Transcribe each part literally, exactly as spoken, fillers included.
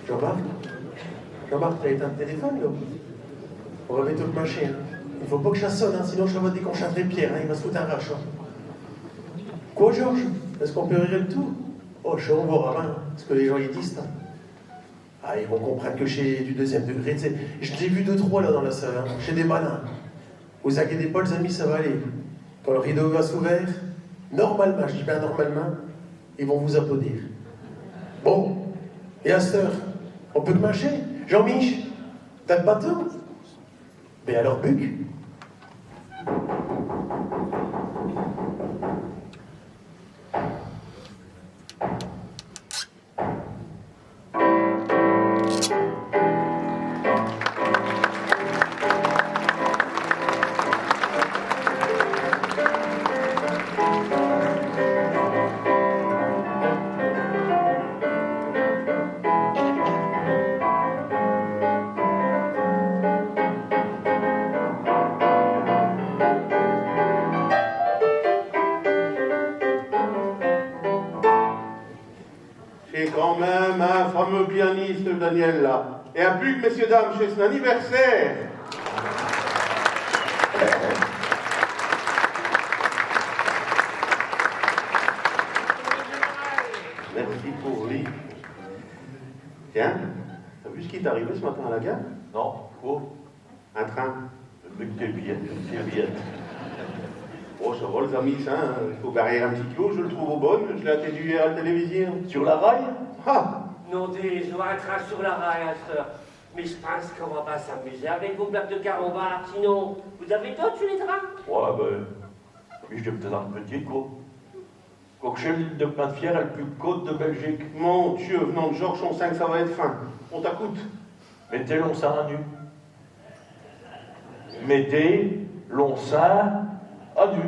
Jean-Marc ? Jean-Marc, t'as éteint t' téléphone, là ? On va bientôt t'mincher, hein. I faut pas qu' cha sonne, hein, sinon cha va déclencher un vrai pierre, hein, i va s' foutre un rache, hein. Quoi, Georges ? Est-ce qu'on peut régler l' tout ? Oh, cha, on verra bin, ce que les gins, i disent, hein. Ah, i vont comprinte que ch'est du deuxième degré, tu sais. J'in ai vu deux, trois, là, dins l' salle, hein. Ch'est des malins. Vous inquiétez pas, les amis, cha va aller. Quand l' rideau va s'ouvrir, normalemint, j' dis bin normalemint, i vont vous applaudir. Bon, et asteur, on peut t'mincher ? Jean-Mich, t'as l' bâton ? Bé alors, buque. Ch'est quand même un fameux pianiste, Daniel, là. Et un buque, messieurs, dames, ch'est s'n anniversaire. Merci pour lui. Tiens, t'as vu ce qui t'est arrivé ce matin à la gare ? Non, quoi ? Un train. Mais t'es biête, t'es biête. Oh, cha va, les amis, cha, hein. I faut garer un tiot cul, j' el trouve au bonne, j' l'ai intindu hier à l' télévision. Sur la rail ? Ah ! Nom des oies, un train sur la rail, asteur. Mais j' pinse qu'on va pas s'amuser avec vos blagues de carambar, sinon, vous avez d'autres sur les trains ? Ouais, ben, mi, j' plaisante un tiot, quoi. Quoique ch'est l' ligne de ch'min d' fer l' pus cote de Belgique. Mon Dieu, venant d' Georges, on sint qu' cha va ête fin. On t'acoute. Mettez l'on sint à nu. Mettez l'on sint à nu.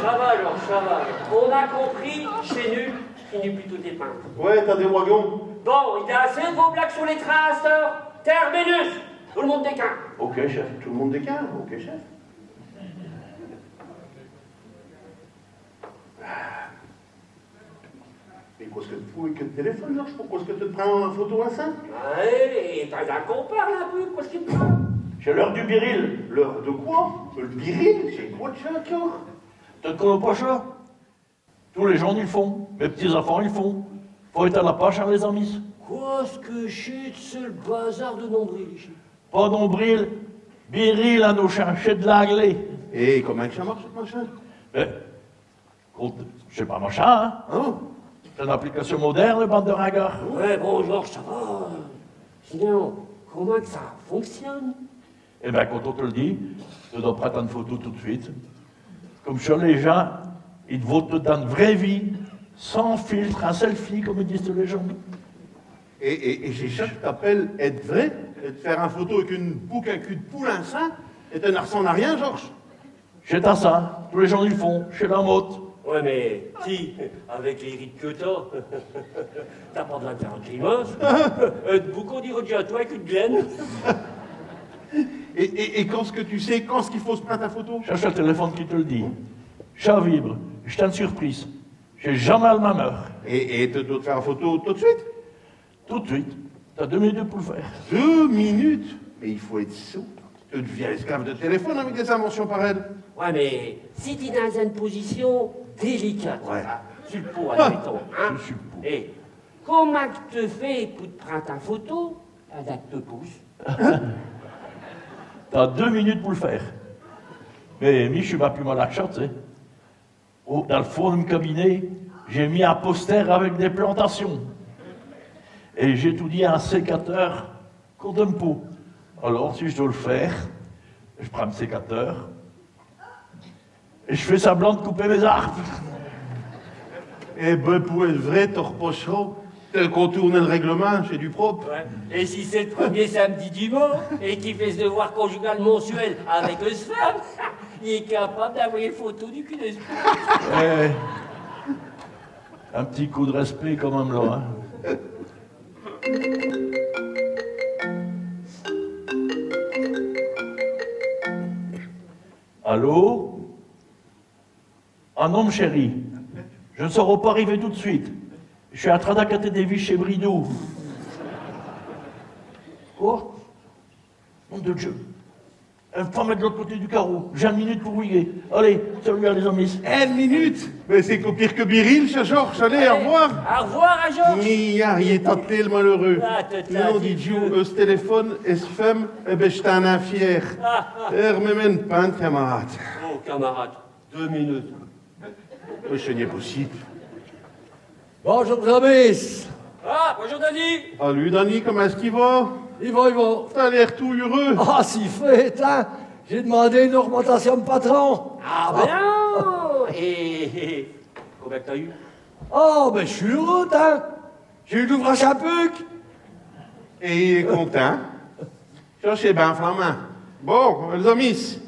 Cha va alors, cha va. On a compris, ch'est nu, qui n'est plus tout épingle. Ouais, t'as des wagons. Bon, i n'a assez d' vos blagues sur les trains, asteur. Terminus. Tout l' monde déquinte. Ok, chef. Tout l' monde déquinte, ok, chef. Mais qu'est-ce que te fous avec t' téléphone, Georges ? Pourquoi est-ce que te prinds in photo insin ? Ouais, et t'as qu'à qu'on parle un peu, qu'est-ce que te prinds ? Ch'est l'heure du biril. L'heure de quoi ? Le biril ? Ch'est quoi cha, Georges ? Te connos pas cha ? Tous les gins i l' font. Mes p'tits-infants i l' font. Faut ête à la page, hein, les amis. Qu'est-ce que ch'est que ch' bazar de nombril ichi ? Pas nombril, biril, hein, nos gins, ch'est de l'anglais. Et commint qu' cha marche, ch' machin ? Ben, Compte, ch'est pas machin, hein ? Ah bon ? Ch'est eune application moderne, bande de ringards. Ouais, bon, Georges, cha va. Sinon, commint qu' cha fonctionne ? Eh ben, quand on te l' dit, te dos printe eune photo tout d' suite. Comme cha, les gins, i t' vottent dins l' vraie vie, sans filtre, in selfie, comme i disent les gins. Et, et, et ch'est cha qu' t'appelles ête vrai ? Ête faire eune photo avec eune bouque à cul d' poule insinte, et te n'arsannes à rien, Georges ? Ch'est cha, tous les gins i l' font, ch'est la mode. Ouais, mais ti, avec les rides que t'as, t'as pas d' l'intérêt à grimace. Euh, beaucoup d'y redire à toi avec eune glaine. Et, et, et quand est-ce que tu sais quand est-ce qu'il faut s' printe in photo ? Cherche le téléphone qui te l' dit. Cha vibre, ch'est eune surprise. Ch'est jamais à l' même heure. Et, et te dos faire in photo tout d' suite ? Tout d' suite. T'as deux minutes pour l' faire. Deux minutes ? Mais i faut ête sot. Te deviens esclave de téléphone avec des inventions pareilles. Ouais, mais si t'es dins eune position délicate, ouais, hein, su l' pot, admettons, hein. Su l' pot. Eh, commint qu' te fais pour t' printe in photo avec deux pouces ? T'as deux minutes pour l' faire. Mais mi, j' sus pas pus malin qu' cha, te sais. Au, dins l' fond d' min cabinet, j'ai mis un poster avec des plantations. Et j'ai toudis un sécateur contre m' peau. Alors, si j' dos l' faire, j' prinds m' sécateur et j' fais simblant d' couper mes arbes. Eh ben, pour ête vrai, te reproch'ros Te contournes l' règlemint, ch'est du propre. Ouais. Et si ch'est l' premier samedi du mois et qu'i fait s' devoir conjugal mensuel avec s' femme, il est capable d'envoyer l' photo du cul de s' pouce. Eh, un p'tit coup d' respect quand même, là, hein. Allô ? Ah non, m' chéri, je n' sauros pas arriver tout d' suite. J' sus in train d'acater des vis chez Bridou. Quoi ? Nom de Dieu. Em' femme est de l'aute côté du carreau. J'ai eune minute pour vous régler. Allez, salut, les amis. Eune minute ? Mais ch'est co pire que viril, cha, Georges. Allez, au revoir. Au revoir à Georges. Mais arrête, t'es tellement malheureux. Ah, te, te, Nom de Dieu, euh, ch' téléphone, et ch' femme, eh ben, ch'est un enfer. Ah, ah. Ermets-me eune pinte, camarade. Oh, camarade, deux minutes. Mais ch'n'est nin possible. Bonjour, les amis. Ah, bonjour, Dany. Salut, Dany, commint est-ce qu'i va ? I va, i va. T'as l'air tout heureux. Ah, si fait, hein. J'ai d'mandé eune augmintation à m' patron. Ah ben non. Et, et, combien qu' t'as eu ? Ah, ben, j' sus heureux, hein. J'ai eu d' l'ouvrache à puque. Et il est contint. Cha, ch'est ben flamand. Bon, les amis,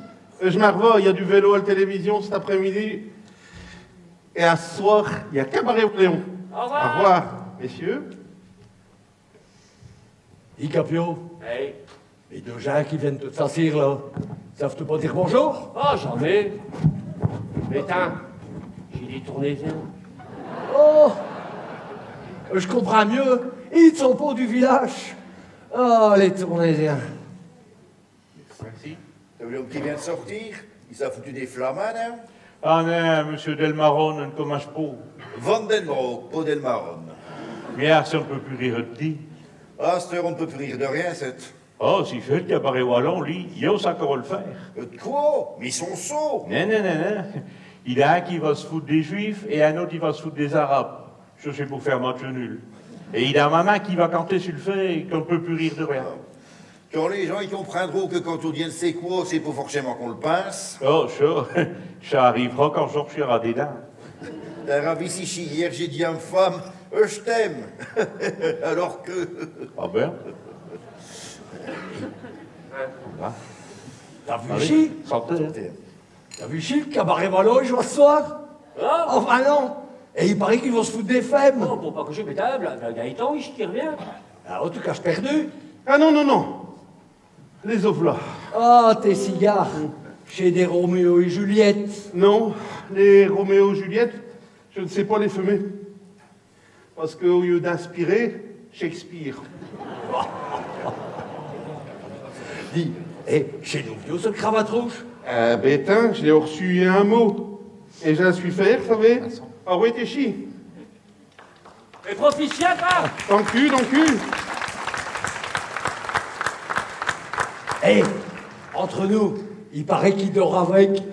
j' m'in vas, i a du vélo à l' télévision ch't après-midi. Et à s' soir, i a Cabaret Vallon. Au revoir. Au revoir, messieurs. Dis, Capio. Hey. Les deux gins qui viennent de s'assire là, savent-te pas dire bonjour ? Oh, jamais. Mais tiens, j'ai des Tournaisiens. Oh, j' comprinds mieux. Is n' sont pas du village. Ah, les Tournaisiens. Merci. T'as vu l'homme qui vient de sortir ? I s'a foutu des flamands, hein ? Ah non, monsieur Delmaron, on n' comminche pas. Van den Broek, pas Delmaron. Mais ah, si on n' peut pus rire d' ti. Ah, à ch't heure, on n' peut pus rire de rien, ch'est. Oh, si fait, Cabaret Vallon, li, i ose incore l' faire. Euh, d' quoi ? Mais i sont sots. Non, non, non, non. I a un qui va s' foute des Juifs et un aute qui va s' foute des Arabes. Cha, ch'est pour faire match nul. Et i a un momint qui va canter sur l' fait qu'on n' peut pus rire de rien. Quand les gins i comprindront que quand on dit eune sot' cose, ch'est pas forcémint qu'on l' pinse. Oh, cha, cha arrivera quand Georges sera dedins. T'as ravi si, si hier j'ai dit à m' femme, euh, « Je t'aime. » Alors que... Ah ben ? T'as vu, allez, chi ? Sentez, hein. T'as vu, chi, l' Cabaret Vallon i joue à s' soir ? Ah. Enfin non. Et i paraît qu'i vont s' foute des femmes. Oh, pour pas que je m'étable, ben, Gaëtan, i, qui revient. Ah, en tout cas, j' sus perdu. Ah non, non, non. Les v'là. Ah, tes cigares. Ch'est des Roméo et Juliette. Non, les Roméo et Juliette, je n' sais pas les fumer. Parce que, au lieu d'inspirer, j'expire. Dis, eh, ch'est nouviau, ch' cravate rouge ? Euh, ben, tiens, j' l'ai reçu i a un mos. Et j'in sus fier, savez. Ah ouais, t'es chi. Et profite, hein. Tant pis, tant pis. Eh, entre nous, i paraît qu'i dort avec.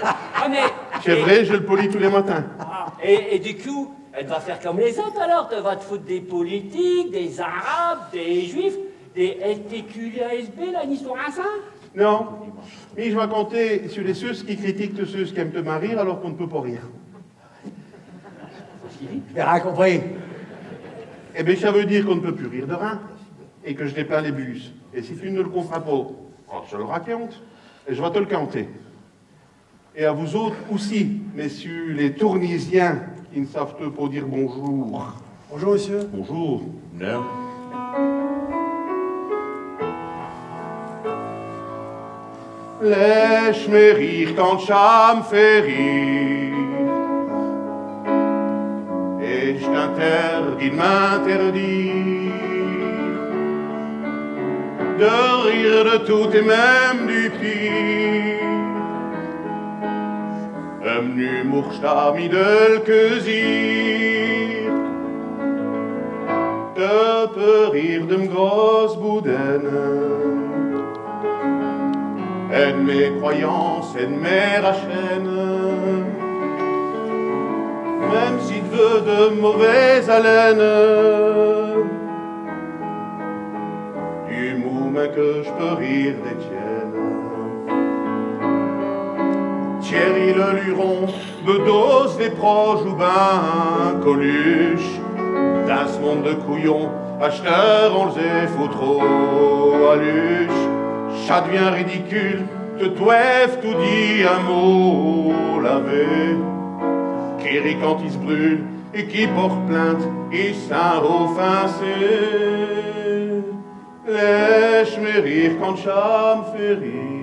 Ah, mais... Ch'est vrai, je l' polis tous les matins. Ah, et, et du coup, te vas faire comme les autes alors, te vas t' foute des politiques, des arabes, des juifs, des L T Q I A S B, là, une histoire ainsi ? Non, mais j' vas compter sur les ceux qui critiquent ceux qui aiment te marir alors qu'on n' peut pas rire. J'ai rien compris. Eh ben, cha veut dire qu'on n' peut pus rire de rien, et que j' n'ai pus les buses. Et si te n' l' comprinds pas, oh, j' te l' raconte, et j' vas te l' canter. Et à vous autes aussi, messieurs les Tournisiens, qui n' sav'te pas dire bonjour. Bonjour, monsieur. Bonjour. Non. Laiche-me rire quand cha m' fait rire, et j' t'interdis d' m'interdire de rire de tout et même du pire. Em' humour, j' t'ai mis de l' plaisir. Te peux rire de m' grosse boudaine, et d' mes croyances et d' mes rachènes. Même si te veux de mauvaise haleine, du momint que j' peux rire des tiennes. Thierry le Luron, Bedos, Desproges ou ben Coluche, dins ch' monde de couillons, à ch't heure on les fout trop à l'huche. Cha devient ridicule, te doivent tout dire un mot, laver. Qui rit quand i s' brûle et qui porte plainte, i s' sint offensé. Laiche-me rire quand cha m' fait rire.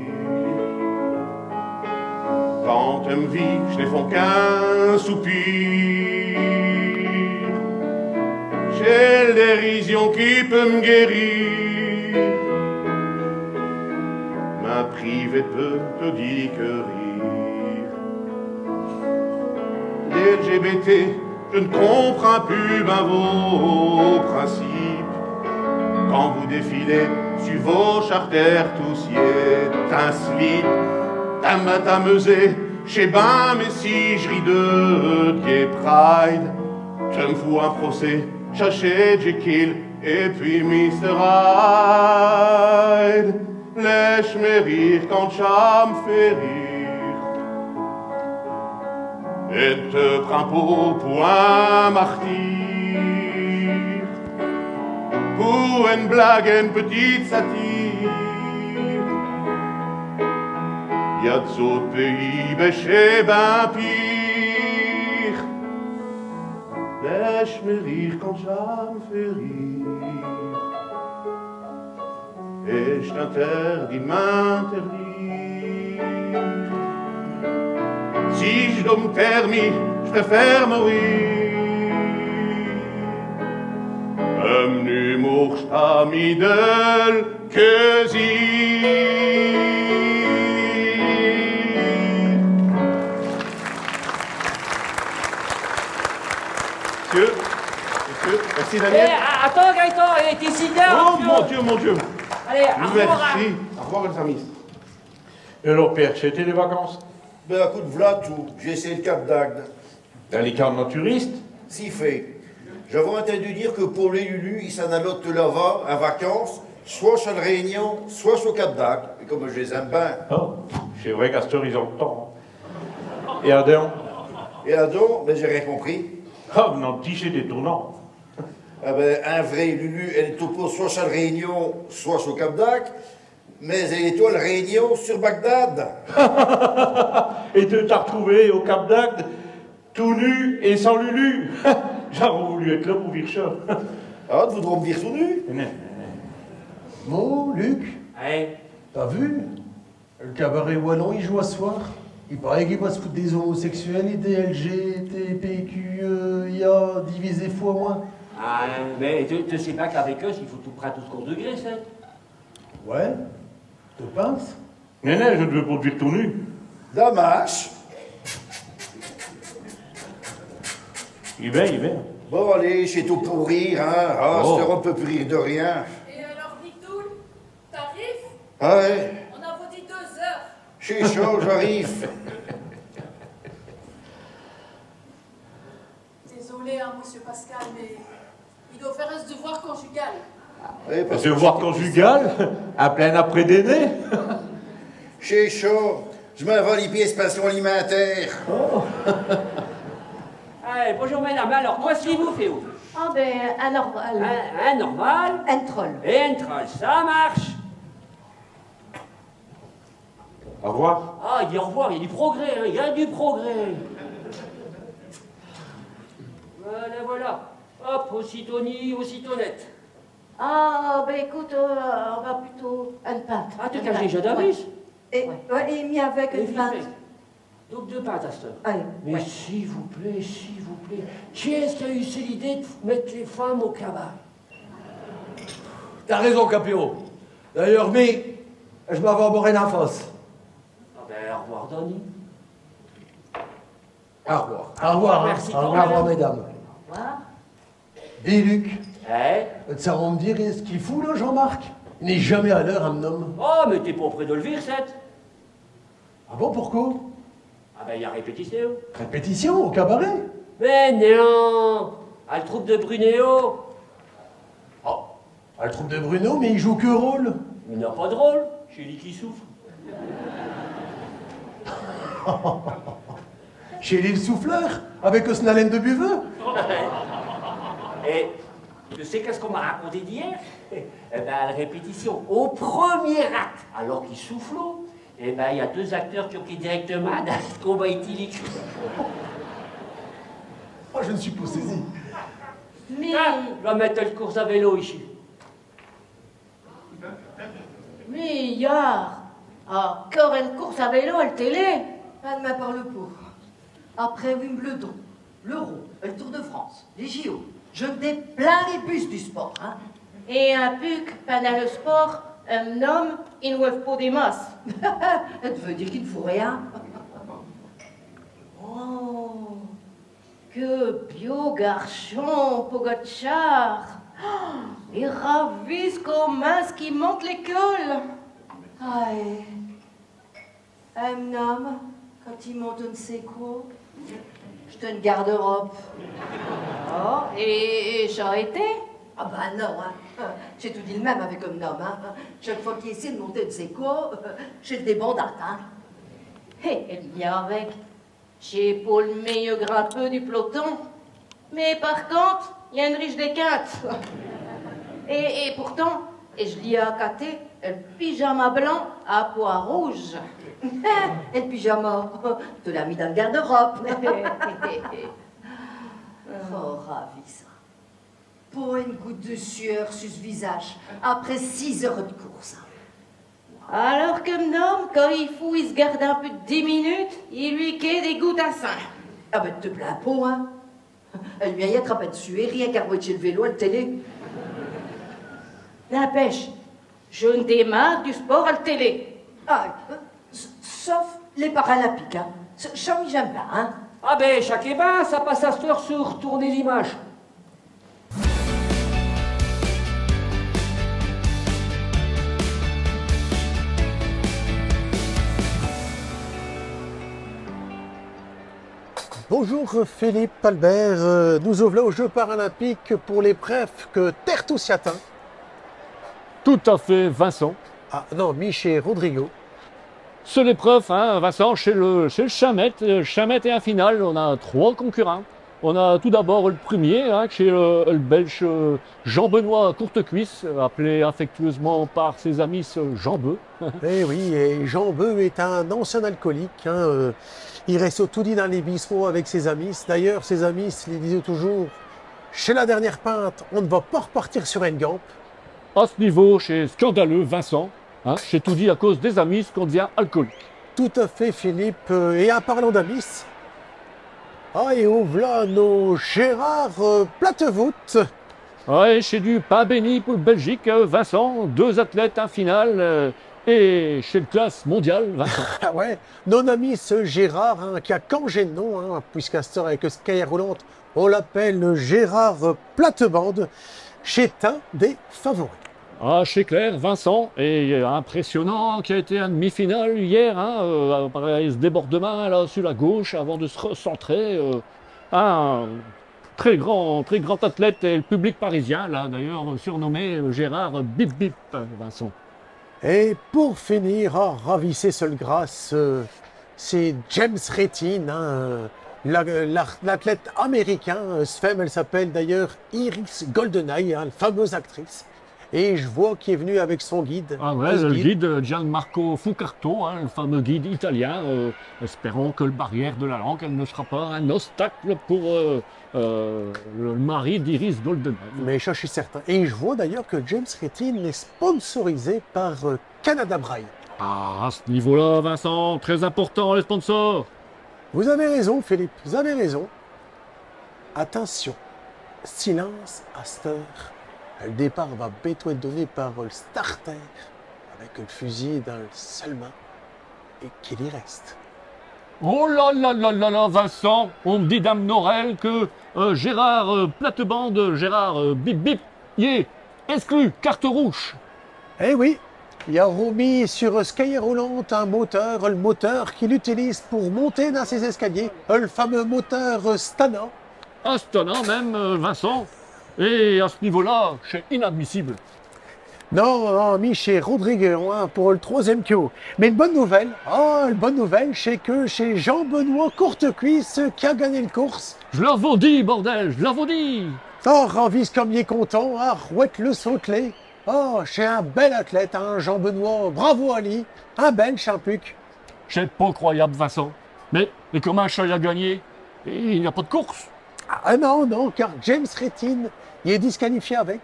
Quand em' vie, j' n'ai font qu'un soupir, ch'est l' dérision qui peut m' guérir. J'vais te, te dire que rire. Les L G B T, j'n'comprinds pus bin vos principes. Quand vous défilez su vos charters, tous y êtes in slip. T'aimes à t'amuser, j'sais bin, mais si j'ris de Gay Pride, te m'fous un procès, chercher Jekyll et pis Mister Hyde. Laiche-me rire quand cha m'fait rire. Et te prinds pas pour un martyr, pour eune blague, eune petite satire. Y a d'sautres pays, bin ch'est bin pire. Laiche-me rire quand cha m'fait rire. Et j't'interdis m'interdire. Si j'dos m'taire, mi, j'préfère mourir. Eune humour, ch'est mieux que zire. Monsieur, monsieur, merci Daniel. Eh, a-, attends, Gaëtan, eh, t'es si bien, oh, monsieur. Mon Dieu, mon Dieu. Allez, au revoir, hein. Merci. Au revoir, les amis. Et alors, père, ch'étot les vacances ? Ben, acoute, v'là tout. J'ai essayé l'Cap d'Agde. Dins les camps de naturistes ? Si fait. J'avos intindu dire que pour les Lulu, i s'in allottent là-bas, in vacances, soit sur l'Réunion, soit sur Cap d'Agde. Et comme j'les aime bin. Oh, ch'est vrai qu'asteur, is ont l'temps, hein. Et adon ? Et adon, ben, j'ai rien compris. Ah, non, ti, ch'est détournant. Ah ben, in vrai, Lulu, elle est au pot soit sur l'Réunion, soit sur Cap d'Agde, mais elle est au Réunion sur Bagdad. Et te t'as retrouvé au Cap d'Agde, tout nu et sans Lulu. J'aros voulu ête là pour vir cha. Ah, te voudros m'vir tout nu ? Non, non, non. Bon, Luc, hein ? T'as vu ? L'cabaret Wallon, i joue à ch'soir. I paraît qu'i va s'foutre des homosexuels et des L G T P Q I A divisés fois moins. Ah, mais te, te sais bin qu'avec eux, i faut tout prinde au second degré, cha. Ouais, te pinses ? Non, non, j'n'veux pas te vir tout nu. Dommache. I va, i va. Bon, allez, ch'est tout pour rire, hein. Ah, oh. Ch'est un pau pus rire de rien. Et alors, Victoul ? T'arrives ? Ouais. In avot dit deux heures. Ch'est chaud, j'arrive. Désolé, hein, monsieur Pascal, mais i dot faire un devoir conjugal. Oui, parce que... Devoir conjugal ? In plein après-dîner ? Ch'est chaud. J'm'in vas à l'I P S pension alimentaire. Oh. Allez, bonjour madame. Alors, quoi est-ce qu'i vous faut ? Ah ben, un normal. Un, un normal. Un troll. Et un troll, cha marche. Au revoir. Ah, i dit au revoir, i a du progrès, hein, i a du progrès. Voilà, voilà. Hop, aussitôt dit, aussitôt dit. Ah, ben acoute, euh, in va putôt eune pinte. Ah, te caches déjà d'avance ? Et, ouais, et mi avec eune pinte. Donc deux pintes asteur. Allez, ouais. Mais s'il vous plaît, s'il vous plaît, qui est-ce qui a eu l'idée de mette les femmes au cabaret ? T'as raison, Capéo. D'ailleurs, mi, j'm'in vas boire eune face. Ah ben, au revoir, Dany. Au revoir. Au revoir, hein. Merci quand même. Au revoir, mesdames. Au revoir. Dis, Luc. Hein ? Te sarros m'dire ce qu'i fout là, Jean-Marc ? I n'est jamais à l'heure, un homme. Oh, mais t'es pas près de l'vir, ch'ti. Ah bon, pourquoi ? Ah ben, i a répétition. Répétition au cabaret ? Mais non, à l'troupe de Brunéo. Oh, à l'troupe de Brunéo, mais i joue queu rôle ? I n'a pas d'rôle, ch'est li qui souffle. Ch'est li l'souffleur, avec s'n haleine de buveux ? Et te sais qu'est-ce qu'on m'a raconté hier ? Eh ben, à l'répétition, au premier acte, alors qu'i soufflot, eh ben, i a deux acteurs qui ont quitté directemint dins l'combat éthylique. Oh, je ne suis pas saisi. Mais... Ah, j'vas mette l'course à vélo ichi. Mais i a incore eune course à vélo à l'télé. Pas d'ma part, le pauvre. Après Wimbledon, l'Euro, l'Tour de France, les J O, j'in ai plein les bus du sport, hein. Et in puque, pindant l'sport, un homme I n' veuve pos des masses. Te veux dire qu'i n' fout rien ? Oh, que biau garchon, Pogatchar. Et ravise commint qu'i monte l'école. Aïe. Un homme, quand i monte je n' sais quoi, ch'est eune garde-robe. Oh, et, et cha a été ? Ah ben non, hein. Ch'est toudis l' même avec un homme, hein. Chaque fos qu'i essaie d' monter je n' sais quoi, ch'est l' débandade, hein. Hé, et bien avec. Ch'est pos l' meilleur grimpeur du peloton. Mais par conte, i a eune riche des quintes. Et, et pourtant, j' li ai acaté un pyjama blanc à pois rouges. Un pyjama, te l'as mis dins l' garde-robe. Oh, ravise. Pos eune goutte de sueur su s' visache, après six heures de course. Alors que m'n homme, quand i faut i s' garde un peu dix minutes, i li quait des gouttes à sang. Ah ben, te te plains pos, hein. El mien, i attrape eune sueur, rien qu'à arwater l' vélo à l' télé. N'impêche, je n' démarre du sport à l' télé. Ah, euh, s-, sauf les Paralympiques, hein. Ch-, cha, mi, j'aime pas, hein. Ah ben, cha quait ben, cha passe asteur sur Tournez l'image. Bonjour Philippe Albert, euh, nous v'là aux Jeux Paralympiques pour l'épreuve que tertous i attind. Tout à fait, Vincent. Ah non, mi ch'est Rodrigo. Ch'est l'épreuve, hein, Vincent, ch'est l', ch'est l' chint mètes, euh, chint mètes et in finale, in a trois concurrints. In a tout d'abord l' premier, hein, ch'est l', l' Belche, euh, Jean-Benoît Courtecuisse, euh, appelé affectueusement par ses amis, euh, Jean-Beu. Eh oui, et Jean-Beu est un ancien alcoolique, hein, euh, i reste toudis dins les bistrots avec ses amis. D'ailleurs, ses amis i li disent toujours, « Ch'est l' dernière pinte, in n' va pos r'partir sur eune gambe. » À ch' niveau, ch'est scandaleux, Vincent. Hein, ch'est toudis à cause des amis qu'in devient alcoolique. Tout à fait, Philippe. Euh, et in parlant d'amis, ah, et v'là nos Gérard, euh, Platevoûte. Ouais, ch'est du pain béni pour l' Belgique, euh, Vincent. Deux athlètes in finale, euh, et ch'est l' classe mondiale, Vincent. Ah ouais, nos amis, ch' Gérard, hein, qui a cangé d' nom, hein, puisqu'asteur avec s' caïère roulante, in l'appelle Gérard Platebande, ch'est un des favoris. Ah, ch'est clair, Vincent, et, euh, impressionnant qu'i a été in demi-finale hier, hein, euh, après ch' débordemint là, sur l' gauche, avant de s' recentrer, euh, un très grand, très grand athlète, et l' public parisien l'a d'ailleurs surnommé, euh, Gérard Bip Bip, Vincent. Et pour finir, ah, ravissez seule grâce, euh, ch'est James Retin, hein, euh, la-, la-, l'athlète américain. Euh, s' femme, alle s'appelle d'ailleurs Iris Goldeneye, hein, la fameuse actrice. Et j' vos qu'i est v'nu avec sin guide. Ah ouais, l' guide, euh, Gianmarco Fucarto, hein, l' fameux guide italien. Euh, espérons que l' barrière de l' langue, alle ne s'ra pas un obstacle pour, euh, euh, l' mari d'Iris Goldeneye. Mais cha, ch'est certain. Et j' vos d'ailleurs que James Retin est sponsorisé par, euh, Canada Braille. Ah, à ch' niveau-là, Vincent, très important, les sponsors. Vous avez raison, Philippe, vous avez raison. Attintion, silence, asteur. L' départ va bétôt ête donné par l' starter, avec l' fusil dins l' seule main, et qu'i li reste. Oh là là là là là, Vincent, in m' dit dins m'n orelle que, euh, Gérard, euh, Platebande, Gérard, euh, Bip Bip, i est exclu, carte rouge. Eh oui, i a remis sur s' caïère roulante un moteur, l' moteur qu'il utilise pour monter dins ses escaliers, l' fameux moteur Stana. Ah, Stana même, euh, Vincent. Et à ch' niveau-là, ch'est inadmissible. Non, non, mi, ch'est Rodrigue, hein, pour l' troisième coup. Mais l' bonne nouvelle, ah, l' bonne nouvelle, ch'est que ch'est Jean-Benoît Courtecuisse qui a gagné l' course. J' l'avos dit, bordel, j' l'avos dit. Oh, ravise comme il est contint, ah, arwète-le sauter. Oh, ch'est un bel athlète, hein, Jean-Benoît, bravo à li. Un Belche, in pus. Ch'est pas croyable, Vincent. Mais, mais commint cha, il a gagné ? I n'a pas d' course ? Ah non, non, car James Retin, il est disqualifié avec.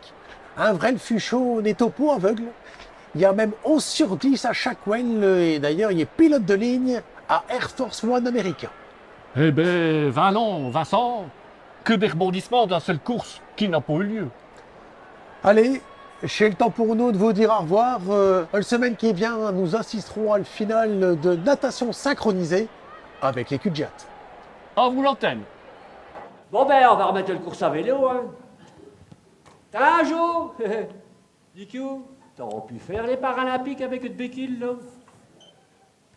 Un vrai fuchot, n'étot pas aveugle. Il a même onze sur dix à chaque wèle, et d'ailleurs, il est pilote de ligne à Air Force One américain. Eh ben, Vin-, non, Vincent, que des rebondissements dins chelle course qui n'a pas eu lieu. Allez, Ch'est l'temps pour nous d'vous dire au r'voir. Euh, l'semaine qui vient, nous assisterons à l'finale de natation synchronisée avec les Cul-de-Jatte. À vous l'antenne. Bon ben, in va armette l'course à vélo, hein. Tiens, Jo. Dis, t'aros pu faire les Paralympiques avec t'béquille, là.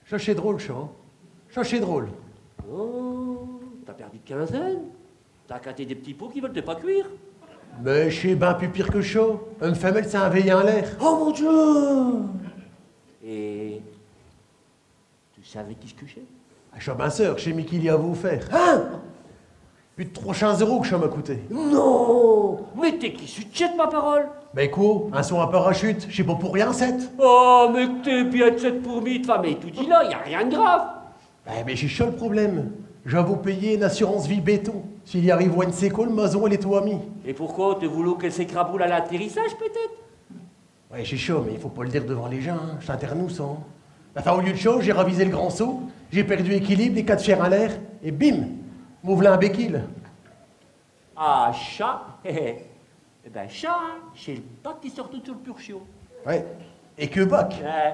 Cha ch'est drôle, cha, hein. Cha ch'est drôle. Oh, t'as perdu t'quinzaine ? T'as acaté des p'tits pots qui veul'tent pas cuire ? Mais ch'est ben pus pire que cha. Em' femelle s'est invoyée in l'air. Oh mon Dieu ! Et te sais avec qui ch'que ch'est ? Ah, cha, ben sûr, ch'est mi qui l'ai avoué faire. Hein ? Pus d'tros chints euros que cha m'a coûté. Non ! Mais t'es qui, ch'est ma parole ? Mais quoi ? Un saut in parachute, ch'est pas pour rien, ch'est. Oh, mais t'es bien ch'est pour mi, t'fais, mais toudis là, y a rien d'grave. Ben, mais ch'est cha l'problème. J'avos payé eune assurance vie béton. S'il y arrive eune séquoie, l'mason, alle est à mi. Et pourquoi ? Te voulous qu'alle s'écraboule à l'atterrissage, peut-ête ? Ouais, ch'est cha, mais i faut pas l'dire devant les gins, hein. Ch'est inter nous, cha, hein. Enfin, au lieu d'cha, j'ai ravisé l'grand saut, j'ai perdu l'équilibre, les quate fiers in l'air, et bim, me v'là in béquille. Ah, cha, eh ben cha, hein, ch'est l'bac qui s'artourne sur l'purchon. Ouais, et queu bac. Euh,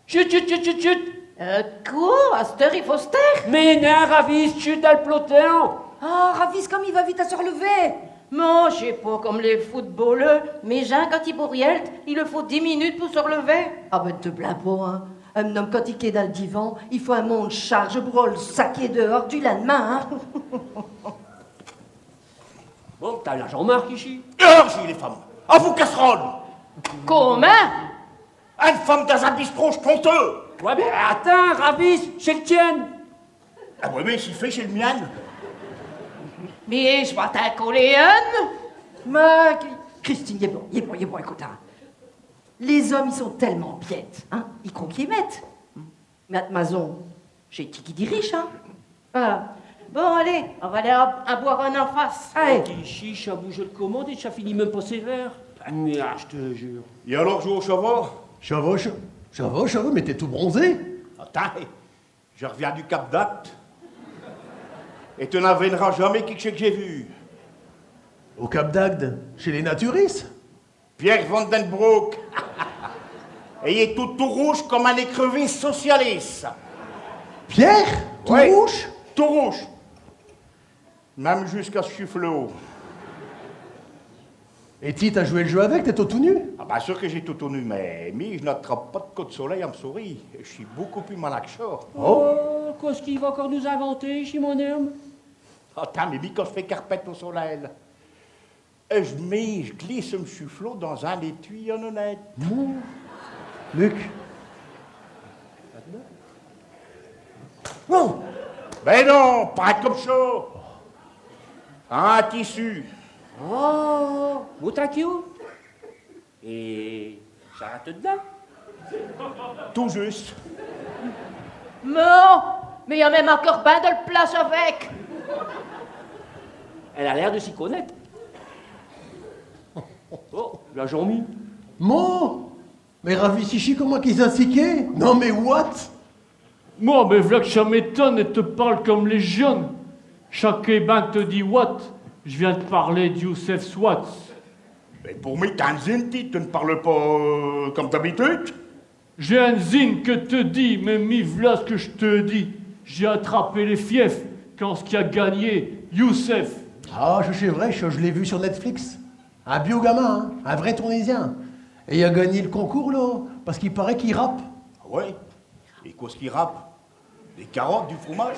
chut, chut, chut, chut, chut. Euh, quoi ? À ch't' heure, i faut s'taire ? Mais non, ravise, chute dins l'peloton. Ah, ravise comme i va vite à s'arlever. Mais ch'est pas comme les footballeurs, mais Jean, quand i bourièlte, i leu faut dix minutes pour s'arlever. Ah ben, te plains pas, hein. Un homme, quand i quait dins l'divan, i faut un monte-charge pour l'saquer dehors du lind'main, hein. Bon, t'as là Jean-Marc ichi ? Dehors, j'ai les femmes. À vos casseroles. Comment ? Eune femme dins un bistrot, ch'est honteux. Ouais, mais attinds, ravise, ch'est l'tienne. Ah ouais, mais si fait, ch'est l'mienne. Mais j'vas t'in coller eune. Mais, Christine, i est bon, i est bon, i est bon, acoute, hein. Les hommes, i sont tell'mint biêtes, hein, i croient qu'i mettent. Mais à t'mason, ch'est ti qui dirige, hein. Ah. Bon, allez, in va aller à, à boire un in face. Allez. Qui chiche, cha bouge d'commande et cha finit même pas ses verres. Mais ah, j'te jure. Et alors, Jo, cha va ? Cha va, cha, cha va, cha va, mais t'es tout bronzé. Attinds, j'arviens du Cap d'Agde. Et te n'in reviendras jamais qui qu'ch'est que j'ai vu. Au Cap d'Agde, ch'est les naturistes ? Pierre Van Den Broek. Et il est tout, tout rouge comme un écrevisse socialiste. Pierre ? Tout rouge ? Tout rouge. Même jusqu'à s'chufflot. Et ti, t'as joué l'jeu avec, t'étos tout nu ? Ah, ben sûr que j'étos tout nu, mais mi, j'n'attrape pas d'coup d'soleil à m'sourire. J'sus beaucoup pus malin qu'cha. Oh. Oh, qu'est-ce qu'i va incore nous invinter, chi, mon homme ? Attinds, mais mi, quand j'fais carpette au soleil, j'mets, j'glisse m'chufflot dins un étui à lunettes. Mon Luc. Non. Ben non, pas comme cha. Un tissu. Oh, bon, thank you. Et cha rinte d'dins ? Tout juste. Non, mais y a même incore ben de l'plache avec. Elle a l'air de s'y connaître. Oh, la Jean-Mi. Mon, mais ravise ichi commint qu'i s'est assiqué. Non mais what ? Moi, mais v'là qu'cha m'étonne et te parle comme les jonnes. Chaque ben qu'te dis what, j'viens d'parler d'Youssef Swatz. Mais pour mi, t'as eune zine, ti, te n'parles pas, euh, comme d'habitude. J'ai eune zine que te dis, mais mi v'là ch'que j'te dis. J'ai attrapé les fièfes quand ch'qu'i a gagné, Youssef. Ah, cha ch'est vrai, cha, j'l'ai vu sur Netflix. Un biau gamin, hein, un vrai Tournaisien. Et il a gagné l'concours, là, parce qu'i paraît qu'i rappe. Ah ouais ? Et quoi ch'qu'i rappe ? Des carottes, du fromage ?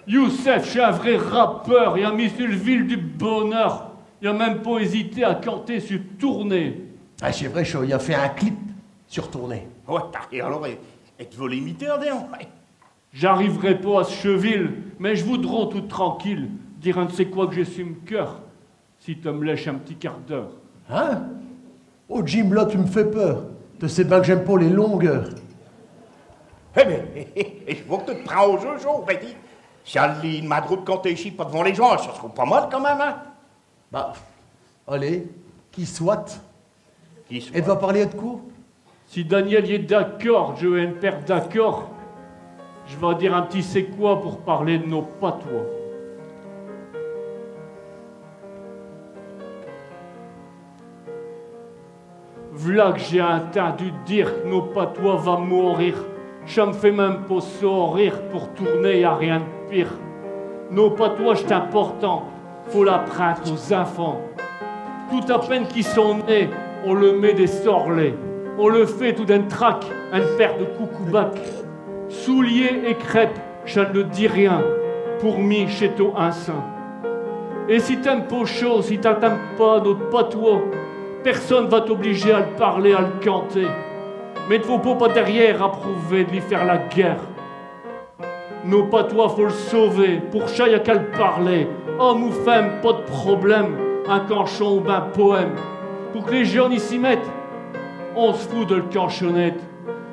Youssef, ch'est un vrai rappeur, il a mis sur l'ville du bonheur. Il a même pas hésité à canter sur Tournai. Ah, ch'est vrai, cha, il a fait un clip sur Tournai. Ouais, et alors, et, et te veux l'imiter, adon ? J'arriverai pas à s'cheville, mais j'voudros tout tranquille dire un de ces quoi que j'ai sur m'cœur. Si te m'laiches un p'tit quart d'heure. Hein ? Oh, Jim, là, tu m'fais peur. Te sais ben que j'aime pas les longueurs. Eh ben, j'vos que te t'prinds au jeu, Jo, ben dis. Si al' lit d'm'in drot d'canter ichi, pas d'vant les gins, cha s'rot pas mal quand même, hein ? Bah, allez, qu'i soit. Qu'i soit. Et te vas parler ed quoi ? Si Daniel i est d'accord, j'vais m'perdre d'accord. J'vas dire un p'tit c'est quoi pour parler d'nos patois. V'là que j'ai intindu dire que no patois va mourir. Cha m'fait même pas sourire pour tourner à rien d'pire. No patois, ch'est important, faut l'apprinte aux infants. Tout à peine qu'i sont nés, on leu met des sorlets. On leu fait tout d'un trac, eune paire de coucoubaques. Souliers et crêpes, cha n'leu dit rien. Pour mi, ch'est tout un saint. Et si t'aimes pas cha, si t'aimes pas no patois, personne va t'obliger à l'parler, à l'canter. Mais t'vos pas par derrière approuver d'li faire la guerre. No patois, faut l'sauver, pour cha y a qu'à l'parler. Homme ou femme, pas d'problème, un canchon ou ben poème. Pour que les jonnes i s'y mettent, on s'fout de l'canchonnette.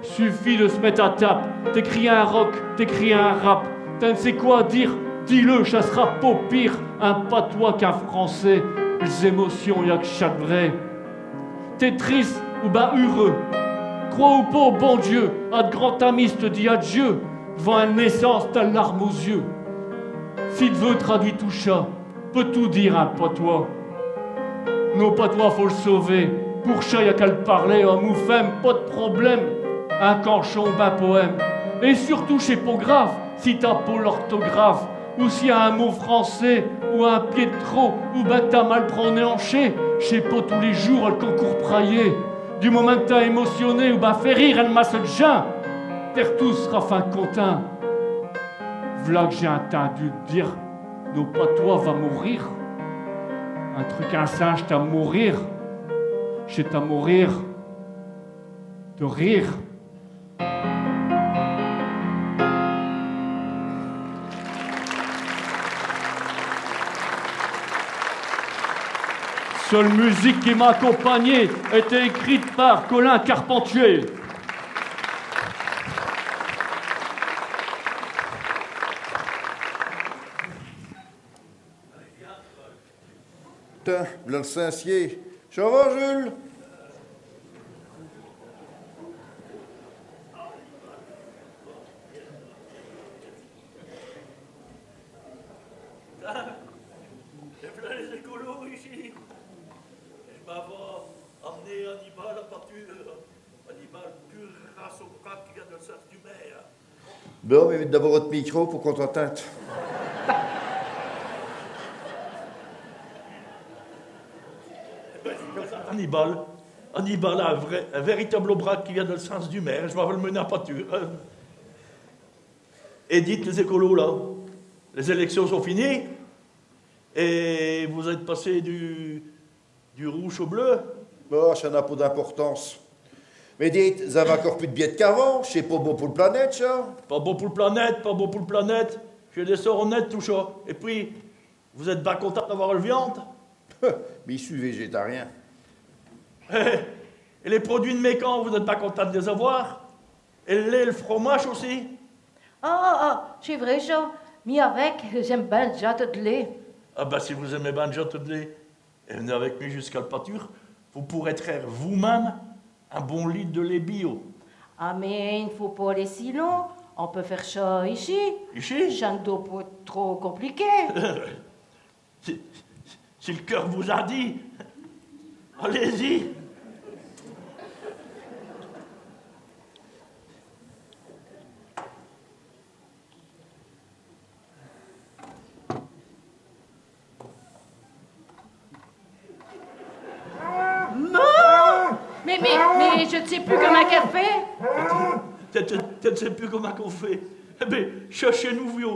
Suffit de s'mette à tape, t'écris un rock, t'écris un rap. T'sais quoi dire, dis-le, cha s'ra pas pire, un patois qu'un français. Les émotions, y a que cha d'vrai. T'es triste ou ben heureux, crois ou pas au bon Dieu, à t'grand-ami s'te dit adieu, d'vant eune naissance t'as l'larme aux yeux. Si t'veux traduire tout cha, peux tout dire in patois. No patois, faut l'sauver, pour cha y a qu'à l'parler, homme ou femme, pas d'problème, un canchon ou ben poème. Et surtout, ch'est pas grave, si t'as pas l'orthographe, ou si y a un mot français, ou un pied d'trot, ou ben t'as mal prononcé, ch'est pas tous les jours à l'concours Praillier. Du momint que t'as émotionné ou ben fait rire eune masse d'gins, tertous s'ra fin contint. V'là que j'ai intindu dire, no patois va mourir. Un truc ainsi, ch'est à mourir. Ch'est à mourir de rire. Seule musique qui m'a accompagné était écrite par Colin Carpentier. Tiens, v'là l'cincier. Cha va, Jules ? Et v'là les écolos ichi. Et ben, va amener Hannibal à pâture. Hannibal, pure race au bras qui vient de l'sens du maire. Bon, mais mets d'abord ot' micro pour qu'on t'intinde. Hannibal, Hannibal, un vrai, un véritable aubrac qui vient de l'sens du maire. Je m'en vais l'mener à pâture. Et dites, les écolos, là, les élections sont finies et vous êtes passés du, du rouge au bleu ? Oh, cha n'a pas d'importance. Mais dites, vous avez incore pus d'biêtes qu'avant, ch'est pas bon pour l'planète, cha. Pas bon pour l'planète, pas bon pour l'planète. Ch'est des sornettes, tout cha. Et pis, vous êtes ben contint d'avoir l'viande ? Mais je suis végétarien. Et les produits d'mais camps, vous êtes ben contint d'les avoir ? Et l'lait, l'fromache aussi ? Ah, ah, ch'est vrai, cha. Mi avec, j'aime ben l'jate d'lait. Ah ben, si vous aimez ben l'jate d'lait, et v'nez avec mi jusqu'à l'pâture, vous pourrez traire vous-même un bon litre de lait bio. Ah, mais i n'faut pas aller si loin. On peut faire cha ichi. Ichi ? Cha n'dot pas ête trop compliqué. Si, si l'cœur vous in dit, allez-y. Non ! Mais, mais, mais je n'sais pus commint qu'in fait. Te, te, te n'sais pus commint qu'in fait. Eh ben, cherchez-nous, vieux.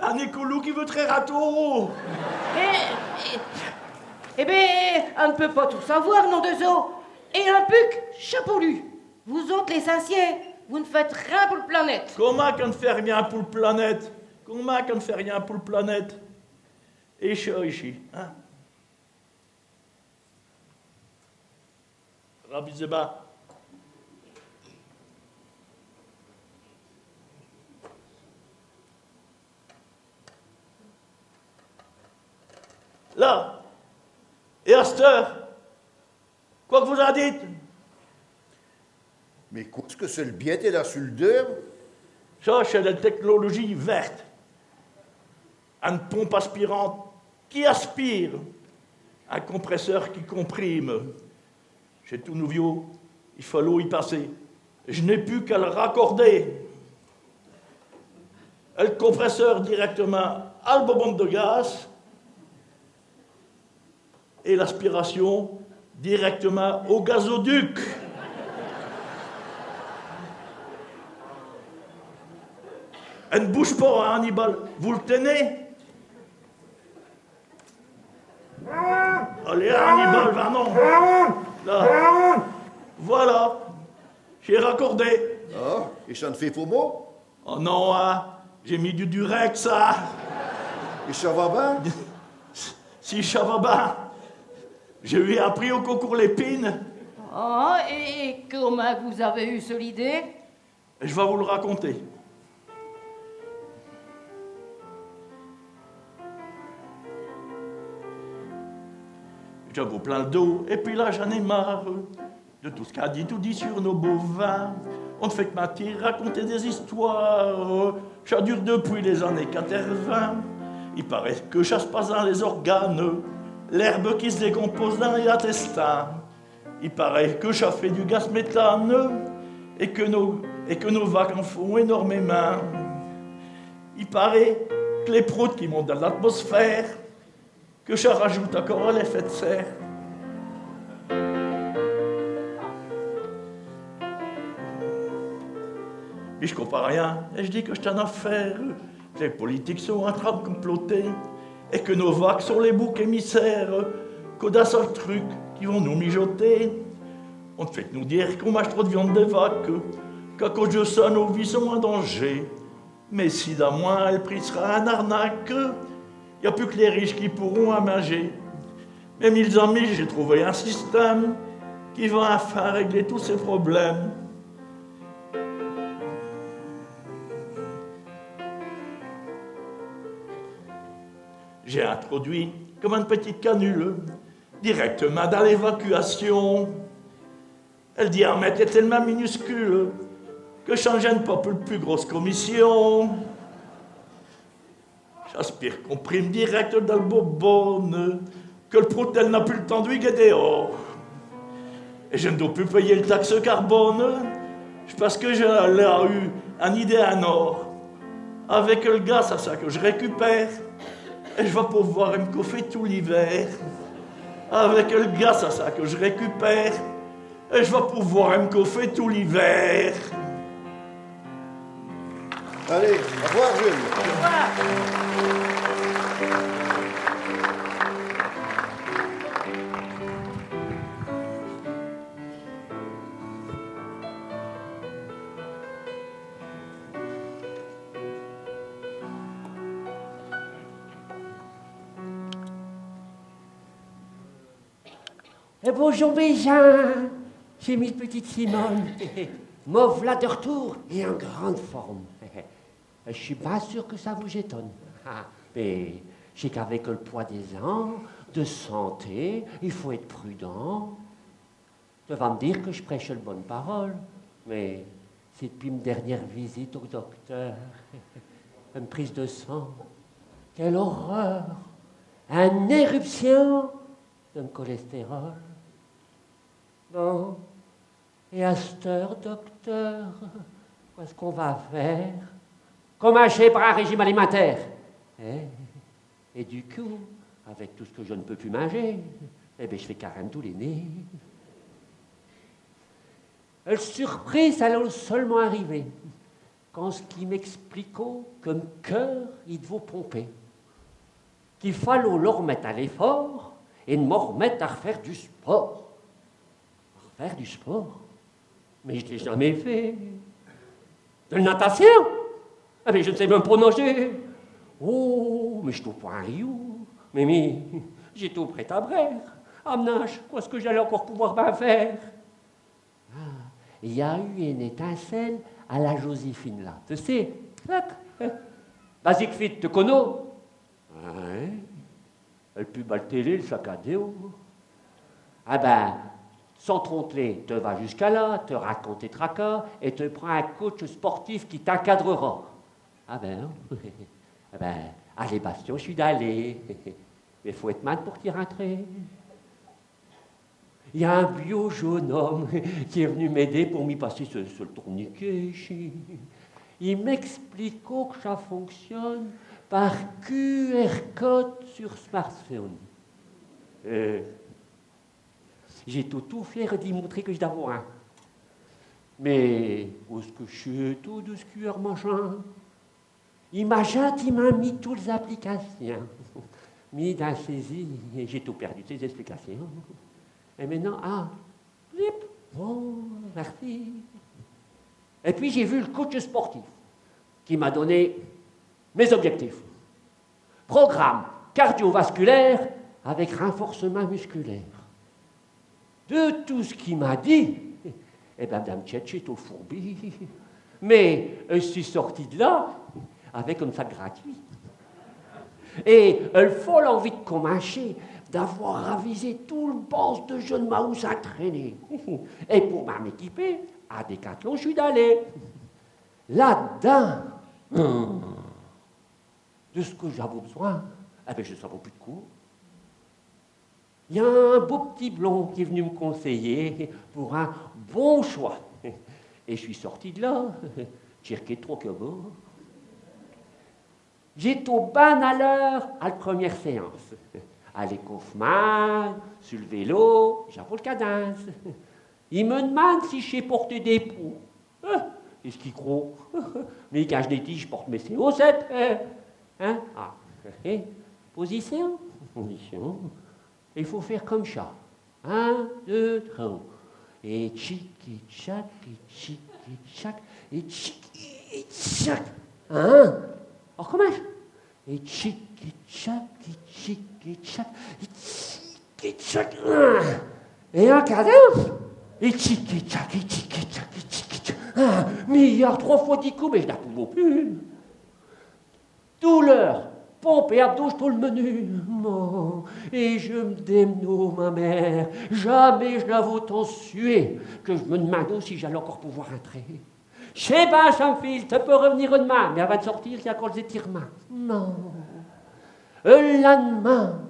Un écolo qui veut traire un taureau. Eh, eh, eh ben, in n'peut pas tout savoir, nom d'eux autres. Et in puque, cha pour li. Vous autes, les cinciers, vous n'faites rien pour l'planète. Commint qu'in n'fait rien pour l'planète ? Commint qu'in n'fait rien pour l'planète ? Et cha, ichi, hein ? Ravisez ben. Là. Et asteur, quoi qu'vous in dites ? Mais qu'est-ce que ch'est l'biête là sur l'deur ? Cha, ch'est l'technologie verte. Eune pompe aspirante qui aspire, un compresseur qui comprime. Ch'est tout nouviau, i fallot y pinser. Je n'ai pus qu'à l' raccorder. El compresseur directemint à l' bonbonne de gaz et l'aspiration directemint au gazoduc. N' bouge pas, hein, Hannibal, vous l' tenez ? Allez, Hannibal, va non. Là. Voilà. J'ai raccordé. Ah, et cha n' fait pos mau ? Oh non, hein. J'ai mis du Durex, hein. Et cha va ben ? Si cha va ben. J'ai eu un prix au concours Lépine. Ah, et, et comment vous avez eu cette idée ? Je vas vous l' raconter. J'avos plein l' dos, et pis là j'in ai marre de tout ch' qu'a dit, tout dit sur nos bovins. On n' fait qu' mintir, raconter des histoires. Cha dure depuis les années quatre-vingts. I paraît que cha s' passe dins les organes, l'herbe qui s' décompose dins les intestins. I paraît que cha fait du gaz méthane et que nos, et que nos vaques in font énormémint. I paraît que les proutes qui montent dins l'atmosphère, que cha rajoute incore à l'effet de serre. Mais j' comprinds rien, et j' dis que ch'est eune affaire que les politiques sont in train d' comploter, et que nos vaques sont les boucs émissaires, qu'd'un seul truc, qu'is vont nous mijoter. On n' fait qu' nous dire qu'on minge trop d' viande des vaques, qu'à cause de cha, nos vies sont in danger. Mais si, d'amoin, el prix sera eune arnaque, y a pus que les riches qui pourront in minger. Mais, mes amis, j'ai trouvé un système qui va enfin régler tous ces problèmes. J'ai introduit comme eune petite canule directemint dins l'évacuation. El diamète est tell'mint minuscule que cha n' gêne pas pour l' pus grosse commission. J'aspire, comprime direct dins l' bonbonne, que l' proute elle n'a pus l' temps d' huiguer dehors. Et je n' dos pus payer l' taxe carbone, ch'est parce que j'ai là eu eune idée in or. Avec l' gaz à cha que j' récupère, j' vas pouvoir m' cauffer tout l'hiver. Avec l' gaz à cha que j' récupère, j' vas pouvoir m' cauffer tout l'hiver. Allez, au revoir, Jules. Au revoir. Et bonjour mes gins, ch'est mi l' petite Simone. Me v'là de r'tour et in grande forme. J' sus bin sûr que cha vous étonne. Ah, mais ch'est qu'avec l' poids des ans, de s' santé, i faut ête prudent. Te vas m' dire que j' prêche l' bonne parole, mais ch'est d'puis m' dernière visite au docteur. Eune prise de sang. Quelle horreur ! Eune éruption de m' cholestérol. Bon, et asteur, docteur, quoi ch' qu'on va faire ? Commencer par un régime alimentaire. Hein ? Et du coup, avec tout ch' que je n' peux pus minger, eh ben, j' fais carême tous les nées. El surprise, alle allot seulemint arriver quand ch' qu'i m'expliquot que m' cœur, i devot pomper, qu'i fallot l' remette à l'effort et m' remette à r'faire du sport. À r'faire du sport ? Mais j' l'ai jamais fait. De l' natation ? Ah, mais je n' sais même pas nager. Oh, mais j' sus tout prêt à rire. Mais, mais, j' sus tout prêt à braire. À m'n âge, quoi ch' que j'allai incore pouvoir bin faire ? Ah, i a eu eune étincelle à la Joséphine, là. Te sais, clac, hein. Basic Fit, te connos ? Hein ? El pub à l' télé, l' sac à dos. Ah ben, sans tromper, te vas jusqu'à là, te racontes tes tracas et te prinds un coach sportif qui t'incadrera. Ah ben, non. Ah ben, allez, Bastien, j' sus d'aller. Mais faut ête mainte pour t'y rintrer. I a un biau jonne homme qui est v'nu m'aider pour mi passer ch', ch' tourniquet ichi. I m'expliquot que cha fonctionne par Q R code sur smartphone. Euh, j'étos tout fier d'li moutrer que j'in avos un. Mais où est-ce que ch'étot tout de ch' Q R machin ? I m'a gentiment mis toutes les applications. Mi, dins l' saisie, j'ai tout perdu ses explications. Et maintenant, ah, blip, bon, merci. Et puis j'ai vu l' coach sportif qui m'a donné mes objectifs. Programme cardiovasculaire avec renforcement musculaire. De tout ce qu'i m'a dit, eh ben, dins m' tiête, ch'étot fourbi. Mais, euh, j' sus sorti d' là avec un sac gratuit. Et, euh, l' folle envie d' commincher, d'avoir ravisé tout l' banc de jonne mahousses intraînés. Et pour m'in équiper, à Decathlon, j' sus allé. Là-d'dins, de ch' que j'avos b'soin, eh ben, j' savos pus d' quo. I a un biau p'tit blond qui est v'nu m' conseiller pour un bon choix. Et j' sus sorti d' là, tchirqué d' tros cabots. J'étos ben à l'heure à l' première séance. À l'écauffement, su l' vélo, j'avos l' cadence. I m' deminde si j' sais porter des poids. Hein ? Qu'est-ce qu'i crot ? Mais quand j' li dis, j' porte mes chaussettes, hein ? Hein ? Ah. Hein ? Position ? Position. I faut faire comme cha. Un, deux, trois. Et tchic, et tchac, et tchic, et tchac, et tchic, et tchac. Hein ? On recommence. Et tchic, et tchac, et tchic, et tchac, et tchic, et tchac. Et un quart d'heure. Et tchic, et tchac, et tchic, et tchac, et tchic, et tchac. Ah, mais i a tros fos dix coups, mais j' n'in pouvos pus. Douleur, pompe et abdos, tout l' menu. Mon, et j' me dém'nos, ma mère, jamais j' n'avos autant sué que j' me d'mindos si j'allos incore pouvoir rintrer. Ch'est ben, cha m' file, te peux r'venir d'main, mais avant d' sortir, i a incore les étir'mints. Non. El lind'main,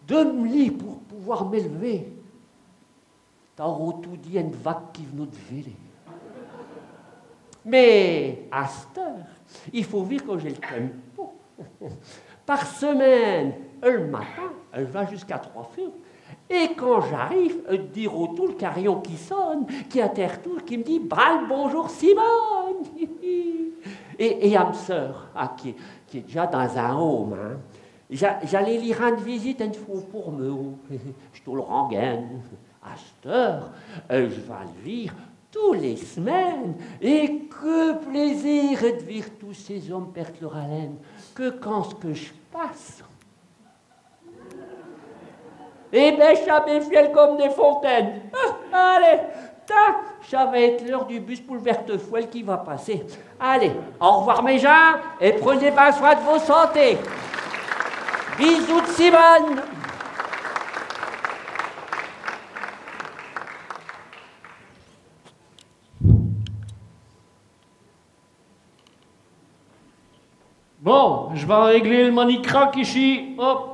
de m' lit pour pouvoir m'élever, t'aros toudis eune vaque qui v'not d' vêler. Mais, asteur, i faut vir que j'ai l' tempo. Par semaine, el matin, j' vas jusqu'à tros feux. Et quand j'arrife, j' diros tout l' carillon qui sonne, qu'i a un tertous qui m' dit : « Bral bonjour, Simone ! » Et, et à m' sœur, ah, qui, qui est déjà dins un home, hein. J'a-, j'allais li rinde visite eune fos pour meux. J'étos rengaine. Asteur, euh, j' vas l' vir tous les semaines. Et que plaisir ed vir tous ches hommes perde leu haleine. Que quand ch' que j' passe. Eh ben, cha m'éfièle comme des fontaines. Ah, allez, tin, cha va ête l'heure du bus pour l' Vertefeuille qui va passer. Allez, au revoir mes gins, et prenez ben soin d' vo santé. Bisous d' Simone. Bon, j' vas régler l' manicraque ichi. Hop.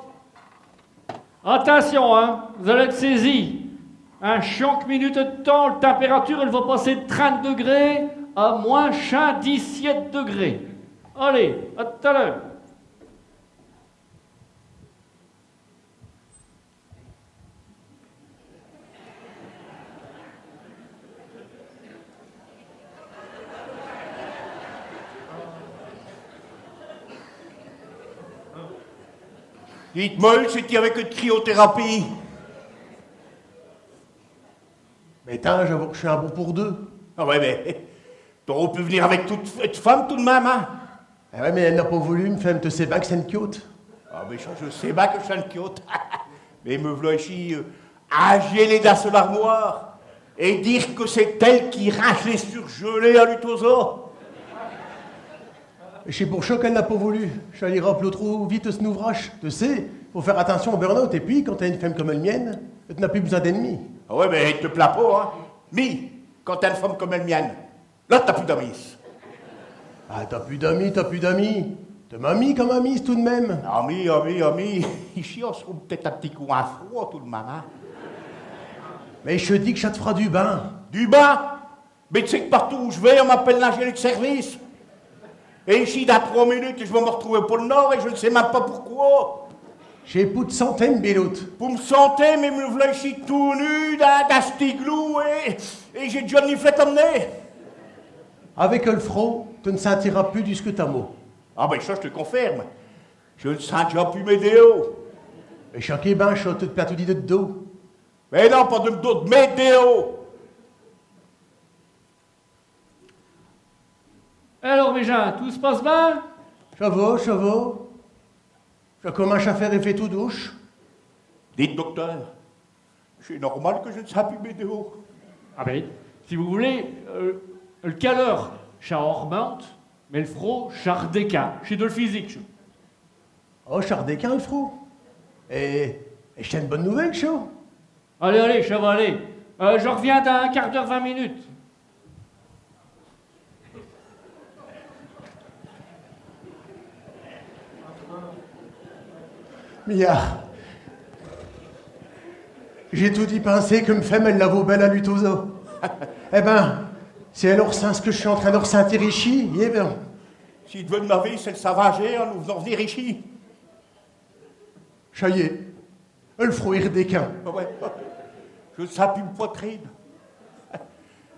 Attintion, hein, vous allez ête saisis. In chinq minutes ed temps, l' température, alle va passer d' trinte degrés à moins chint dix-sept degrés. Allez, à tout à l'heure. Dites-me, ch'est-ti avec eune cryothérapie ? Mais tin, j'avos r'chu un bon pour deux. Ah ouais, mais t'aros pu v'nir avec t' f-, t' femme tout d' même, hein ? Ah ouais, mais alle n'a pas voulu, m' femme, te sais bin que ch'est eune quiote. Ah, mais cha, j' sais bin que ch'est eune quiote. Mais me v'là ichi, euh, à geler dins s'n armoire et dire que ch'est elle qui rinche les surgelés à Lutosa. Et ch'est pour cha qu'alle n'a pas voulu. Cha li rappelot trop vite s'n ouvrache. Te sais, faut faire attintion au burn-out. Et pis, quand t'as eune femme comme el mienne, te n'as pus b'soin d'ennemis. Ah ouais, mais te te plains pas, hein. Mi, quand t'as eune femme comme el mienne, là, t'as pus d'amis. Ah, t'as pus d'amis, t'as pus d'amis. Te m'as mis comme ami, tout d' même. Ami, ami, ami. Ichi, in s'rot p't-ête un p'tit coin frod, tout d' même, hein. Ben, j'te dis qu'cha t'f'ra du bin. Du bin ? Mais ch'est qu'partout où j'vas, on m'appelle l'ingénieur d'service. Et ichi, dins tros minutes, j'vas m'artrouver au pôle Nord et j'sais même pas pourquoi. Ch'est pou t'santé, m'biloute. Pou m'santé, mais me v'là ichi tout nu, dins, dins ch't igloo, et, et j'ai d'jà eune niflette à m'nez. Avec el frod, te n'sintiras pus dusque ta mo. Ah ben cha, j'te l'confirme. Je n'sins d'jà pus mes déos. Et cha qu'est bin, cha, te t'plains toudis de t'dos. Mais non, pas de m'dos, de mes déos. Alors, mes gins, tout s'passe bin ? Cha va, cha va. Cha comminche à faire effet tout douche. Dites, docteur, ch'est normal que je n'sins pus mes déos ? Ah ben, si vous voulez, euh, l'caleur, cha armonte, mais l'frod, cha ardéquind. Ch'est de l'physique, cha. Oh, cha ardéquind, l'frod. Et, et ch'est eune bonne nouvelle, cha. Allez, allez, cha va aller. Euh, j'arviens dins un quart d'heure, vingt minutes. Mia. J'ai toudis pinsé que m'femme, all' avot belle à l'Utosa. Eh ben, si all' arsinnt ch'que j'sus in train d'arsintir ichi, eh ben. Si te veux m'avis, ch'est l'sauvage, in nous v'nant d'venir ichi. Cha y est, l'frod i ardéquind. Ah ouais. Je n'sins pus m'poitrine.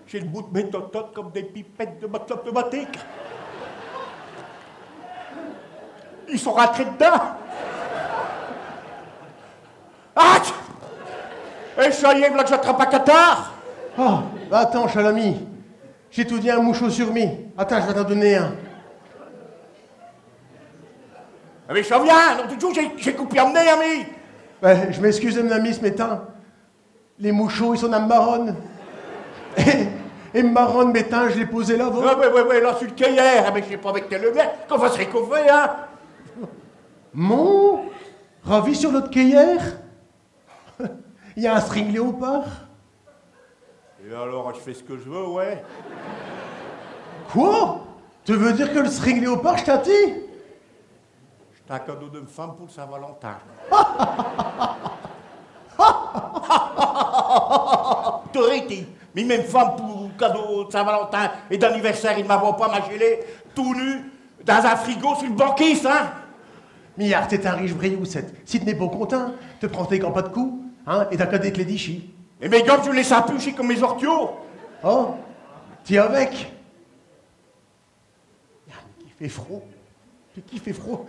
J'ai l'bout d'mes tototes comme des pipettes de matelas pneumatique. Is sont rintrés d'dins. Ah ! Et cha y est, v'là que j'attrape un catarrhe. Ah, bah attinds, cher ami. J'ai toudis un mouchon sur mi. Attinds, j'vas t'in donner un. Ah, mais cha vient, nom de Dieu, j'ai, j'ai coupé un nez, ami. Ben, j'm'excuse, m'n ami, mais attinds. Les mouchons, is sont dins m'maronne. Et, et m'maronne, mais attinds, j'l'ai posée là-bas. Ouais, ouais, ouais, ouais, là, sur l'cueillère. Ah, mais j'sais pas avec quelle lumière qu'on va s'récauffer, hein. Mon, ravis sur l'aute cueillère. Y a un string léopard. Et alors, j'fais ch'que j'veux, ouais. Quoi ? Te veux dire que l'string léopard, ch'est à ti ? Ch'est un cadeau de m'femme pour l'Saint-Valentin. T'aurais dit, mais m'femme, pour cadeau d'Saint-Valentin et d'anniversaire, i m'invoie pas m'ingeler tout nu dins un frigo sur l'banquise, hein ? Mia, t'es un riche brioussette. Si t'n'es pas contint, te prinds tes gants pas d'cou, hein, et t'as qu'à décler d'ichi. Et mes gants, j'les sins pus, ch'est comme mes ortiaux. Oh, t'es avec. Ah, mais qu'i fait frod. Mais qu'i fait frod.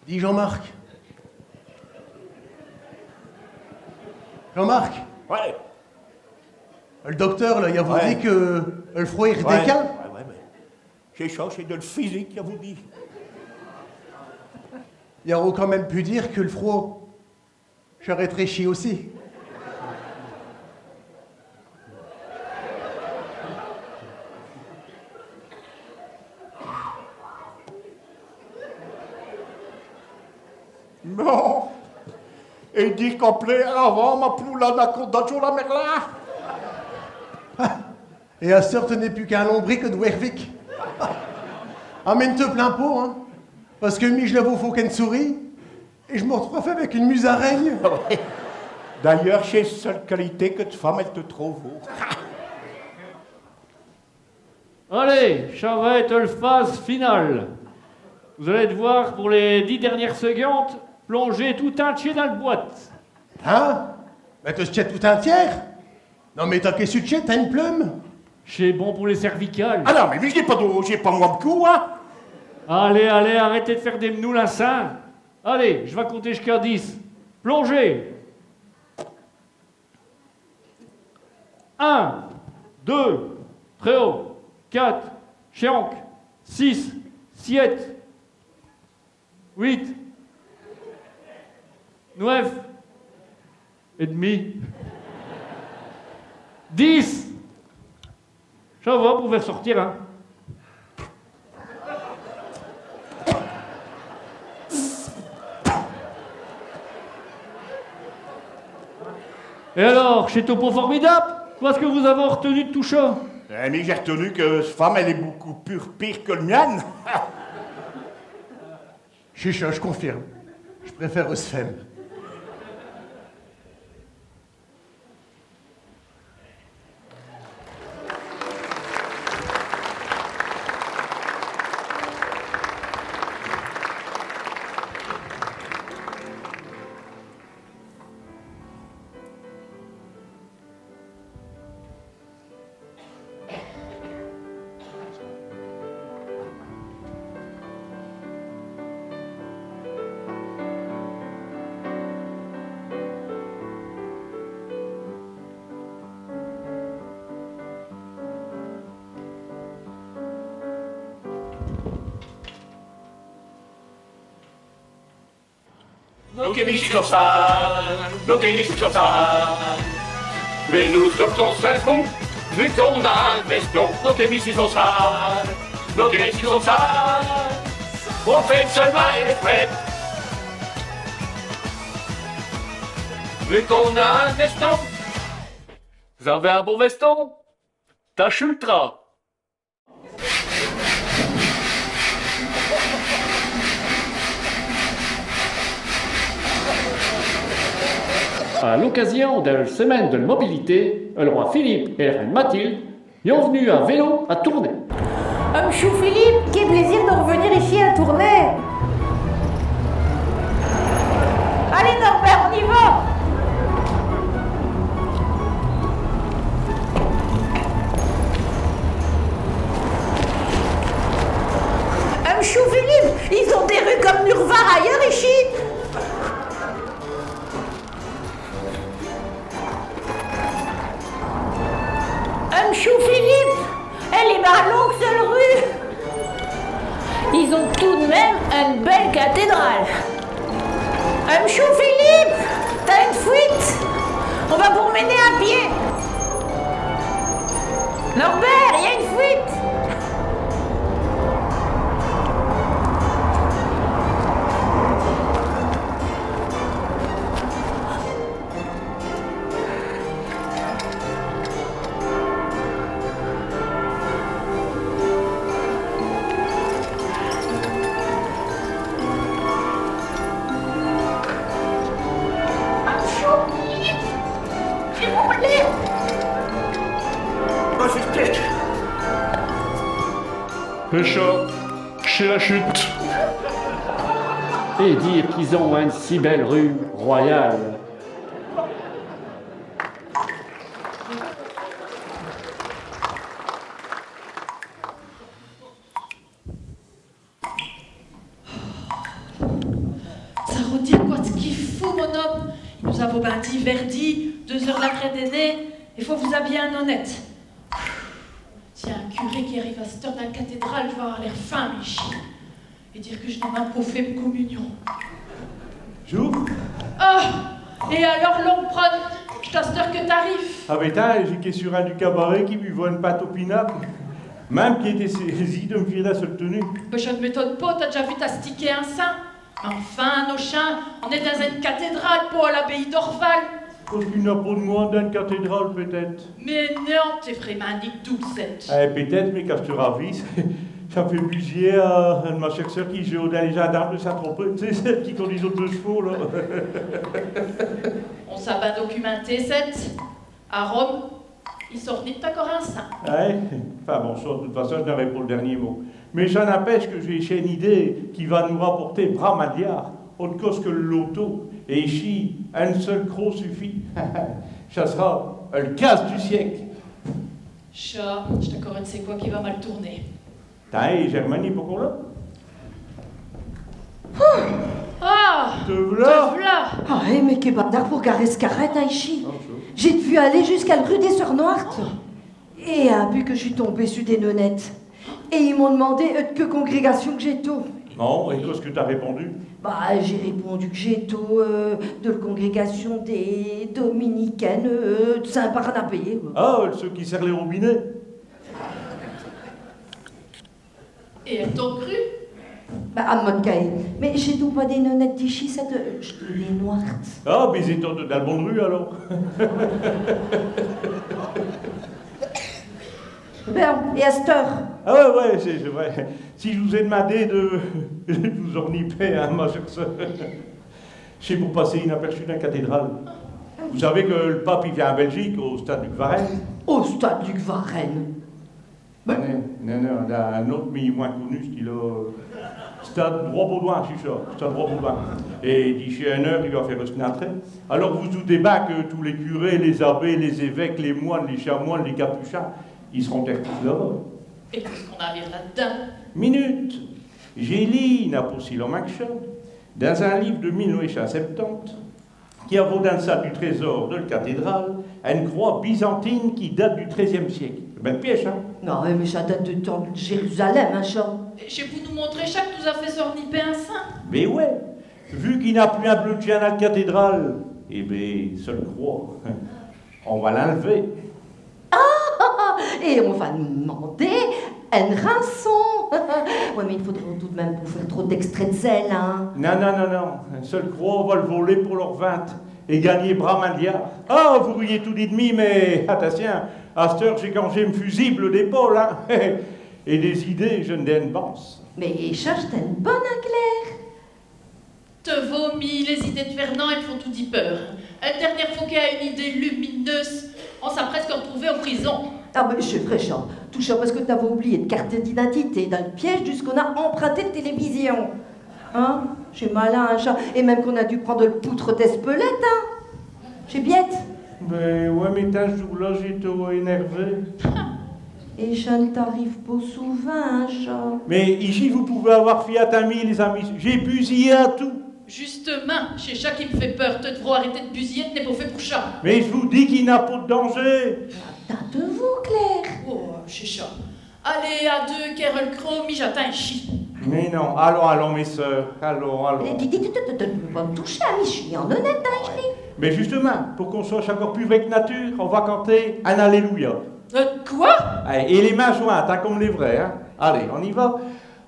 Dis, Jean-Marc. Jean-Marc. Ouais. L'docteur, là, i avot dit que l'frod i ardéquind. Ouais, ouais, ouais. Ch'est cha, ch'est de l'physique, i avot dit. I arot quand même pu dire que l'frod, cha rétréchit aussi. Non. Et dire qu'in pleut avant, m'app'lot l'anaconda d'Joe Lamerlin. Et asteur, te n'es pus qu'un lombric de Wervik. Ah, mais n'te plains pas, hein. Pasque mi, j'l'avos fo qu'eune souris, et j'm'artrouve avec eune musaraigne. Ah ouais. D'ailleurs, ch'est l'seule qualité que t'femme, all' te trouve. Allez, cha va ête l'phase finale. Vous allez devoir, pour les dix dernières secondes, plonger tout intier dins l'boîte. Hein ? Mais te tiens tout intier ? Non, mais t'as qu'est-ce que tu tiens, t'as eune plume ? Ch'est bon pour les cervicales. Ah non, mais j'dis pas d'eau, j'dis pas moi m'cou, hein. Allez, allez, arrêtez d'faire des mnous, là, cha. Allez, j'vas compter jusqu'à dix. Plongez. Un, deux, très haut, quatre, chinq, six, siet, huit, neuf et demi, dix. Cha va, vous pouvez ressortir, hein. Et alors, ch'étot pas formidable ? Quoi, ch'que vous avez retenu de tout cha ? Eh, mais j'ai retenu que ch'femme, all' est beaucoup pus pire que l'mienne. Ch'est cha, j'confirme. J'préfère ch'femme. Nos quémisses sont sales, nos quémisses sont sales. Mais nous sommes sans savon, vu qu'on a un veston. Nos quémisses sont sales, nos quémisses sont sales. On fait seulement exprès, vu qu'on a un veston. Vous avez un bon veston ? Tâche ultra. À l'occasion de la semaine de la mobilité, le roi Philippe et la reine Mathilde y ont venu à vélo à Tournai. Euh, Monsieur Philippe, quel plaisir de revenir ici à Tournai. Allez Norbert, on y va. Euh, Monsieur Philippe, ils ont des rues comme nulle part ailleurs ici. Euh, Monsieur Philippe, elle est bien longue, cette rue. Ils ont tout de même une belle cathédrale. Euh, Monsieur Philippe, t'as une fuite ? On va vous emmener à pied. Norbert, il y a une fuite. Et cha, ch'est la chute. Et dire qu'ils ont une si belle rue royale. Cha r'dit quoi, ch'qu'i fout, mon homme ? I nous avot bin dit, Verdi, deux heures l'après-dîner, i faut vous habiller in honnête. Si un curé qui arrife à ch't heure dins l'cathédrale, j'vas avoir l'air fin, mi, ichi. Et dire que j'n'ai même pos fait m'communion. Jour ? Ah ! Et alors, l'homme prône, ch'est à ch't heure que t'arrives ? Ah bé, tin, j'ai queu sur un du cabaret qui buvot eune pinte au pinape. Même qu'i étot saisi de m'fier dins cheulle tenue. Bé, cha n'm'étonne pos, t'as déjà vu t'astiquer insin ? Enfin, Nochin, on est dins eune cathédrale, pos à l'abbaye d'Orval. Parce qu'i n'a pos d'moine dins l'cathédrale, peut-ête. Mais non, t'es vraimint ni doux, ch'te. Eh, peut-ête, mais quand j'te ravise, cha fait busier à eune de mes chères sœurs qui joot dins les gendarmes de Saint-Tropez, te sais, chelle qui conduit les deux chevaux, là. On s'a bin documinté, ch'te. À Rome, i s'ornit incore insin. Ouais. Enfin bon, cha, de toute façon, j'n'arai pos l'dernier mot. Mais cha n'impêche que j'ai chée eune idée qui va nous rapporter bramint d'liards, aute cose que l'loto, et ichi, eune seule croix suffit. Cha s'ra l'casse du siècle. Cha, j't'accorde, ch'est quoi qui va mal tourner. Tin, et Germaine, i est pos incore là ? Ah ! Te v'là ! Te v'là ! Ah, eh, mais qué bazar pour garer s'carette, hein, ichi. Ah, cha. J'ai d'vu aller jusqu'à l'rue des Sœurs Noirtes. Et un but que j'sus tombée su des nonnettes. Et i m'ont d'mandé, euh, de queu congrégation que j'étos. Bon, et qu'est-ce que t'as répondu ? Bah, j'ai répondu que j'étos, euh, de l'congrégation des Dominicaines, euh, de Saint-Barnabé. Ah, cheux qui serrent les robinets. Et elles t'ont cru ? Bah, à m'moque. Mais ch'étot pos des nonnettes d'ichi, ch'étot, euh, des Noirtes. Ah, bé, i étottent dins l'bonne rue, alors. Bé, et à ch't heure ? Ah ouais, ouais, ch'est, ch'est vrai. Si j'vous ai d'mandé de, de vous orniper, hein, ma chère sœur. Ch'est pour passer inaperçu dins l'cathédrale. Vous savez que l'pape, i vient in Belgique, au stade Luc Varenne. Au stade Luc Varenne ? Non, non, non, non, i n'a un aute, mais moins connu, ch'ti-là. Stade Roi Baudouin, ch'est cha, stade Roi Baudouin. Et d'ichi eune heure, i va faire s'n intrée. Alors vous doutez bin que tous les curés, les abbés, les évêques, les moines, les chanoines, les capuchins, i s'ront tertous là-bas. Et qu'est-ce qu'on va vir là-d'dins ? Minute. J'ai lu, i n'a pos si longtemps que cha, dins un livre de mille neuf chint septante, qu'i avot dins l'salle du trésor de l'cathédrale eune croix byzantine qui date du treizième siècle. Belle pièche, hein ? Non, mais cha date du temps de Jérusalem, hein, cha. Et ch'est pour nous montrer cha qu'tous as fait s'orniper insin. Mais ouais, vu I n'a pus un bleu d'chien à l'cathédrale. Eh bé, ch'est l'croix. In va l'inl'ver. Ah, et in va d'minder eune rançon. Ouais, mais i faudra tout d'même pas faire trop d'excès d'zèle, hein. Non, non, non, non. Ch'est l'croix, in va l'voler pour l'revinte et gagner brasse un liard. Ah, vous riez toudis d'mi, mais attintion, à ch't'heure, j'ai cangé m'fusible d'épaule, hein. Et des idées, j'in ai eune banse. Mais cha, ch'est eune bonne, hein, Claire. Te vos, mi, les idées d'Fernand, elles m'font toudis peur. L'dernière fos qu'i a eune idée lumineuse, in s'a presque artrouvé in prison. Ah, mais ch'est vrai, cha. Tout cha parce que t'avos oublié t'carte d'identité dins l'pièche d'ùsqu'in a imprunté l'télévision. Hein ? Ch'est malin, cha. Et même qu'in a dû prinde l'poudre d'espelette, hein. Ch'est biête. Ben ouais, mais tain, ch'jour-là, j'étos énervé. Et cha n'arrife pas souvint, hein, cha. Mais ichi, vous pouvez avoir fiat in mi, les amis. J'ai busillé à tout. Justemint, ch'est cha qui m'fait peur. Te d'vros arrêter d'busiller, te n'es pas fait pour cha. Mais j'vous dis qu'i n'a pas d'danger. Tais-te, Claire. Oh, ch'est cha. Allez, à deux, querre l'croc, mi j'attinds ichi. Mais non, allons, allons, mes sœurs, allons, allons. Eh, dis, dis, dis, dis, dis, dis, ne pas m'toucher, hein, mi j'sus in honnête, hein, ichi. Mais justemint, pour qu'in soit incore pus vrai qu'nature, in va canter un Alléluia. Euh, quoi ? Allez, et les mains jointes, hein, comme les vrais, hein. Allez, in y va.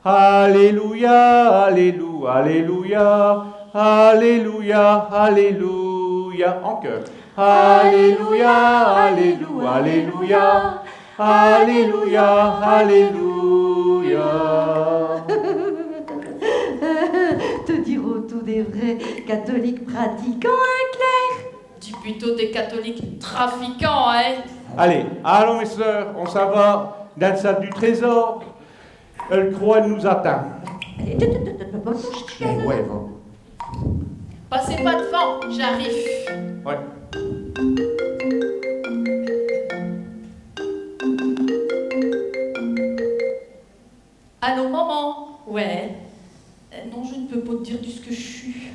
Alléluia, alléluia, alléluia, alléluia, alléluia. En chœur. Alléluia, alléluia, alléluia, alléluia, alléluia. Te dirons tous des vrais catholiques pratiquants, hein, Claire ? Dis putôt des catholiques trafiquants, hein ? Allez, allons, mes sœurs, in s'in va dins l'salle du trésor. L'croix, elle nous attind. Allez, te, te, te, te, te, te, te, te, te, eh, ouais, va. Passez pas d'vant, j'arrife. Ouais. Allô, maman ? Ouais. Euh, non, je n'peux pas t'dire d'ùsque j'sus.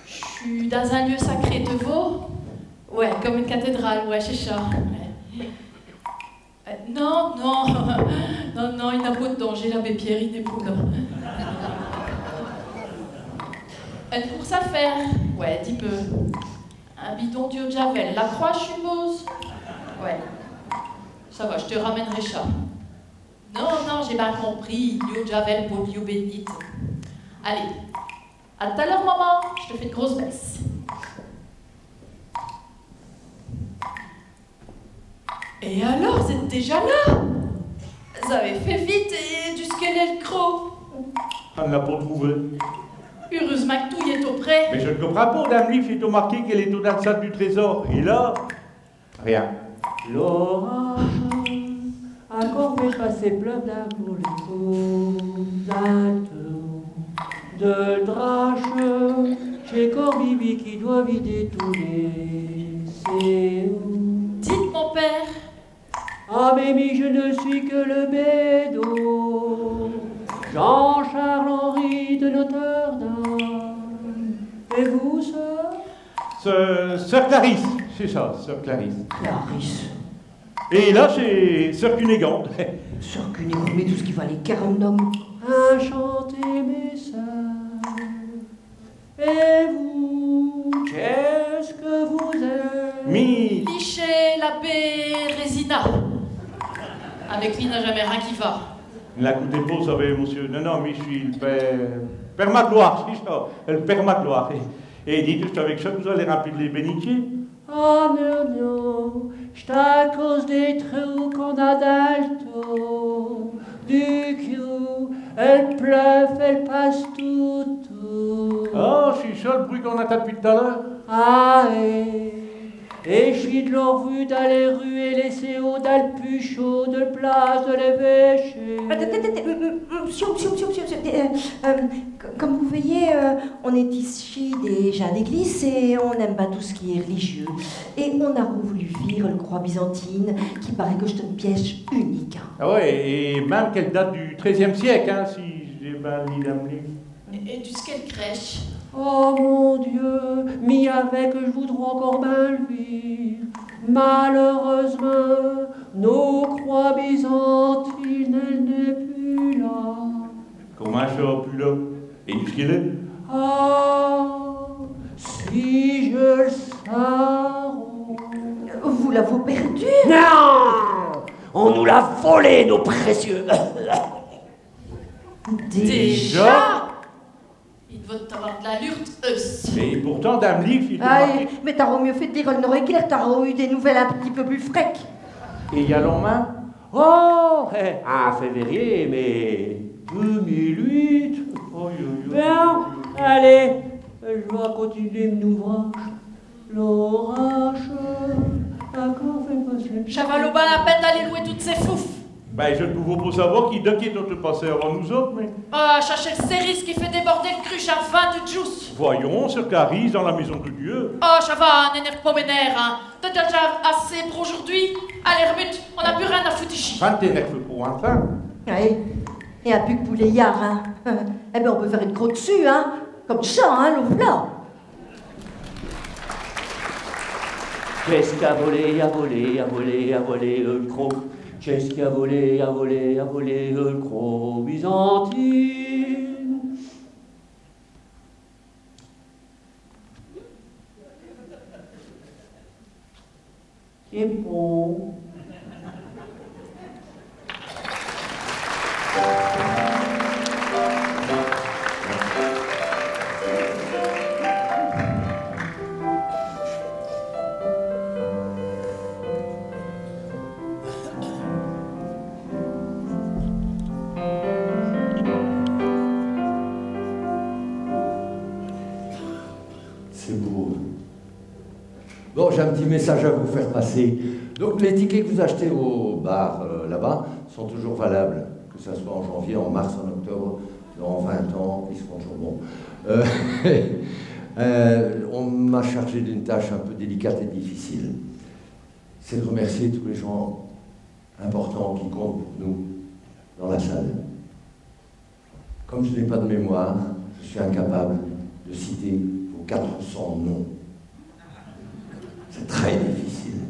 J'sus dins un lieu sacré, te vos ? Ouais, comme eune cathédrale, ouais, ch'est cha. Ouais. Euh, non, non, non, non, i n'a pas d'danger, l'abbé Pierre, i n'est pas là. Eune course à faire ? Ouais, dis-me. Un bidon d'eau d'javel. La Croix, j'suppose ? Ouais. Cha va, j'te ramènerai cha. Non, non, j'ai bin compris. L'eau d'javel pour l'eau bénite. Allez. À tout à l'heure, maman. J'te fais eune grosse baisse. Et alors, vous êtes déjà là ? Vous avez fait vite, et d'ùsqu'il est l'croc ? In l'a pas trouvé. Heureusement que tout y étot prêt. Mais je n'comprinds pas, dins l'livre, il étot marqué qu'elle étot dins l'salle du trésor. Et là, rien. L'orache a cor fait passer plein d'eau pour les causes. De l'drache, ch'est cor Bibi qui doit vider tous les séaux. Dites, mon père. Ah, mais mi, je ne suis que le bédot, Jean-Charles Henri de Notre-Dame. Et vous, sœur ? Sœur, sœur Clarisse, c'est ça, sœur Clarisse. Clarisse. Et là, c'est sœur Cunégonde. Sœur Cunégonde, mais tout ce qui va les cœurs, un homme. Enchanté, mes sœurs. Et vous, qu'est-ce que vous êtes ? Mi. Li, ch'est l'abbé Résina. Avec lui, n'a jamais rien qui va. N'l'acoutez pas, vous savez, monsieur. Non, non, mi, j'sus l'père, père Magloire, c'est cha, l'père Magloire. Et, et dites, avec cha, vous allez remplir les bénitiers ? Oh non, non, ch'est à cause des trous qu'in a dins l'toit. Du coup, el pleuve, elle passe tout, tout. Ah, ch'est cha l'bruit qu'in intind d'pus tout à l'heure ? Ah, eh. Et ch'est de l'orvu d'aller ruer les séaux dins l'puchot de l'plache de l'évêché. Attends, attends, attends, m-, m-, monsieur, monsieur, monsieur, monsieur, monsieur, euh, euh, c-, comme vous voyez, euh, in est ichi des gins d'églisse et in aime bin tout ce qui est religieux. Et in a voulu vir l'croix byzantine, qui paraît que ch'est eune pièche unique, hein. Ah ouais, et même qu'elle date du treizième siècle, hein, si j'ai bin lu dins l'livre. Et, et d'ùsqu'il crache ? Oh mon Dieu, mi avec, j'voudros incore bin l'vir. Malheureus'mint, no croix byzantine, elle n'est pus là. Commint cha, pus là ? Et d'ùsqu'il est ? Ah, Perdu ? Non ! On nous l'a volé, nos précieux. Déjà ? I d'vottent avoir d' l'allurte, eusses. Et pourtant, dins m' lif, i étot marqué. Mais t'aros mieux fait d' lire l' Noréclair, t'aros eu des nouvelles un p'tit peu pus fraîques. Et i a longmint ? Oh, eh, in février, mais deux mille huit. Aïe, aïe, aïe. Bon, allez, j' vas continuer m'n ouvrache. L'orache, incore fait passer. Cha valot bin la peine d'aller louer toutes ches foufes. Ben, j' ne pouvos pas savoir qui, qui d'ot est passé avant nous autes, mais... Ah, cha ch'est l' céris qui fait déborder l' cruche à vin d' jusse. Voyons, chère Clarisse, dans la maison de Dieu. Oh, cha va, n'énerve pas mes nerfs, hein. T'as déjà assez pour aujourd'hui. Allez, remute, on n'a pus rien à foutre ichi. Enfin, t'énerves pas, enfin. Ouais. Et un pus qu' pour les liards, hein. Eh ben, on peut faire eune croix d'sus, hein. Comme cha, hein, le v'là. Qu'est-ce qu'a volé, a volé, a volé, a volé, euh, l' croix ? Qu'est-ce qu'a volé, a volé, a volé, euh, l' croix byzantine ? Tiens, bon. C'est beau. Bon, j'ai un petit message à vous faire passer. Donc, les tickets que vous achetez au bar, euh, là-bas, sont toujours valables, que ça soit en janvier, en mars, en octobre, dans vingt ans, ils seront toujours bons. Euh, euh, on m'a chargé d'une tâche un peu délicate et difficile. C'est de remercier tous les gens importants qui comptent pour nous dans la salle. Comme je n'ai pas de mémoire, je suis incapable de citer vos quatre cents noms. C'est très difficile.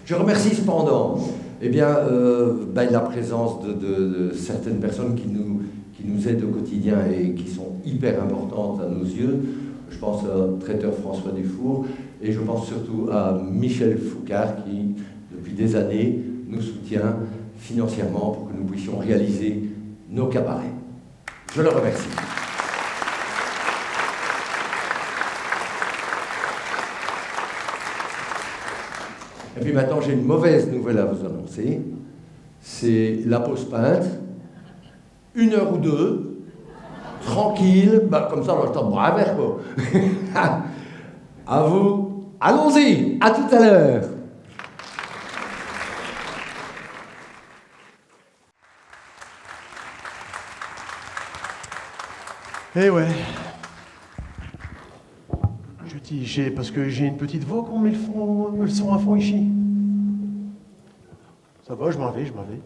Je remercie cependant, eh bien, euh, ben, la présence de, de, de certaines personnes qui nous, qui nous aident au quotidien et qui sont hyper importantes à nos yeux. Je pense au traiteur François Dufour et je pense surtout à Michel Foucard qui, depuis des années, nous soutient financièrement pour que nous puissions réaliser nos cabarets. Je le remercie. Et puis maintenant, j'ai une mauvaise nouvelle à vous annoncer. C'est la pause pinte. Une heure ou deux, tranquille, bah, comme ça, on a le temps de boire un verre, quoi. À vous. Allons-y, à tout à l'heure. Eh ouais. Je dis, j'ai, parce que j'ai une petite voix qu'on met le fond, le son à fond ici. Ça va, je m'en vais, je m'en vais.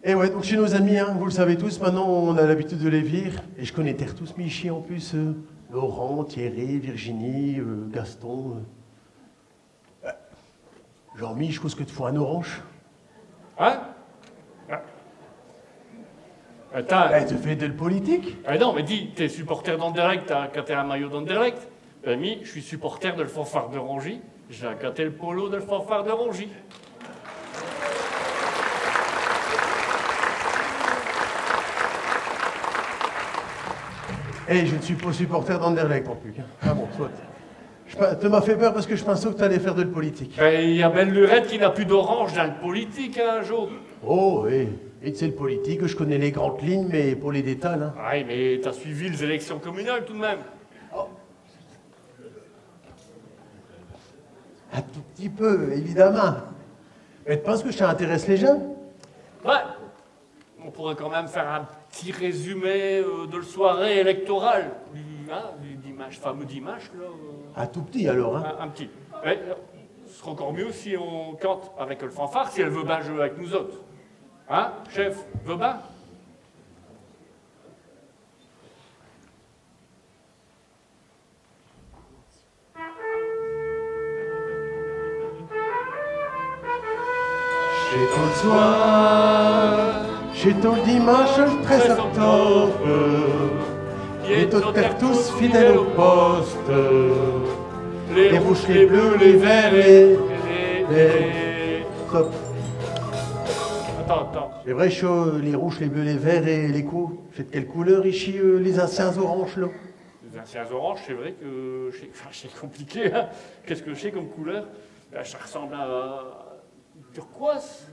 Eh ouais, donc chez nos amis, hein, vous le savez tous, maintenant on a l'habitude de les vir, et je connais tertous mes ichi en plus, euh, Laurent, Thierry, Virginie, euh, Gaston, euh. Jean-Mi, j' cros que te fos un orange. Hein ? Ah. Attinds. Eh, te fais de l' politique ? Ah non, mais dis, t'es supporter d'Anderlecht, t'as acaté un maillot d'Anderlecht. Ben, mi, j' sus supporter de l' fanfare de Rangy. J'ai acaté l' polo de l' fanfare de Rangy. Eh, je ne suis pas supporter d'Anderlecht non plus, hein. Ah bon, soit. J' pin-, te m'as fait peur parce que j' pinsos que t'allais faire de l' politique. Ben, y a belle lurette qu'i n'a pus d'orange dins l' politique, hein, Jo. Oh, eh, et tu sais, l' politique, j' connais les grandes lignes, mais pas les détails, hein. Ouais, mais t'as suivi les élections communales tout de même. Oh. Un tout petit peu, évidemment. Mais te pinses que cha intéresse les gins ? Ouais. On pourrait quand même faire un petit résumé, euh, de la soirée électorale, du, hein, du dimanche, fameux dimanche, là, euh. Un tout petit, alors, hein ? Un, un petit. Mais, euh, ce serait encore mieux si on cante avec le fanfare, si elle veut bien jouer avec nous autres. Hein, chef, veut bien ? Ch'étot l' soir, ch'étot l' dimanche, l' treize octobre, i étot tertous fidèles au poste. Les rouches, les bleus, les verts, les, les, les... Stop. Attends, attends. Ch'est vrai, cha, les rouches, les bleus, les verts et les cou-, ch'est de quelle couleur ichi, euh, les anciens oranges, là ? Les anciens oranges, ch'est vrai que ch'est, enfin, ch'est compliqué, hein. Qu'est-ce que ch'est comme couleur ? Ben, cha ressemble à turquoise.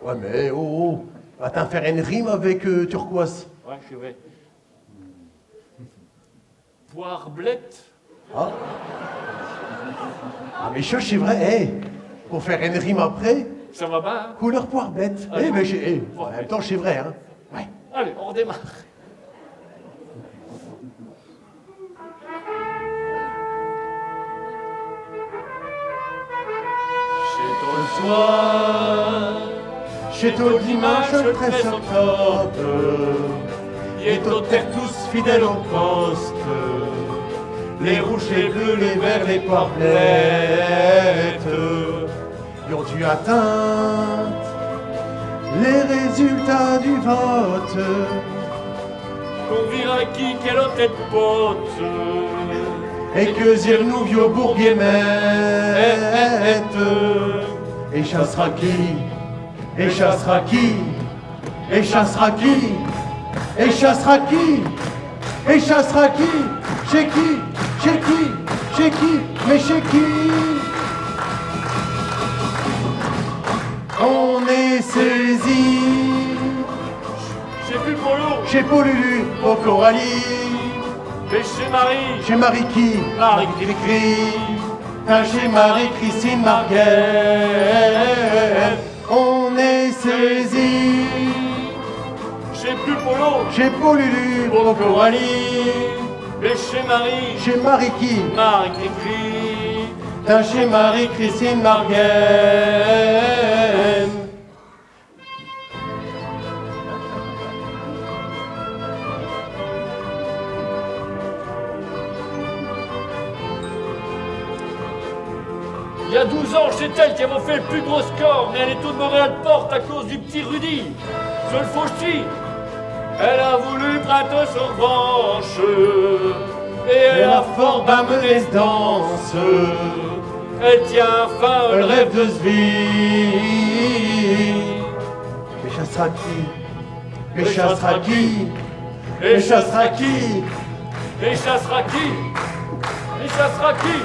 Ouais, mais oh, oh, va t'in faire eune rime avec, euh, turquoise. Ouais, ch'est vrai. Poire blette. Ah. Ah, mais cha, ch'est vrai, eh, pour faire eune rime après. Cha va bin, hein ? Couleur poire blette. Allez. Eh, mais ch'est, eh, en même temps, ch'est vrai, hein. Ouais. Allez, on redémarre. Ch'étot l'soir, ch'étot l'diminche, l'treize octobe, i étottent tous fidèles au poste, les rouches, les bleus, les verts, les poires blettes. I ont dû attinte les résultats du vote. Qu'on vira qui qu'est l'tête pote. Et que dira l'nouveau bourgmestre. Et cha s'ra qui ? Et cha s'ra qui ? Et cha s'ra qui ? Et cha s'ra qui ? Et cha s'ra qui ? Ch'est qui ? Ch'est qui ? Ch'est qui ? Mais ch'est qui ? On est saisi. Ch'est pus Polo. Ch'est Paululu, pos Coralie. Mais ch'est Marie. Ch'est Marie qui ? Marie Cricri. Hein, ch'est Marie-Christine Marguerite. On est saisi. Ch'est pus Polo. Ch'est Paululu, pos Coralie. Mais ch'est Marie. Ch'est Marie qui ? Marie Cricri. Hein, ch'est Marie-Christine Marguerite. I a douze ans, ch'est elle qui avot fait l'pus gros score, mais elle est tout d'meureue à l'porte à cause du p'tit Rudy. Ch'est l'fauch'ti. Elle a voulu prinde s'revanche et elle a fort bin mené s'danse. Elle tient enfin l'rêve de s'vie. Et cha s'ra qui ? Et cha s'ra qui ? Et cha s'ra qui ? Et cha s'ra qui ? Et cha s'ra qui ?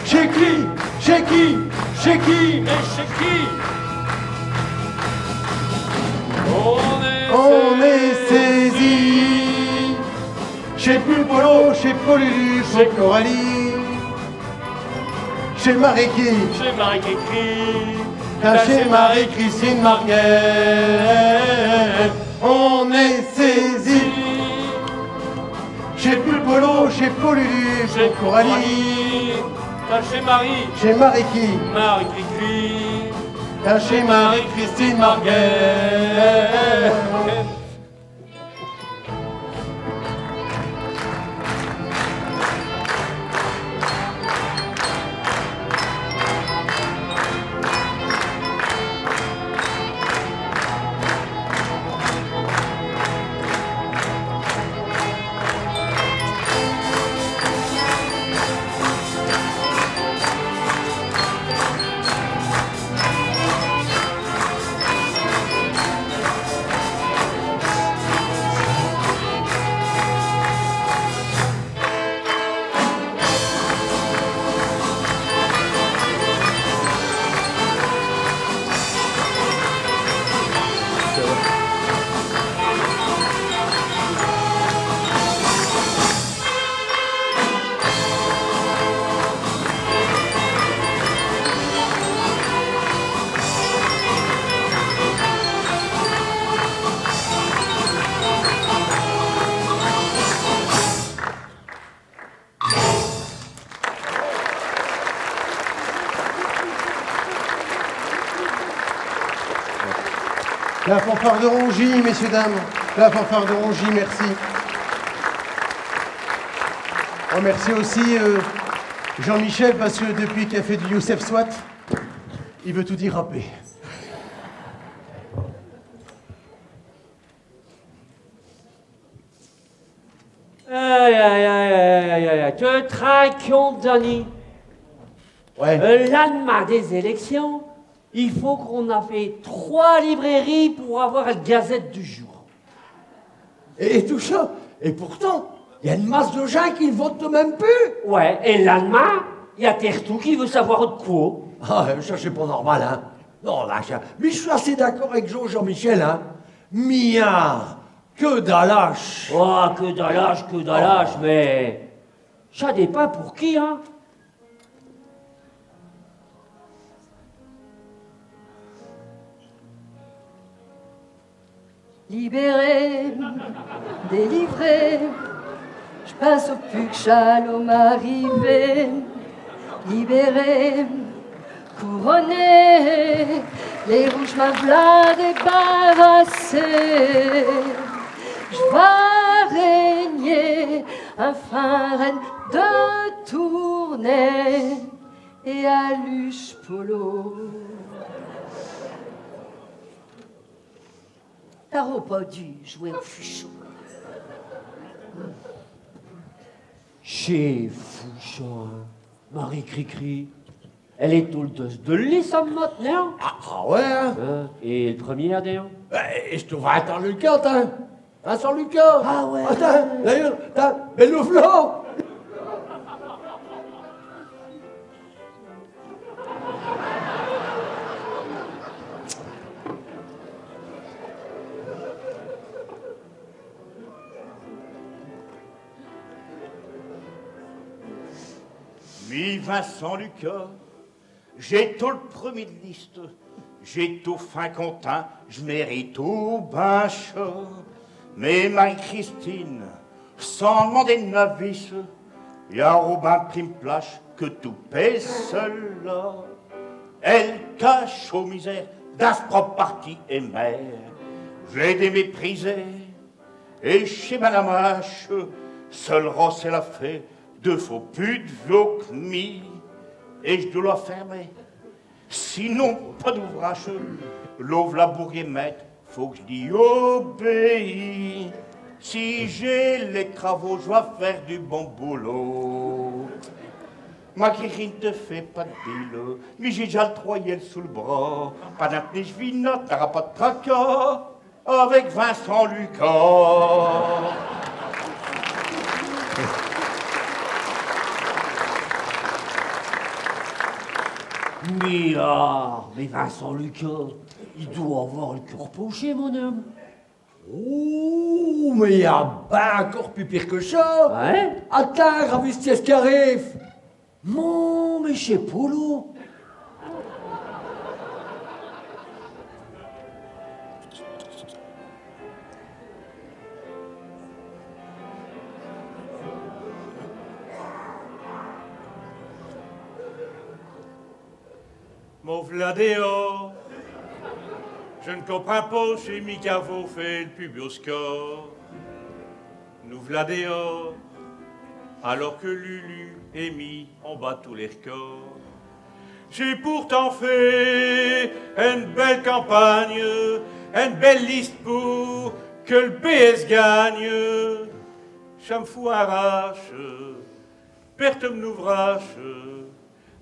Ch'est qui ? Ch'est qui ? Ch'est qui ? Et ch'est qui ? On est, on est saisi. Ch'est pus Polo, ch'est Paululu, ch'est Coralie. Ch'est Marie qui ? Ch'est Marie Cricri. Hein, ch'est Marie-Christine Marguerite. On est saisi. Ch'est pus Polo, ch'est Paululu, ch'est Coralie. Hein, ch'est Marie. Ch'est Marie qui ? Marie Cricri. Hein, ch'est Marie-Christine Marguerite. La fanfare de Rongy, messieurs, dames. La fanfare de Rongy, merci. On remercie aussi, euh, Jean-Michel, parce que depuis qu'il a fait du Youssef Swat, il veut tout dire râpé. Aïe, aïe, aïe, aïe, aïe, aïe, aïe. Te trinquions, Dany. Ouais. Euh, l'lind'main des élections, i faut qu'in a fait trois librairies pour avoir l'gazette du jour. Et, et tout cha, et pourtant, i a eune masse de gins qui n'votent même pus. Ouais, et l'lind'main, i a tertous qui veul'tent savoir d'quo. Ah, cha, ch'est pas normal, hein. Non, là, cha, mais j'sus assez d'accord avec Jean, Jean-Michel, hein. Milliards, que d'lâche. Oh, que d'lâche, que d'lâche, mais cha dépind pour qui, hein. Libéré, délivré, j'pinse pus qu'ch'allot m'arriver. Libéré, couronné, les rouges m'ont v'là débarrassé. J'vas régner, enfin reine de tournée, et à l'uche Polo. T'aros pas dû jouer au fuchon. Ch'est fou, cha, hein. Marie Cricri, elle est tout l'deuil de l'lice à m'matin, hein. Ah, ah ouais, hein. Hein, et l'premier, hein. Eh, j't'ai vingt ans, Lucas, hein. Vincent Lucas. Ah ouais. Attinds, d'ailleurs, attinds, mais le v'là. Mi Vincent Lucas, j'étos l'premier d'liste, j'étos fin contint, j'méritos bin cha. Mais Marie-Christine, sans d'mander d'navis, i arot bin pris m'plache que tout pèse là. Elle cache au misère dins s'prop' parti et mère. J'l'ai déméprisée. Et ch'est bin d'mmache, seule race elle a fait deux fos pus d'viaux qu'mi, et j'dos l'fermer. Sinon, pas d'ouvrache, l'v'là bourrier maîte, faut qu'j'li obéis. Si j'ai les travaux, j'vas faire du bon boulot. Marie-Christine, te fais pas d'bile, mi j'ai déjà l'troyelle sous l'bras. Pindant qu'mi j'vis là, t'aras pas d'tracas avec Vincent Lucas. Mais ah, mais Vincent Lucas, i dot avoir l'cœur poché, mon homme. Oh, mais i a bin incore pus pire que cha. Ouais. Attinds, ravis ch'qu'arrife. Mon, mais ch'est Polo. Me v'là dehors. Je n'comprinds pas, ch'est mi qu'avot fait l'pus biau score. Nous v'là dehors, alors que Lulu et mi, in bats tous les r'cords. J'ai pourtant fait eune belle campagne, eune belle liste pour que l'P S gagne. Cha m'fout eune rache, perte m'n ouvrache,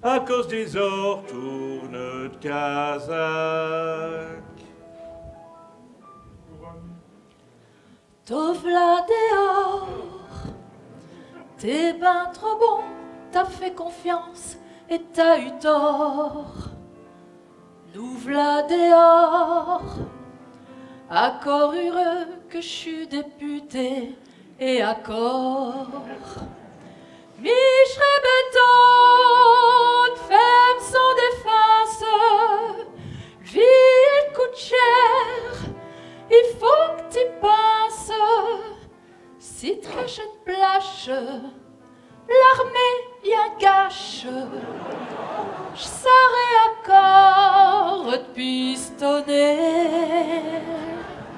à cause des ortournes d'Cazac. Te v'là dehors, t'es bin trop bon, t'as fait confiance et t'as eu tort. Nous v'là dehors, accord heureux que j'sus député, et accord. Mi j'serais béton d'faire sans défense, l'vie elle coûte cher, i faut que t'y pinses. Si t'caches eune plache, l'armée y a cache. J'sarais accord t'pistonner.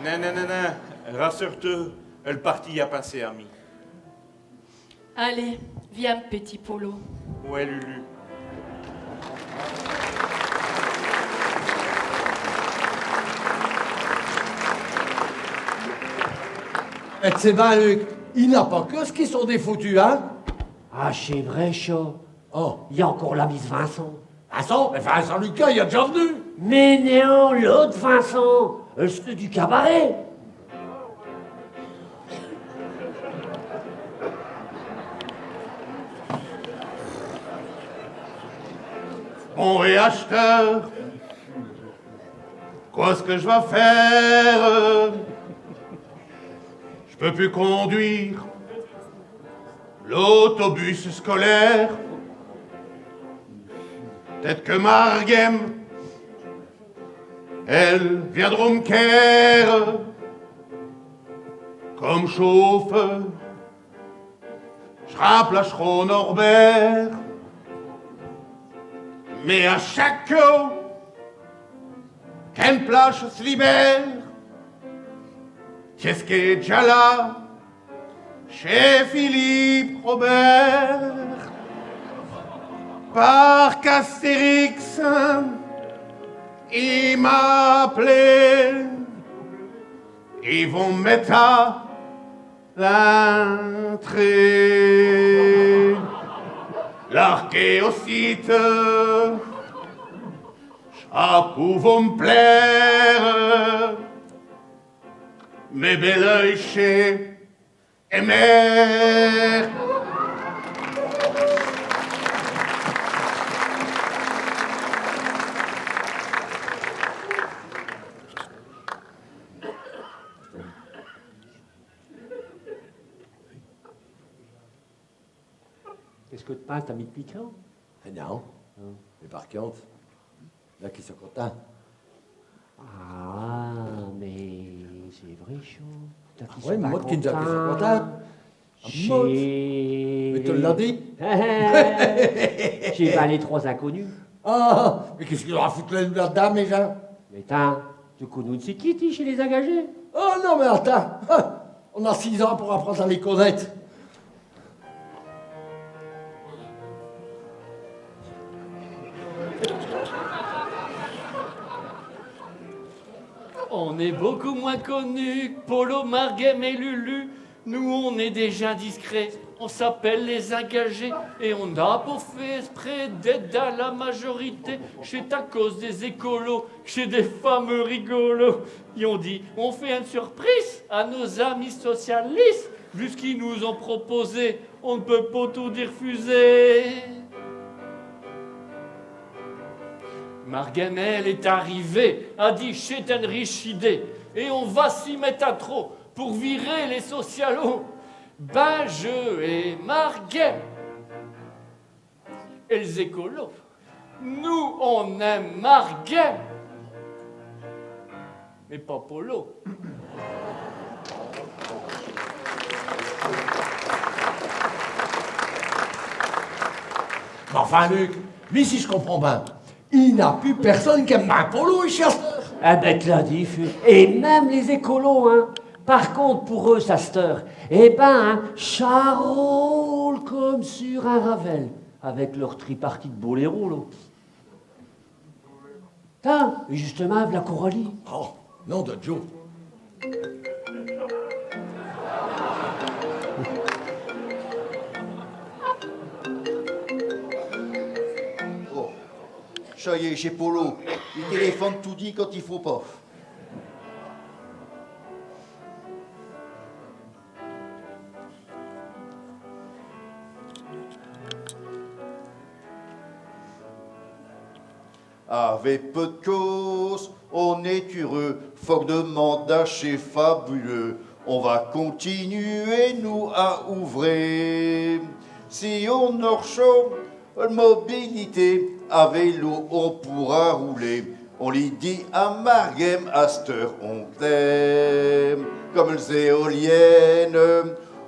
Non, non, non, non, rassure-te, l'parti a pinsé à mi. Allez, viens, p'tit Polo. Ouais, Lulu. Eh, ch'est vrai, Luc, i n'a pas que ch'qui sont des foutus, hein ? Ah, ch'est vrai, cha. Oh. I a incore la Miss Vincent. Vincent ? Mais Vincent Lucas, il est déjà venu. Mais non, l'aute Vincent, euh, ch'est du cabaret. Bon, et achteure, quoi ch' que j' vas faire ? J' peux pus conduire l'autobus scolaire. P't-ête que Marghem, elle viendrot m' quère comme chauffeur. J' remplacherai Norbert. Mais à chaque cop qu'eune plache s' libère, ch'est qu'elle est déjà là, ch'est Philippe Robert. Par qu'Astérix, i m'appelot, i vont m' mette à l'entrée. L'arquée aussi, cha pouvot m' plaire, mais bel œil ch'est Emer. Qu'est-ce que t' pinses, t'as mis t' micro ? Eh non. Non. Mais par contre, là, qui sont contents. Ah, mais ch'est vrai, cha. T'as qui sont pas contents. Ah ouais, mais moi, qui sont contents. Ah, moi. Mais te l'as dit. Ch'est pas les trois inconnus. Ah, mais qu'est-ce qu'il aura foutu là, là-dedans, déjà ? Mais attinds, te connos ch'est qui, ti, chés les engagés ? Oh non, mais attinds. On a six ans pour apprendre à les connaître. On est beaucoup moins connus que Polo, Marghem et Lulu. Nous, on est des gins discrets. On s'appelle les engagés et on n'a pas fait exprès d'ête dins la majorité. Ch'est à cause des écolos que ch'est des fameux rigolos. Is ont dit, on fait eune surprise à nos amis socialistes. Vu ch' qu'i nous ont proposé, on n' peut pas tout y r'fuser. Marghem, elle, est arrivée, a dit, ch'est eune riche idée, et on va s'y mette à tros pour virer les socialos. Bin, j' et Marghem et les écolos, nous, on aime Marghem, mais pas Polo. Mais enfin, Luc, mais si j' comprinds bin, i n'a pus personne qui aime bin Polo ichi asteur. Eh ben, te l'as dit, Fuchs. Et même les écolos, hein. Par contre, pour eux, asteur, eh ben, hein, cha roule comme sur un ravel. Avec leu tripartite boléro, là. Tiens, et justemint, v'là Coralie. Oh, nom de Dieu. Oh. Cha y est, ch'est Polo. I téléphone toudis quand i faut pas. Avec peu d' cause, on est heureux. Faut qu' d'mand'à chés fabuleux. On va continuer, nous, à ouvrer. Si on a chaud, l' mobilité, à vélo, on pourra rouler. On li dit à Marghem, asteur, on t'aime. Comme les éoliennes,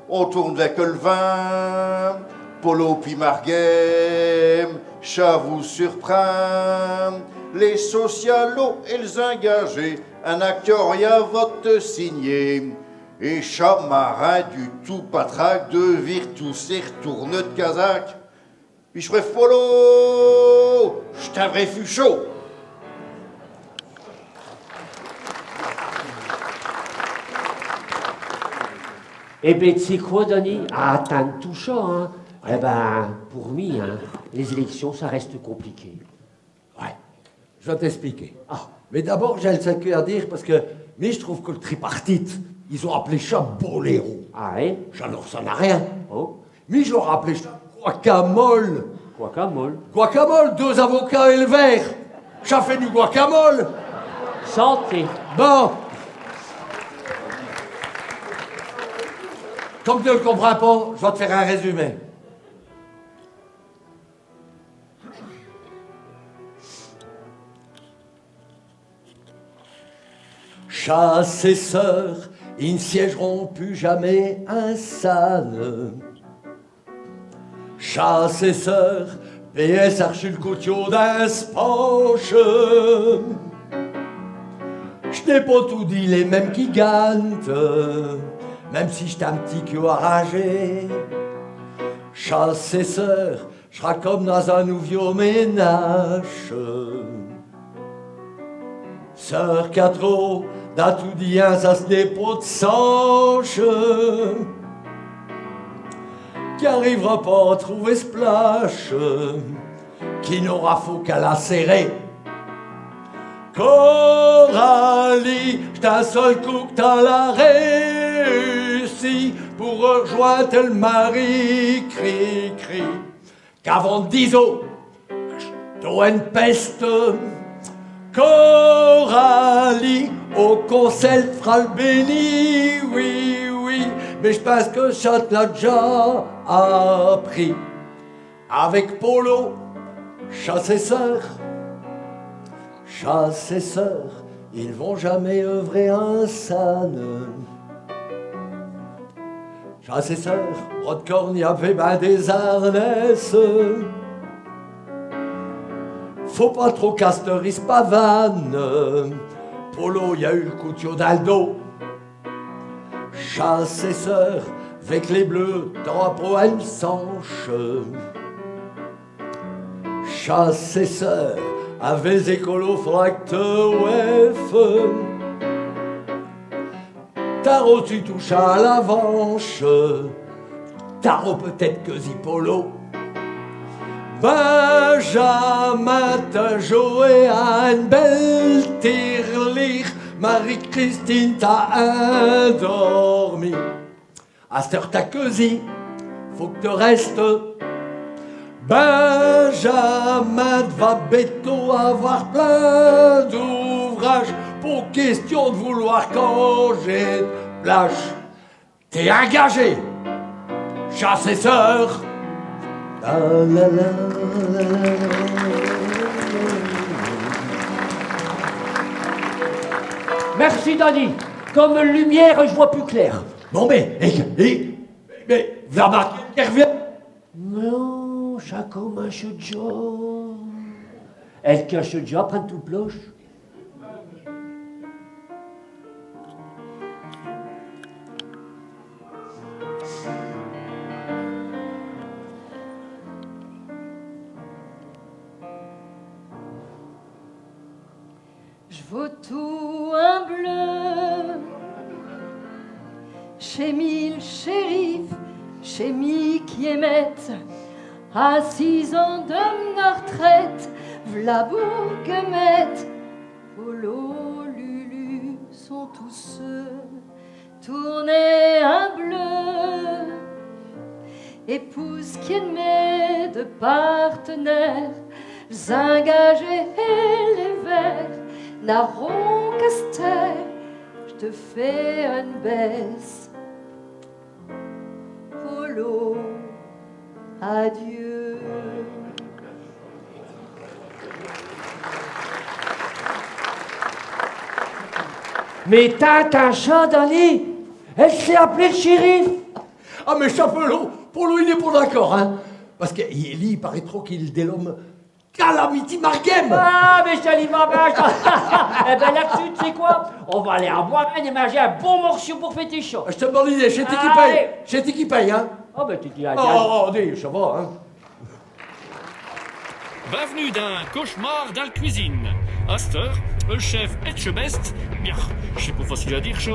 on tourne avec le vent. Polo puis Marghem, cha vous surprend. Les socialos et les engagés, un accord y a vote signé. Et cha marin du tout patraque de vir tous ces retourneux de Casaque. Puis j' préfère Polo, ch'est un vrai fuchot. Eh ben, te sais quoi, Dany ? Attinds tout cha, hein. Eh ben, pour mi, hein, les élections, cha reste compliqué. Ouais, j' vas t'expliquer. Ah. Mais d'abord, j'ai un sacré à dire parce que mi, j' trouve que l' tripartite, is ont appelé cha boléro. Ah, hein ? Cha n' ressemble à rien. Oh. Mi, j' l'aurais appelé cha guacamole. Guacamole. Guacamole, deux avocats et l' verre. Cha fait du guacamole. Santé. Bon. Comme te l' comprinds pas, j' vas t' faire un résumé. Chassé sœur, i n' siégeront pus jamais insinne. Chassé sœur, P S archu l' coutiau dins s' poche. J' n'ai pas toudis les mêmes qui gantent, même si j' t'ai un p'tit cul arrangé. Chassé sœur, j' serai comme dins un nouviau ménache. Sœur Catro, dins tout dire, cha ch' n'est pas d' sanche, qui arrivera pas à trouver s' plache, qui n'aura fauque à la serrer. Coralie, ch'est un seul coup qu' t'as la réussi pour rejointe el mari, cri, cri. Qu'avant dix ans, j't'ai eu eune peste. Coralie, au conseil, t'f'ras l' béni, oui, oui. Mais j'pinse que cha te l'a déjà appris. Avec Polo, chassé sœur, chassé sœur, i n'vont jamais œuvrer insinne. Chassé sœur, Rodcorn i a fait ben des harnais. Faut pas trop qu'asteur i s'pavane. Polo, i a eu l' coutiau dins l' dos. Chassé sœur, avec les bleus, t'auras pas eune sanche. Chassé sœur, avec les écolos, f'ra que te ouefes. T'as reçu tout cha à l'avanche. T'as peut-être queusi Polo. Benjamin, t'as joué à eune belle tirelire. Marie-Christine, t'as indormi. Asteur, t'as queusi, faut que te restes. Benjamin, te vas bétôt avoir plein d'ouvrages, pas question de vouloir canger t' plache. T'es ingagé, chassé sœur. La, la, la, la, la. Merci, Dany. Comme lumière, j'vos pus clair. Bon, mais, eh, eh, mais, v'là Marielle qui arvient. Non, chacun a s' job. Est-ce que ch' job prend tout l' plache ? J'vos tout in bleu, ch'est mi l' shérif, ch'est mi qui émette, à six ans de m' retraite, v'là Bourguemette, Polo, Lulu sont tous seuls. Tournez in bleu. Et pour ce qui est de mes deux partenaires, les engagés et les verts, n'aront qu'à s' taire, j'te fais eune baisse. Polo, adieu. Mais t'intinds cha, Dany ? Elle s'est appelée l' shérif. Ah, mais cha, Polo, Polo, il est pas d'accord, hein. Parce que li, i paraît trop qu'i délome Calamity Marghem. Ah, mais cha li va bien, cha. Eh ben, là-d'sus, te sais quoi ? On va aller à Boirène et minger un bon morciau pour fêter cha. Ch'est eune bonne idée, ch'est ti qui paye. Allez. Ch'est ti qui paye, hein. Oh, ben, te dis, oh, oh, oh, dis, cha va, hein. Bienvenue dins Cauchemar dins l' cuisine. Asteur, el chef Etchebest, bien, ch'est pas facile à dire, cha,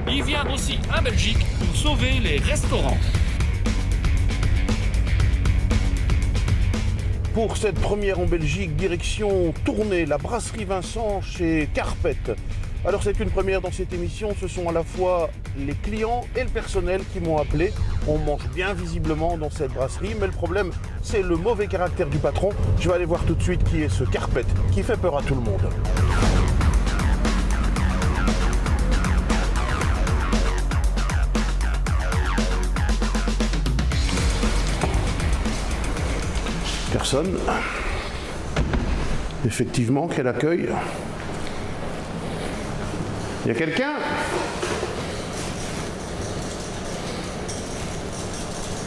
i vient aussi in Belgique pour sauver les restaurants. Pour cette première en Belgique, direction Tournai, la brasserie Vincent chez Carpette. Alors c'est une première dans cette émission, ce sont à la fois les clients et le personnel qui m'ont appelé. On mange bien visiblement dans cette brasserie, mais le problème, c'est le mauvais caractère du patron. Je vais aller voir tout de suite qui est ce Carpette qui fait peur à tout le monde. Personne. Effectivement, quel accueil. Y a quelqu'un ?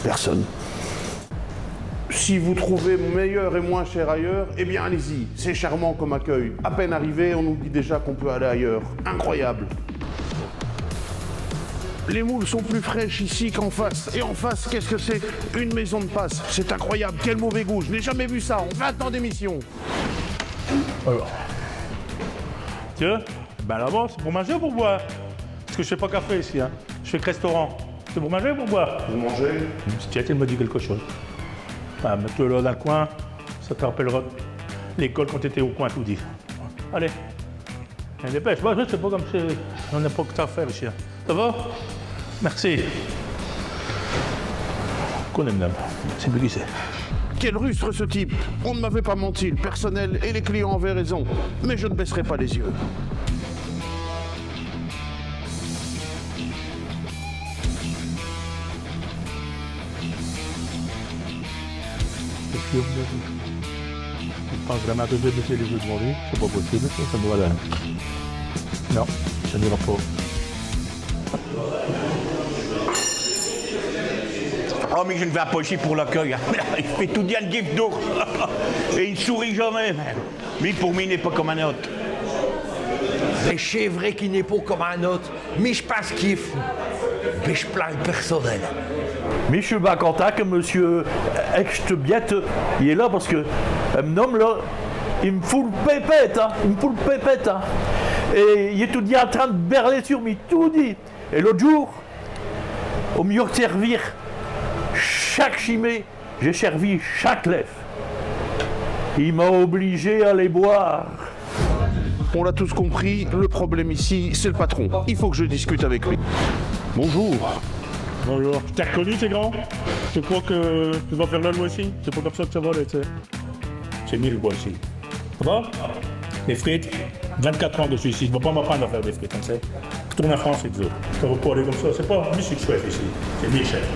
Personne. Si vous trouvez meilleur et moins cher ailleurs, eh bien allez-y, c'est charmant comme accueil. À peine arrivé, on nous dit déjà qu'on peut aller ailleurs. Incroyable. Les moules sont plus fraîches ici qu'en face. Et en face, qu'est-ce que c'est ? Une maison de passe. C'est incroyable, quel mauvais goût. Je n'ai jamais vu ça en vingt ans d'émission. Alors. Tiens, ben là-bas, c'est pour manger ou pour boire ? Parce que je fais pas café ici, hein. Je fais que restaurant. C'est pour manger ou pour boire ? Pour manger. Tiens, tu me dis quelque chose. Ah, mets-le là dans le coin, ça te rappellera l'école quand t'étais au coin, tout dit. Allez. Allez, dépêche, moi, je sais pas comme c'est, on n'a pas que ça à faire ici, hein. Ça va ? Merci. Qu'on aime, c'est plus qui c'est. Quel rustre ce type ! On ne m'avait pas menti, le personnel et les clients avaient raison. Mais je ne baisserai pas les yeux. Je pense vraiment que je vais baisser les yeux devant lui. C'est pas possible, ça, ça me va là. Non, ça n'ira pas. Oh, mais je ne viens pas ici pour l'accueil, hein. Il fait tout dire le gif d'ours. Et il ne sourit jamais. Mais pour moi, il n'est pas comme un autre. Mais c'est vrai qu'il n'est pas comme un autre. Mais je pense qu'il faut. Mais je plains le personnel. Mais je suis bien content que monsieur Echtebiette, il est là parce que un homme là, il me fout le pépette, hein. Il me fout le pépette, hein. Et il est tout dit en train de berler sur moi, tout dit. Et l'autre jour, au mieux de servir chaque chimée, j'ai servi chaque lève. Il m'a obligé à les boire. On l'a tous compris, le problème ici, c'est le patron. Il faut que je discute avec lui. Bonjour. Bonjour. T'es reconnu, c'est grand ? Tu crois que tu vas faire la loi ici ? C'est pas comme ça que ça va aller, tu sais. C'est mille, quoi, ici. Ça va ? Les frites, vingt-quatre ans que je suis ici, je ne vais pas m'apprendre à faire des frites, hein, tu sais. Retourne en France, si tu veux. Ça va pas aller comme ça. C'est pas moi qui suis chef ici. C'est lui le chef.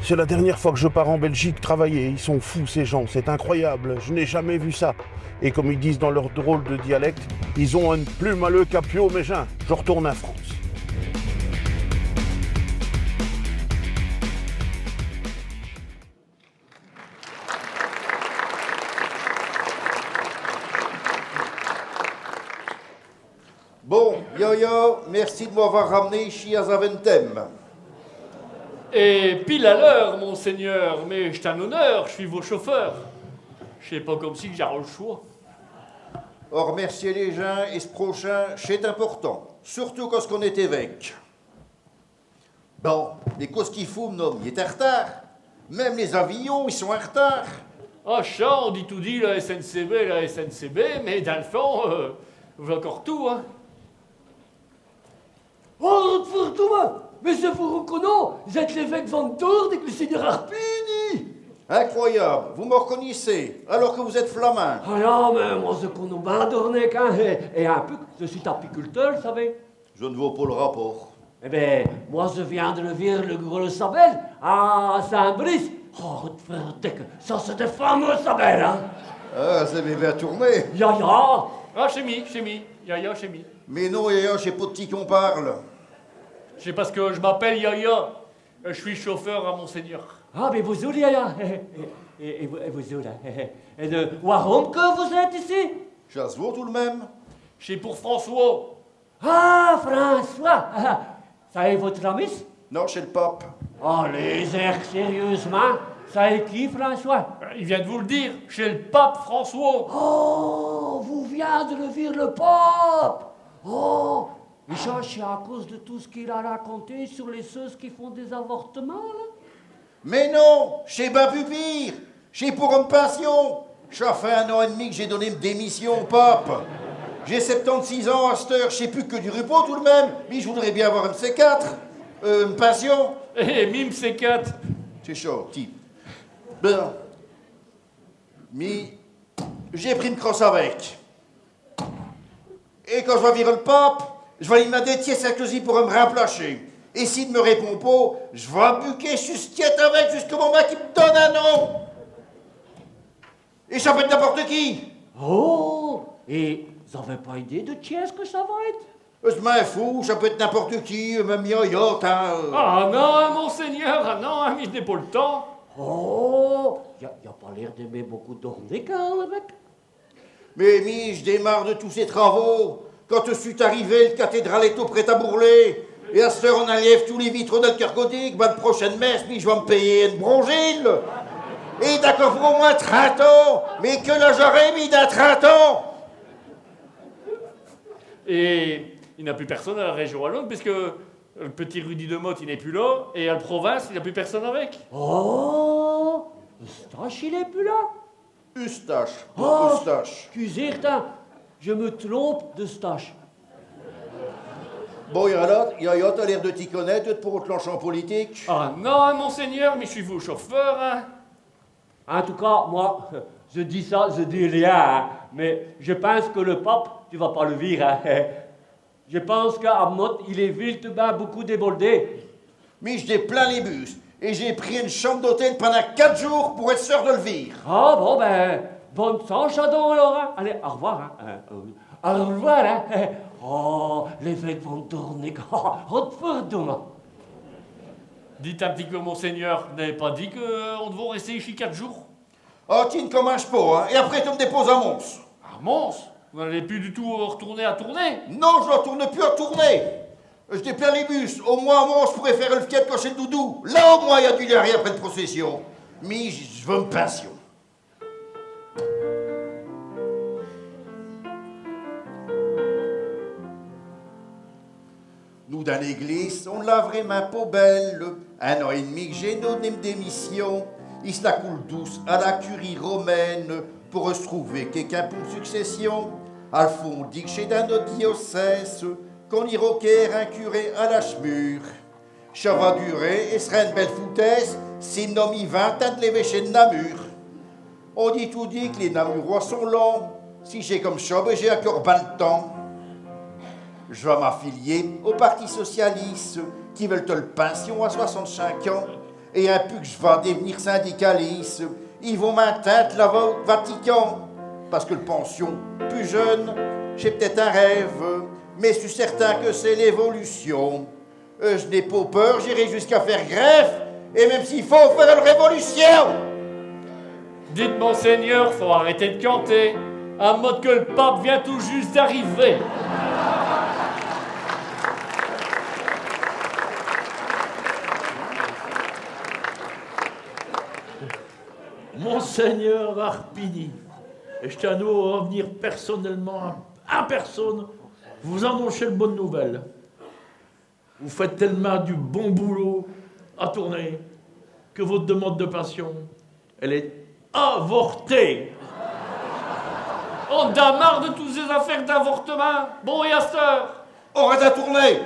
C'est la dernière fois que je pars en Belgique travailler. Ils sont fous, ces gens. C'est incroyable. Je n'ai jamais vu ça. Et comme ils disent dans leur drôle de dialecte, ils ont un plus maleux capio, mais gens. Je retourne en France. Bon, Yaya, merci de m'avoir ramené ici à Zaventem. Et pile à l'heure, monseigneur, mais c'est un honneur, je suis vos chauffeurs. C'est pas comme si que j'avais le choix. Remercier les gens et ce prochain, c'est important, surtout quand on est évêque. Bon, mais qu'est-ce qu'i fout, mon homme ? Il est en retard. Même les avions, ils sont en retard. Ah, cha, on dit toudis la S N C B, la S N C B, mais dins l'fond, euh, v'là cor tout, hein. Oh, Rutherford Thomas, mais je vous reconnais, vous êtes l'évêque Van Doorn avec le seigneur Harpigny. Incroyable, vous me reconnaissez, alors que vous êtes flamand. Ah non, mais moi, je connais bien Doornik, hein, et, et un peu, je suis apiculteur, vous savez. Je ne vois pas le rapport. Eh ben, moi, je viens de le vir, le gros sabel, à Saint-Brice. Oh, Rutherford, cha, ch'est des fameux sabels, hein. Ah, vous avez bien tourné. Yaya. Ah, ch'est mi, ch'est mi. Yaya, ch'est mi. Mais non, Yaya, ch'est pas de ti qu'on parle. Ch'est parce que j'm'appelle Yaya. Euh, j'sus chauffeur à Monseigneur. Ah, mais bonjour, Yaya. Et, et, et bonjour, hein. Et de, warum que vous êtes ici ? Cha s'vot tout d'même. Ch'est pour François. Ah, François ! Ah, cha est vo' ami ? Non, ch'est l'pape. Allez, sérieusemint, cha est qui, François ? Euh, i vient d'vous l'dire, ch'est l'pape François. Oh, vous vient de le vir, l'pape. Oh, Et cha, ch'est à cause de tout ce qu'il a raconté sur les ceuses qui font des avortements, là ? Mais non, ch'est bin pus pire. Ch'est pour em' pinsion. Cha fait un an et demi que j'ai donné em' démission au pape. J'ai septante-six ans à ch't heure, ch'est pus que du repos tout de même, mais j'voudros bin avoir em' C quatre. Euh, em' pinsion. Eh, mi, em' C quatre. Ch'est cha, ti. Bin. Mi, j'ai pris em' crosse avec. Et quand j'vas vir el pape, j'vas li d'minder qui ch'est qui pour em' rimplacher. Et s'i n'me répond pas, j'vas buquer su s'tiête avec jusqu'au momint qu'i m'donne un nom. Et cha peut ête n'importe qui. Oh, et vous avez pas idée de qui est-ce que ça va être ? Euh, j'm'in fous, cha peut ête n'importe qui, euh, même Yaya, hein, euh. Ah non, hein, monseigneur, ah non, hein, mi, j'n'ai pas l'temps. Oh, y a, y a pas l'air d'aimer beaucoup d'orner, quand même, avec. Mais mi, j'd'in ai marre de tous ces travaux. Quand j'sus arrivé, l'cathédrale étot prête à bourler. Et à ch't heure, in inliève tous les vitraux del cœur gothique. Bin, l'prochaine messe, mi, j'vas m'payer eune bronzile. Et d'accord pour au moins trinte ans. Mais que l'âge j'arai, mi, dins trinte ans ? Et i n'a pus personne à la Région Wallonne, puisque l'petit Rudy Demotte, i n'est pus là, et à l'province, i n'a pus personne avec. Oh, Eustache, il est pus là ? Eustache, oh, Eustache. Excusez, hein, je me trompe d'Eustache. Bon, et alors, Yaya, t'as l'air de t'y connaître, te, pour te lancher in politique. Ah non, hein, monseigneur, mi, j'sus vo chauffeur, hein. En tout cas, moi, je dis ça, je dis rien, hein, mais je pense que le pape, tu vas pas le vir, hein. Je pense qu'à Mothe, il est vilt'mint beaucoup débordé. Mi, j'déplains les bus, et j'ai pris eune chambre d'hôtel pindant quate jours pour ête sûr de l'vir. Ah, bon, bin, bonne chance, donc, alors, hein. Allez, au revoir, hein. Euh, euh, au revoir, hein. Oh, l'évêque Van Dornick, oh, oh, pardon. Dites un p'tit coup, monseigneur, vous n'avez pas dit que, euh, on devot rester ichi quate jours ? Oh, ti n'comminche pas, hein. Et après, te m'déposes à Mons. À Mons ? Vous n'allez pus du tout, euh, r'tourner à Tournai ? Non, j'r'tourne pus à Tournai. J'déplains les bus. Au moins, à Mons, j'pourrai faire l'fiête quand ch'est l'doudou. Là, au moins, y a du lari après l'procession. Mi, j'veux m'pinsion. Nous, dins l'églisse, on l'a vraimint pas belle. Un an et demi que j'ai donné m'démission. I s'la coule douce à la curie romaine pour r'trouver quéqu'un pour m'succession. Alphonse dit que ch'est dins not' diocèse qu'on n'ira quère un curé à l'âche mûre. Cha va durer et s'ra eune belle foutaisse si m'nomme i vint dins l'évêché d'Namur. On dit toudis que les Namurois sont lents. Si ch'est comme cha, bin, j'ai incore bin l'temps. J'vas m'affilier au Parti socialiste, qui veul'tent l'pinsion à soixante-chinq ans. Et un pus que j'vas dev'nir syndicaliste, i vont m'intinte là-bas au Vatican. Parce que l'pension, pus jeune, ch'est p't-ête un rêve, mais j'sus certain que ch'est l'évolution. Euh, j'n'ai pas peur, j'irai jusqu'à faire grève, et même s'i faut faire eune révolution. Dites, monseigneur, faut arrêter d'canter. À Mothe que l'pape vient tout juste d'arriver. Monseigneur Arpini, ch'est un honneur de v'nir personnellemint in personne vous annoncher l'bonne nouvelle. Vous faites tellemint du bon boulot à Tournai que vo demande de pinsion, elle est avortée. On in a marre de tous ces affaires d'avortemint. Bon, et à ch't heure, on reste à Tournai.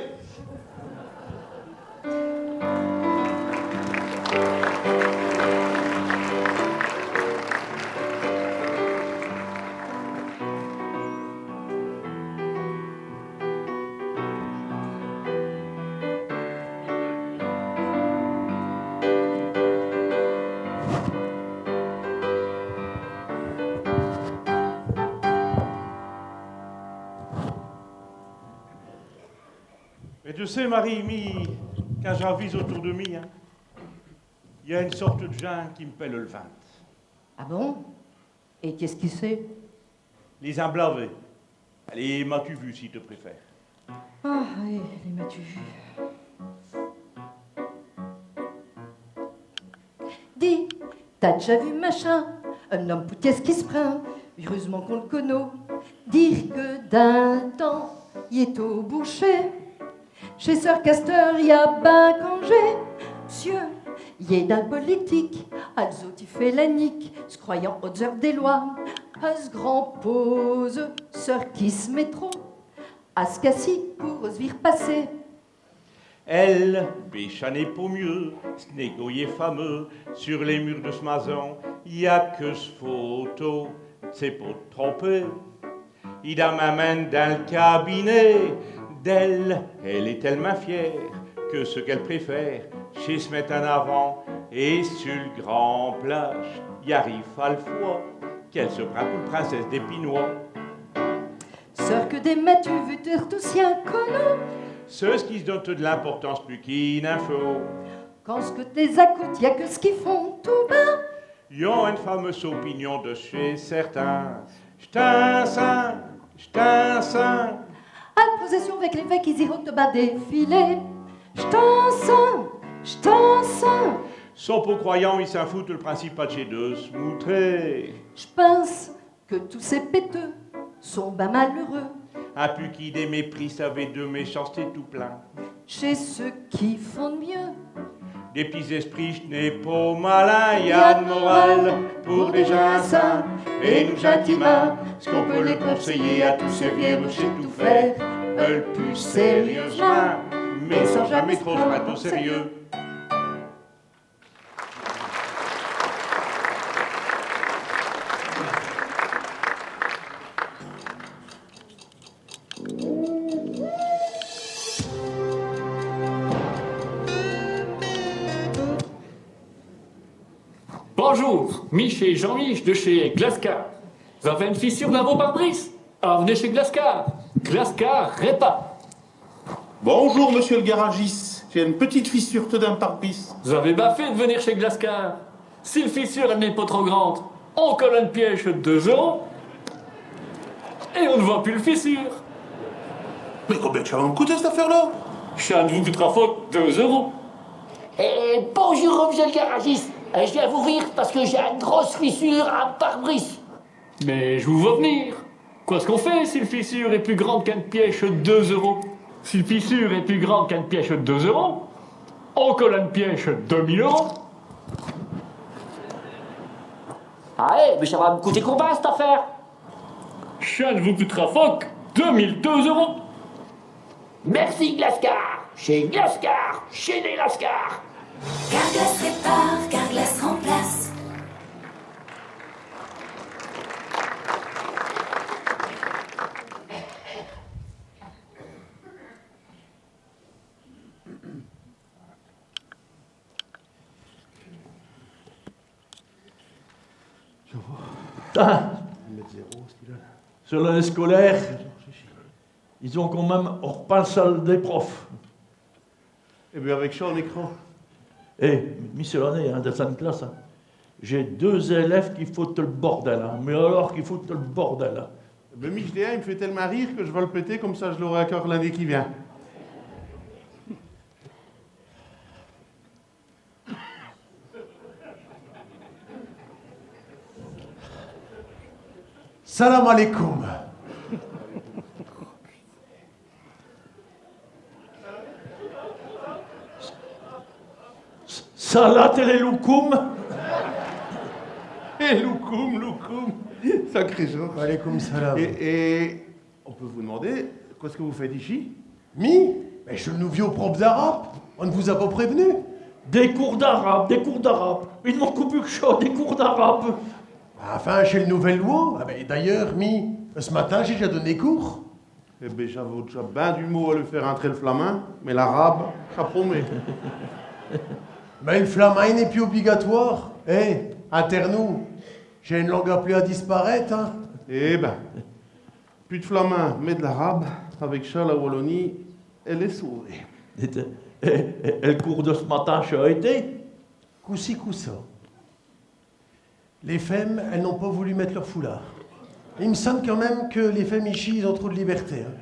Mais te sais, Marie, mi, quand j'avise autour de mi, hein, y a eune sorte de gins qui m'pèle l'vinte. Ah bon ? Et qu'est-ce qui ch'est ? Les emblavés. Les m'as-tu vus, si te préfères. Ah, oui, les m'as-tu vus. Dis, t'as déjà vu machin ? Un homme, pour qu'est-ce qui s'prind ? Heureusement qu'on l'connot. Dire que d'un temps, I est au boucher. Ch'est sûr qu'asteur y a ben congé. Monsieur, i est dins l'politique, à l'zot i fait l'anique, s'croyant au-d'zeur des lois. Pas grand pose, sûr qu'i s'mettrot à s'casser pour s'vir passer. Elle, bé cha n'est pos mieux, ch'n'est gauyé fameux, sur les murs de s'mason, i a que s'photo, ch'est pos trompé. I d'm'amène dins l'cabinet d'elle, elle est tell'mint fière que ch'qu'elle préfère, ch'est s'mette in avant, et sur l'grande plage, i arrife à l'fos qu'elle s'prind pour l'princesse des Pinois. Sûr que des m'as-tu vu, t'es tout si inconnu. Cheux qui s'donnent de l'importance, pus qu'i n'in faut. Quand ch'que t'es acoutes, i a que ch'qu'i font tout bas. I ont eune fameuse opinion de ch'est certain. Ch'est un saint, ch'est un saint. À l'procession avec les fées qu'is iront ben défiler. Ch'est un saint, ch'est un saint. Sont pos croyants, i s'in foutent, l'principal ch'est de s'moutrer. J'pinse que tous ces péteux sont ben malheureux. Un pus qui des mépris, savez, de méchanceté tout plein. Ch'est cheux qui font d'mieux. Des p'tits esprits, ch'n'est pos malin, i a d'morale pour des gins sains et nous gentils mains. Ch'qu'in peut les conseiller à tous ces vieux, ch'est tout faire, euh, l'pus sérieusemint, mais sans jamais trop s'prinde au sérieux. Bonjour, mi ch'est Jean-Mich de chez Glascar. Vous avez eune fissure dins vos pare-brise ? Alors venez chez Glascar. Glascar répare. Bonjour, monsieur le garagiste. J'ai une petite fissure tout d'un pare-brise. Vous avez ben fait de venir chez Glascar. Si l'fissure, elle n'est pas trop grande, in colle eune pièche de deux euros et in n'voit pus l'fissure. Mais combien que cha va m'coûter, ch't affaire-là ? Cha n'vous coûtera foc deux euros. Eh, bonjour, monsieur le garagiste. Eh, j'viens vous vir parce que j'ai eune grosse fissure à m'pare-brise. Mais j'vous vos venir. Quoi ch'qu'in fait si l'fissure est pus grande qu'eune pièche de deux euros ? Si l'fissure est pus grande qu'eune pièche de deux euros, in colle eune pièche de mille euros. Ah, eh, mais cha va m'coûter combien, ch't affaire ? Cha n'vous coûtera foc deux mille deux euros. Merci Glascar, chez Glascar, chez les Lascars. Carglass répare, Carglass remplace. Ah. Sur l'année scolaire, is ont quand même r'peint l'salle des profs. Eh ben, avec cha, in est cramé. Eh, mi, ch'est l'année, hein, dins eune classe, hein, j'ai deux élèves qui foutent l'bordel, hein. Mais alors, qui foutent l'bordel, hein. Eh ben, mi, j'n'ai un, i m'fait tell'mint rire que j'vas l'péter, comme cha, j'l'arai incore l'année qui vient. Salam alaikum. Salat et les loukoum. Et loukoum, loukoum. Sacré jour. Wa alaikum salam. Et, et On peut vous demander, qu'est-ce que vous faites ici ? Mi ? Mais ch'est l'nouviau prof d'arabe. On n'vous a pas prév'nu ? Des cours d'arabe, des cours d'arabe. I n'manque pus qu'cha, des cours d'arabe. Enfin, ch'est l'nouvelle loi. Ah ben, d'ailleurs, mi, ch'matin, j'ai déjà donné cours. Eh ben, j'avos déjà ben du mau à li faire intrer l'flamand, mais l'arabe, cha promet. Mais l'flamand, i n'est pus obligatoire. Eh, inter nous, ch'est eune langue appelée à disparaître, hein. Eh ben. Pus d'flamand, mais d'l'arabe, avec cha, la Wallonie, elle est sauvée. Dites, et, et, et l'cours de ch'matin, cha a été ? Coup-ci, coup-ça. Les feumes, elles n'ont pas voulu mette leu foulard. I m'sanne quand même que les feumes ichi, is ont trop d'liberté, hein.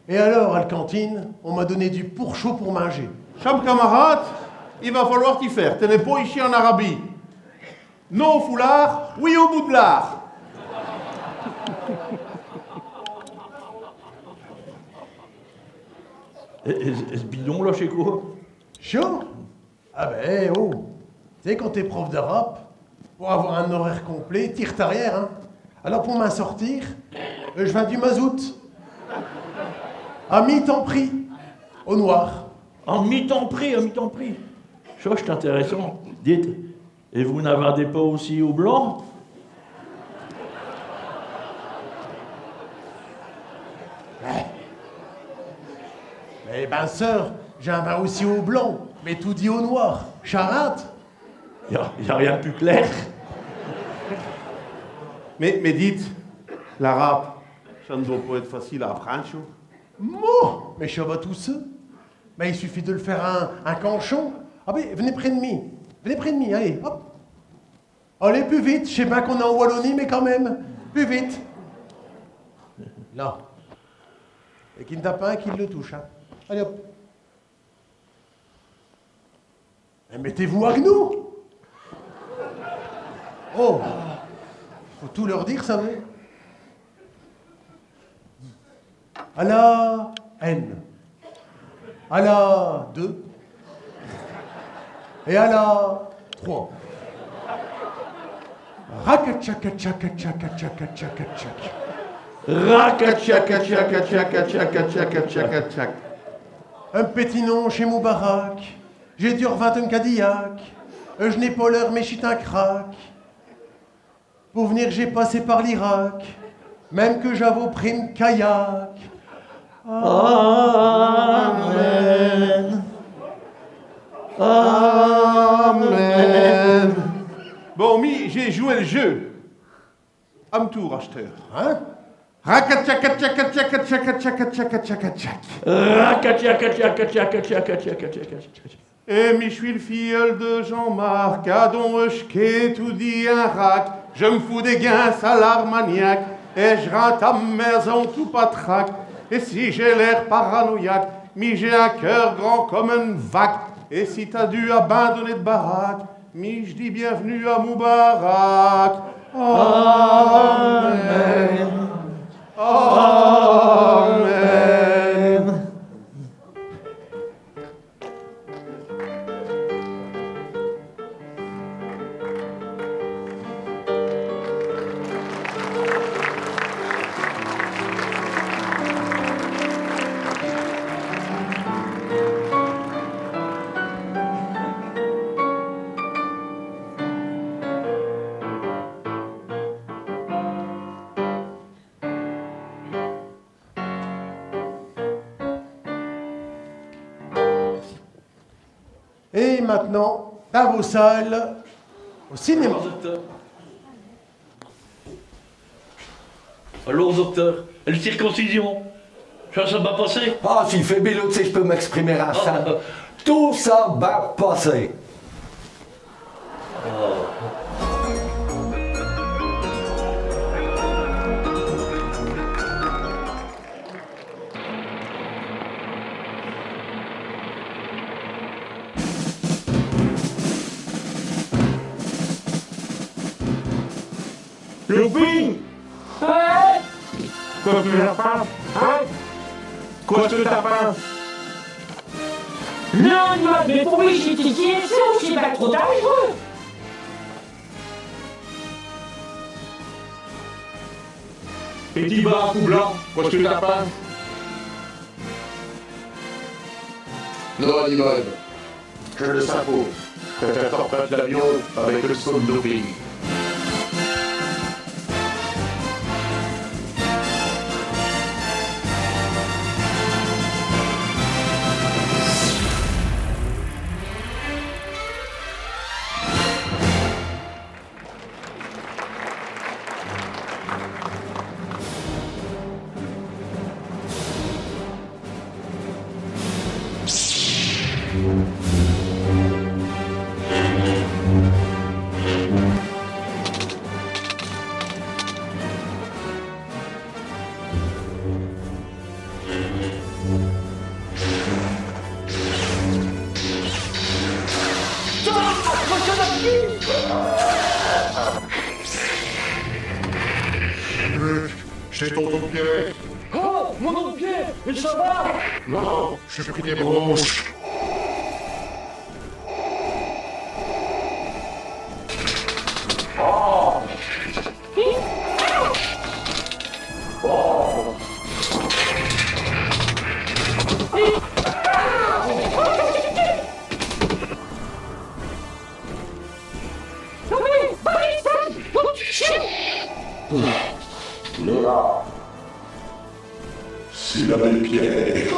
Et alors, à l'cantine, in m'a donné du pourchaud pour minger. Cha, m'camarade, i va falloir t'y faire. Te n'es pas ichi in Arabie. Non au foulard, oui au bout de l'art. Et, et, et ch' bidon-là, ch'est quoi ? Cha ? Ah ben, eh, oh. Tu sais, quand t'es prof d'arabe, pour avoir un horaire complet, t'tires t'arrière, hein. Alors, pour m'in sortir, euh, j' vinds du mazout. À mitan prix. Au noir. À mitan prix, à mitan prix. Cha, ch'est intéressant. Dites, et vous n'in vendez pas aussi au blanc ? Eh ben, sœur, j'in vinds aussi au blanc, mais toudis au noir. Charade ? Y a, y a rien d' pus clair. Mais, mais dites, l'arabe, cha n' dot pas ête facile à apprinde, cha. Mot, mais cha va tout seu. Mais i suffit de l' faire in, in canchon. Ah ben, venez près d' mi. Venez près d' mi, allez, hop. Allez, pus vite, j' sais bin qu'on est in Wallonie, mais quand même, pus vite. Là. Et qu'i n' d'a pas un qui l' touche, hein. Allez, hop. Mais mettez-vous à genoux. Oh. Faut tout leur dire, ça, mais. À la une. À la deux. Et à la trois. Rakatchakatchakatchakatchakatchak. Rakatchakatchakatchakatchakatchak. Un petit nom chez Moubarak. J'ai dû revinte un Cadillac. Euh, j' n'ai pas l'heure, mais j' sus un crack. Pour vnir, j'ai passé par l'Irak, même que j'avos pris m' kayak. Amen. Amen. Bon, mi, j'ai joué l' jeu. À m' tour, achteure. Hein ? Rakatchakatchakatchakatchakatchakatchakatchak. Rakatchakatchakatchakatchakatchakatchak. Et mi, j' sus l' filleul de Jean-Marc, adon, euh, j' quai toudis in rac. Je m' fous des guinses à l'Armagnac, et j' rinte à m' maison tout patraque. Et si j'ai l'air paranoïaque, mi, j'ai un cœur grand comme eune vaque. Et si t'as dû abandonner t' baraque, mi, j' dis bienvenue à Moubarak. Amen. Amen. Et maintenant, dins vos salles, au cinéma. Alors, docteur. Alors, docteur, et l' circoncision, cha, cha va passer ? Ah, si, fais bien, là, tu sais, j' peux m'exprimer ainsi. Ah. Tout cha va passer. Louping ! Hein ? Quoi que t'in pinses ? Hein ? Quoi que t'in pinses ? Non, non, mais pourquoi j'étais ici ? C'est pas trop dangereux. Et ti bas à cou blanc, quoi que t'in pinses ? Non, Hannibal, je ne sais pas. Je préfère t'en prête la mienne avec le somme de pays. Chut, c'est tonton Pierre. Oh, Mon Dieu, mais ça va ? Non, j'ai pris des bronches. C'est l'abbé Pierre.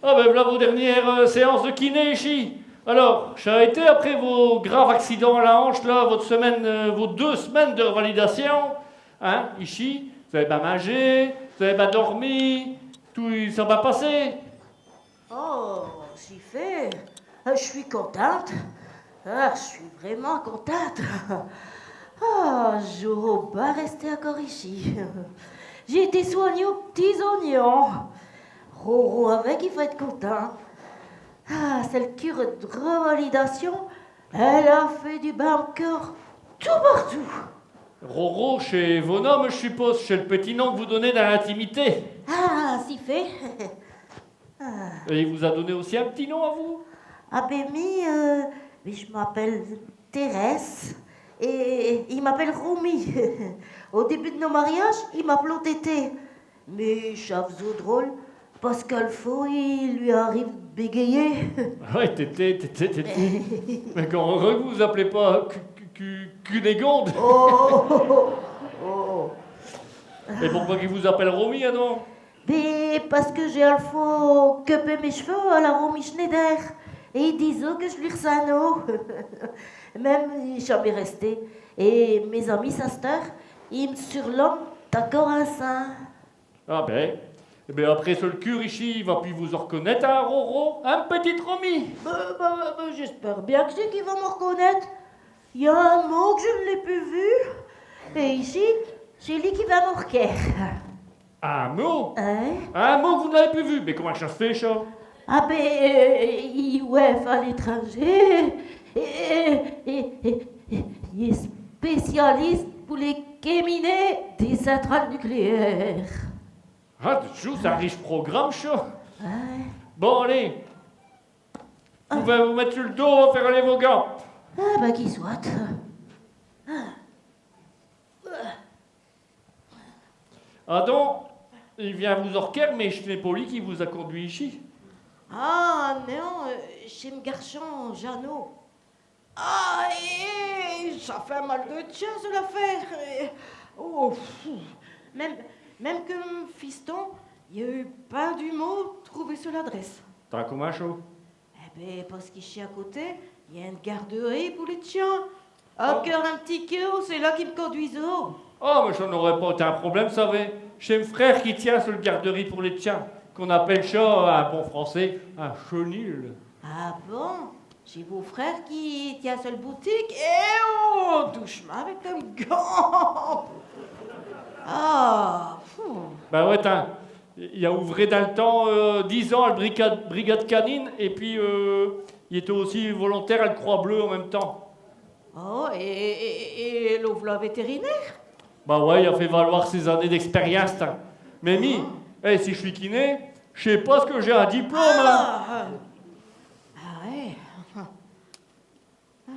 Ah ben, voilà vos dernières, euh, séances de kiné ichi. Alors, cha a été après vos graves accidents à la hanche, là, votre semaine, euh, vos deux semaines de révalidation, hein, ichi, vous avez pas mangé, vous avez pas dormi, tout i s'est pas passé. Oh, si fait, euh, j'sus contente. Ah, j'sus vraimint contente. Ah, j'aros pas resté incore ichi. J'ai été soignée aux p'tits ognons. Roro avec, i va ête contint. Ah, chelle cure de révalidation, alle a fait du bin à m' cœur tout partout. Roro, ch'est vo nom, j'suppose, ch'est l'petit nom qu'vous donnez dins l'intimité. Ah, si fait. Ah. Et i vous a donné aussi un p'tit nom à vous ? Ah ben mi, euh, mi j'm'appelle Thérèse et i m'appelle Romy. Au début de nos mariages, i m'appelot Tété. Mais cha faisot drôle, parce qu'alfos i lui arrive de bégayer. Ouais, Tété, Tété, Tété. Mais quand heureux que vous vous appelez pas Cu-, Cu-, Cu-, Cunégonde. Oh, oh, oh, oh. Et pourquoi qu'i vous appelle Romy, adon ? Ben, parce que j'ai alfos cupé mes ch'veux à la Romy Schneider. Et i disot que j'lui r'ssannos. Même, i s'est jamais resté. Et mes amis, asteur, i m'surnom'tent incore ainsin. Ah ben. Eh ben, après ch'cure ichi, i va pus vous arconnaîte, hein, Roro ? Hein, p'tite Romy ? Ben, ben, ben, j'espère bien que ch'est qu'i va m'arconnaîte. I a un mot que j'l'ai pus vu. Et ichi, ch'est li qui va m'arquer. Un mot ? Hein ? Un mot que vous n'avez pus vu ? Mais commint cha s'fait, cha ? Ah ben, euh, i oeuvre à l'étranger. Et, et, et, et, i est spécialiste pour les quéminets des centrales nucléaires. Ah, d'djour, ch'est un riche programme, cha. Ouais. Bon, allez. Ah. Vous pouvez vous mette sur l'dos, faire aller vos gants. Ah, ben, qu'i soit. Ah. Adon, i vient vous arquer, mais ch'n'est pas li qui vous a conduit ichi. Ah, non, euh, ch'est m' garchon, Jeannot. Ah, eh, cha fait un mal de tchien, chelle affaire. Eh, oh, pff. Même, même que m' fiston, i a eu peine du mau trouver chelle adresse. T'as commint cha ? Eh ben, parce qu'ichi à côté, i a eune garderie pour les tchiens. Oh. Incore un p'tit coup, ch'est là qu'i m'conduisot. Oh, mais cha n'arot pas été un problème, savez. Ch'est m' frère qui tient chelle garderie pour les tchiens, qu'on appelle cha, en bon français, un chenil. Ah bon ? Ch'est vo frère qui tient chelle boutique ? Eh oh, douch'mint avec tes gants. Ah, pfff. Ben ouais, tin. I a ouvré dins l'temps, euh, dix ans à l'brigade, brigade canine, et pis, euh, i étot aussi volontaire à l'Croix-Bleue in même temps. Oh, et, et, et, et le v'là vétérinaire ? Bah ouais, i a fait valoir ses années d'expérience, tin. Mais mi, eh, si j'sus kiné, j'sais pas ce que j'ai un diplôme, hein. Ah, ah ouais. Ah.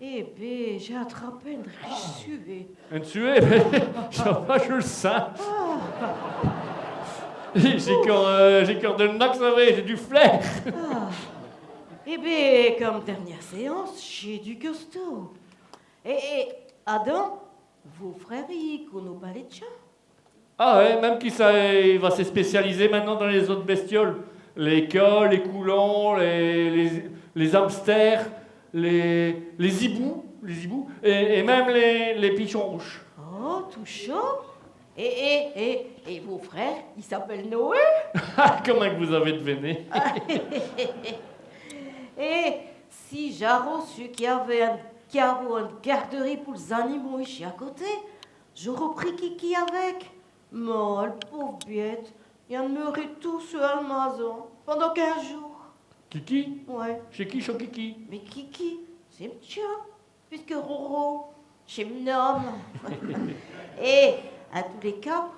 Eh ben, j'ai attrapé eune riche suée. Eune suée ? Mais cha va, j'le sins. Ah. J'ai cor, euh, j'ai cor de l'naque, savez, j'ai du flair. Ah. Eh ben, comme dernière séance, ch'est du costaud. Et, et, adon, vo frère, i connot pas les tchiens ? Ah ouais, même qu'i s'a, i va se spécialiser maintenant dins les autes bestioles. Les cats, les coulons, les, les, les hamsters, les, les hiboux, les hiboux, et, et même les, les pichons rouches. Oh, tout cha ? Et, et, et, et vo frère, i s'appelle Noé ? Commint que vous avez d'viné ? Et si j'aros su qu'i avot un, qu'i avot eune garderie pour les animaux ichi à côté, j'aros pris Kiki avec. Mais l'pauv' biête, I a d'meuré tout seu à l'mason, pindant quinze jours. Kiki ? Ouais. Ch'est qui, cha, Kiki ? Mais Kiki, ch'est m'tien, puisque Roro, ch'est m'homme. Et, à tous les cas,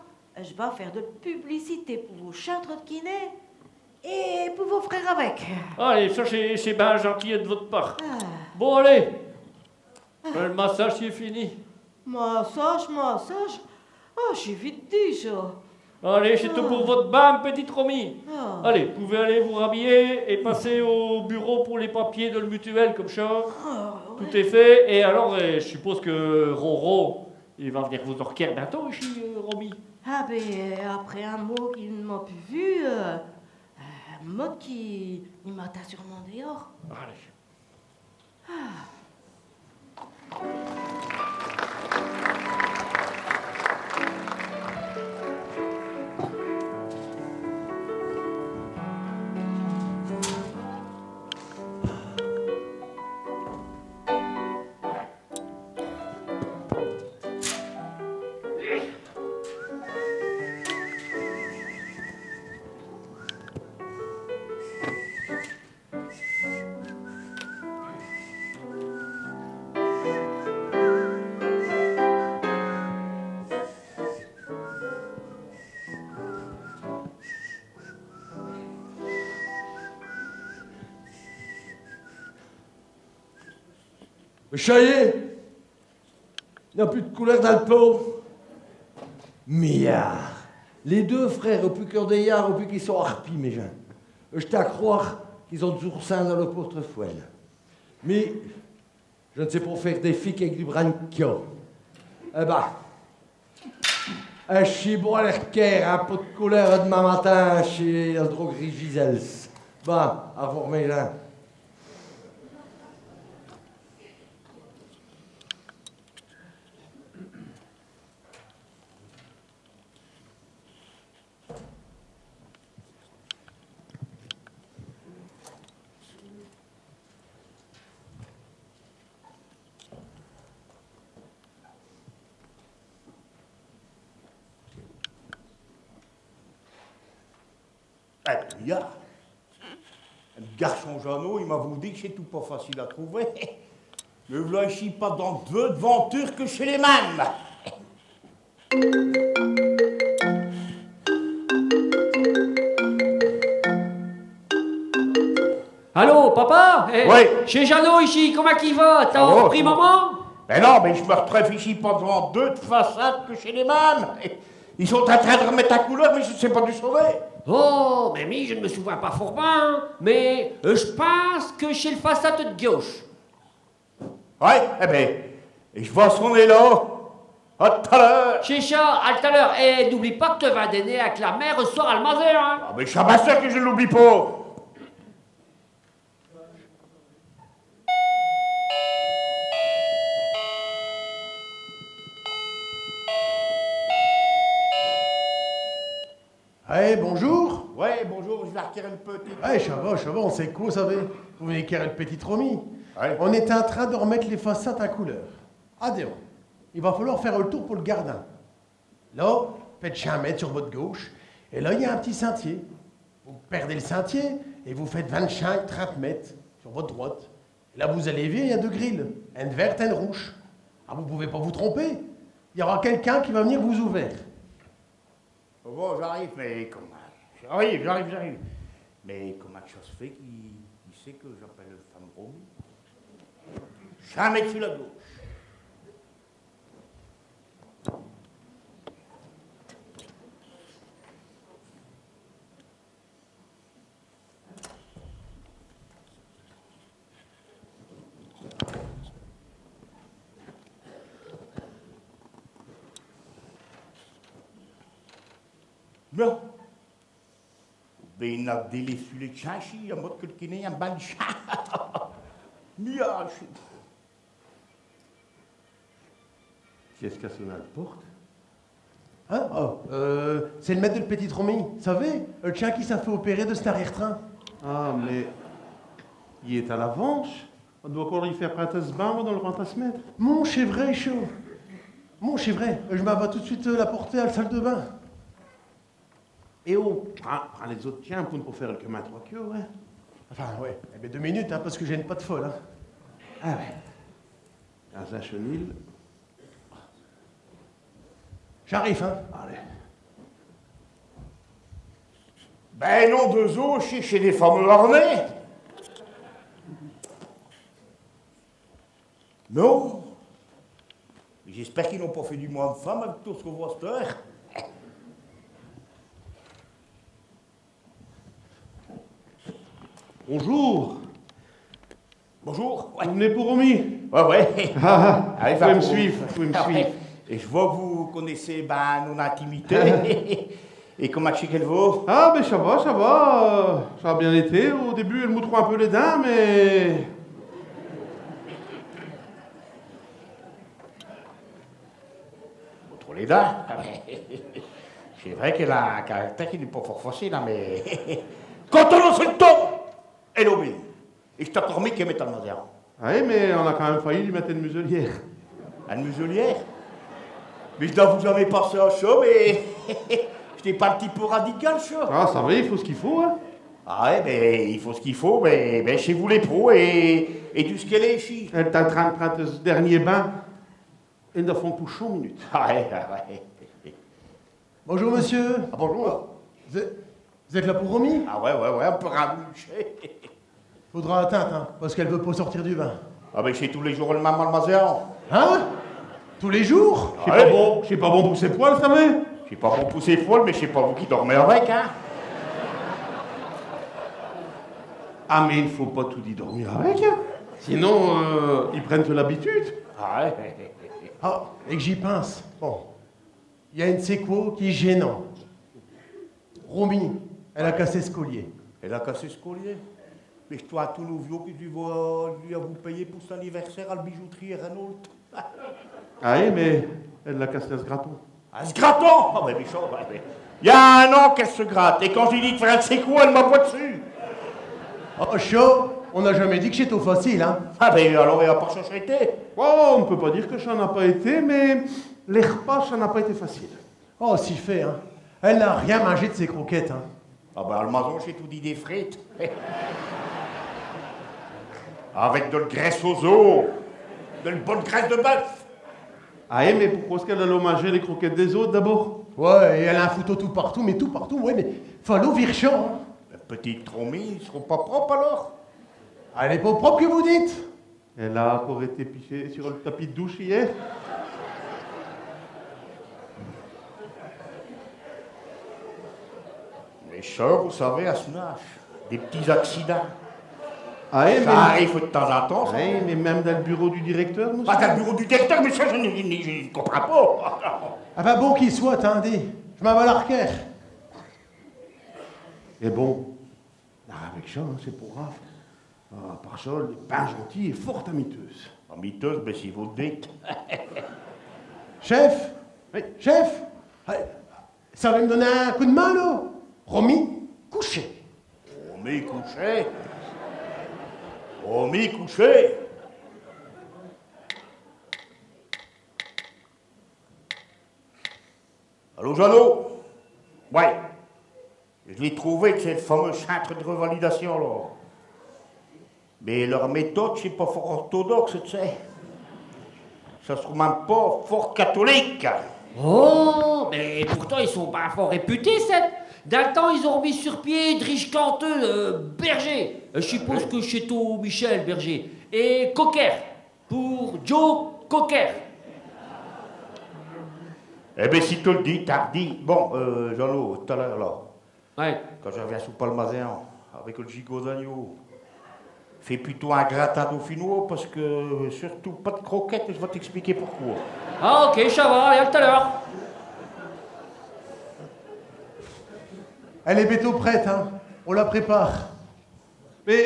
j'vas faire de l'publicité pour vos chintres d'kiné et pour vos frères avec. Allez, cha, ch'est, ch'est ben gentil de vo part. Ah. Bon, allez. Euh, l'massage, ch'est fini. Massage, massage. Ah, ch'est vite dit, cha. Allez, ch'est tout pour vo bien, m'petite Romy. Ah. Allez, vous pouvez aller vous rhabiller et passer au bureau pour les papiers de l'mutuelle, comme cha. Ah, ouais. Tout est fait. Et alors, euh, j'suppose que Roro, i va v'nir vous requerre bientôt ichi, euh, Romy. Ah, ben, euh, après un mos qu'i m'a pus vu, euh, euh, mot qu'i m'attind sûrmint d'ehors. Allez. Cha y est, i n'a pus d'couleur dins l'peau. Miyard. Les deux frères, au pus qu'in déyard, au pus qu'i sont harpis, mes gins. J'tiens à croire qu'is ont des oursins dins leu portefeuille. Mais j'sais pas faire des fiques avec du brin d'quia. Eh ben, j'sus bon à les requerre, hein, pour d'couleur, demain matin, chez la droguerie Gisèle's. Bon, à vous, mes gins. Eh, i a un garchon Jeannot, i m'avot dit que ch'étot pas facile à trouver. Me v'là ichi pindant deux d'vantures que ch'est les mêmes. Allô, papa ? Eh, oui. Ch'est Jeannot ichi, commint qu'i va ? T'as repris maman ? Ben non, mais j'me r'trouve ichi pindant deux d'façades que ch'est les mêmes. I sont in train d'r'mette in couleur, mais j'sais pas d'ù ch'est. Oh, mais mi, j'n'me souvins pas fort bin, hein, mais, euh, j'pinse que ch'est l'façade ed gauche. Ouais, eh ben, j'vas sonner là. À tout à l'heure. Ch'est cha, à tout à l'heure. Et n'oublie pas que te vas dîner avec la mère ce soir à l'maison, hein. Ah, mais ch'est bin sûr que je l'oublie pas. Eh, bonjour. Ouais, bonjour, j'vais requerre eune petite. Eh, cha va, cha va, on sait quo, vous savez. Vous venez querre eune petite Romy. Ouais. On est in train d'r'mette les façades in couleur. Adon, i va falloir faire l'tour pour l'gardin. Là, faites chinq mètes sur vot' gauche, et là, i a un p'tit sintier. Vous perdez l'sintier, et vous faites vingt-chinq, trinte mètes sur vot' droite. Et là, vous allez vir, i a deux grilles, eune verte et eune rouche. Ah, vous pouvez pas vous tromper. I ara quéqu'un qui va v'nir vous ouvrir. Bon, j'arrive, mais commint, j'arrive, j'arrive, j'arrive. Mais commint cha s'fait qu'i, qu'i sait que j'appelle eune femme Romy ? Chinq mètes sur l'gauche. Non. Ben, i n'a des lessieux-chauds ichi, à mode que l'kiné, un bain d'chat. Mia, ch'est... Qui est-ce qu'a sonné à l'porte ? Hein ? Oh, euh, ch'est l'maîte de l'petite Romy, vous savez, l'tchien qui s'a fait opérer de s'n arrière-train. Ah, mais i est à l'avance. On doit incore li faire prinde s'bain avant d'el rintrer à s'maîte. Mon, ch'est vrai, cha. Mon, ch'est vrai. J'm'in vas tout d'suite, euh, l'apporter à l'salle de bain. Et oh, prinds, prinds les autes tiens pour nous faire el chemin tranquille, hein. Enfin, ouais. Eh ben, deux minutes, hein, parce que j'ai une patte folle, hein. Ah ouais. Dans un chenil. J'arrive, hein. Allez. Ben non, deux os, ch'est, ch'est des fameux harnais. Non. J'espère qu'i n'ont pas fait du moins à m'femme avec tout ce qu'on voit à ch't'heure. Bonjour. Bonjour. Ouais. Vous venez pour Romy ? Ouais, ouais. Ah, ah. Allez, vous pouvez me suivre, vous pouvez me suivre. Et j'vos que vous connaissez, ben, m'n intimité. Et commint ch'est qu'elle va ? Ah, ben, cha va, cha va. Euh, cha a bien été. Au début, elle m'ouvre un peu les dints, mais... Pas trop les dints. Ch'est vrai qu'elle a un caractère qui n'est pas fort facile, hein, mais quand on en fait le temps, elle obéit. Et ch'est incore mi qui m'étonne, ma sœur. Ah oui, mais on a quand même failli lui mettre une muselière. Une muselière ? Mais je n'avos jamais pensé à cha, mais ch'est pas un petit peu radical, cha ? Ah, cha va, i faut ch'qu'i faut, hein. Ah ouais, mais i faut ch'qu'i faut, mais, mais ch'est vous les pros et, et tout ce qu'elle est ichi. Elle est in train d'prinde ch'dernier bain. Et nous n'avons pour chonq minutes. Ah ouais, ah ouais. Bonjour, monsieur. Ah, bonjour. Vous êtes, vous êtes là pour Romy ? Ah ouais, ouais, ouais, on peut ramucher. Faudra attinde, hein, parce qu'elle veut pas sortir du bain. Ah ben, ch'est tous les jours el même, mademoiselle. Hein ? Tous les jours ? Ch'est pas bon, ch'est pas bon pour ses poils, cha, mais... Ch'est pas bon pour ses poils, mais ch'est pas vous qui dormez avec, hein ? Ah, mais i faut pas toudis dormir avec, hein. Sinon, euh, i prennent l'habitude. Ah ouais. Ah, et que j'y pinse. Bon. I a eune séquo qui est gênant. Romy, elle a cassé s'collier. Elle a cassé s'collier ? Mais ch'est un tout nouviau que je vas, je vas vous payer pour s'n anniversaire à l'bijouterie Renault. Ah oui, mais elle l'a cassé in s'grattant. In s'grattant ? Ah, mais méchant, ouais, mais... I a un an qu'elle s'gratte, et quand j'lui dis d'faire eune séquo, elle m'aboie d'sus. Oh, cha, on n'a jamais dit que ch'étot facile, hein. Ah, ben alors, et à part cha, cha a été ? Oh, on ne peut pas dire que cha n'a pas été, mais les r'pas, cha n'a pas été facile. Oh, si fait, hein. Elle n'a rien mingé d'ses croquettes, hein. Ah ben, à l'maison, ch'est toudis des frites. Avec de l'graisse aux os. De l'bonne graisse de bœuf. Ah, eh, mais pourquoi est-ce qu'elle allot minger les croquettes des autes, d'abord ? Ouais, et elle in foutot tout partout, mais tout partout, ouais, mais fallot vir cha, hein. L'petite Romy, i s'rot pas propre, alors ? Elle est pas propre, que vous dites ? Elle a incore été pisser sur l'tapis d'douche hier. Mais cha, vous savez, à s'n âche, des p'tits accidints. Ah, eh, cha mais arrife de temps in temps, cha. Ah, eh, mais même dins l'bureau du directeur, monsieur. Ah, dins l'bureau du directeur, mais cha, je, je, je, je comprinds pas. Enfin bon, qu'i soit, attindez, je m'in vas l'arquer. Eh bon, ah, avec cha, hein, ch'est pas grave. Ah, à part cha, elle est ben gentille et fort amiteuse. Amiteuse, ben, si vous l'dites. Chef ! Oui. Chef ! Ah, vous savez m'donner un coup d'main, là ? Romy, couchez. Romy, couchez. Romy, couchez. Allô, Jeannot ? Ouais. Je l'ai trouvé, ch'est l'fameux centre de revalidation, là. Mais leu méthode, ch'est pas fort orthodoxe, te sais. Cha s'rot même pas fort catholique. Oh, mais pourtant, i sont ben fort réputés, cha. Dins l'temps, i ont r'mis sur pied Driche Canteux, euh, Berger. Euh, j'suppose que ch'étot Michel Berger. Et Cocker. Pour Joe Cocker. Eh ben, si te l'dis, t'as rdit. Bon, euh, Jeannot, tout à l'heure, là. Ouais. Quand j'arviens sous Palmazen, avec l'gigot d'agneau, fais plutôt un gratin dauphinois, parce que, euh, surtout pas d'croquettes, et j'vas t'expliquer pourquoi. Ah, ok, cha va, allez, à tout à l'heure. Elle est bétôt prête, hein. On la prépare. Mais,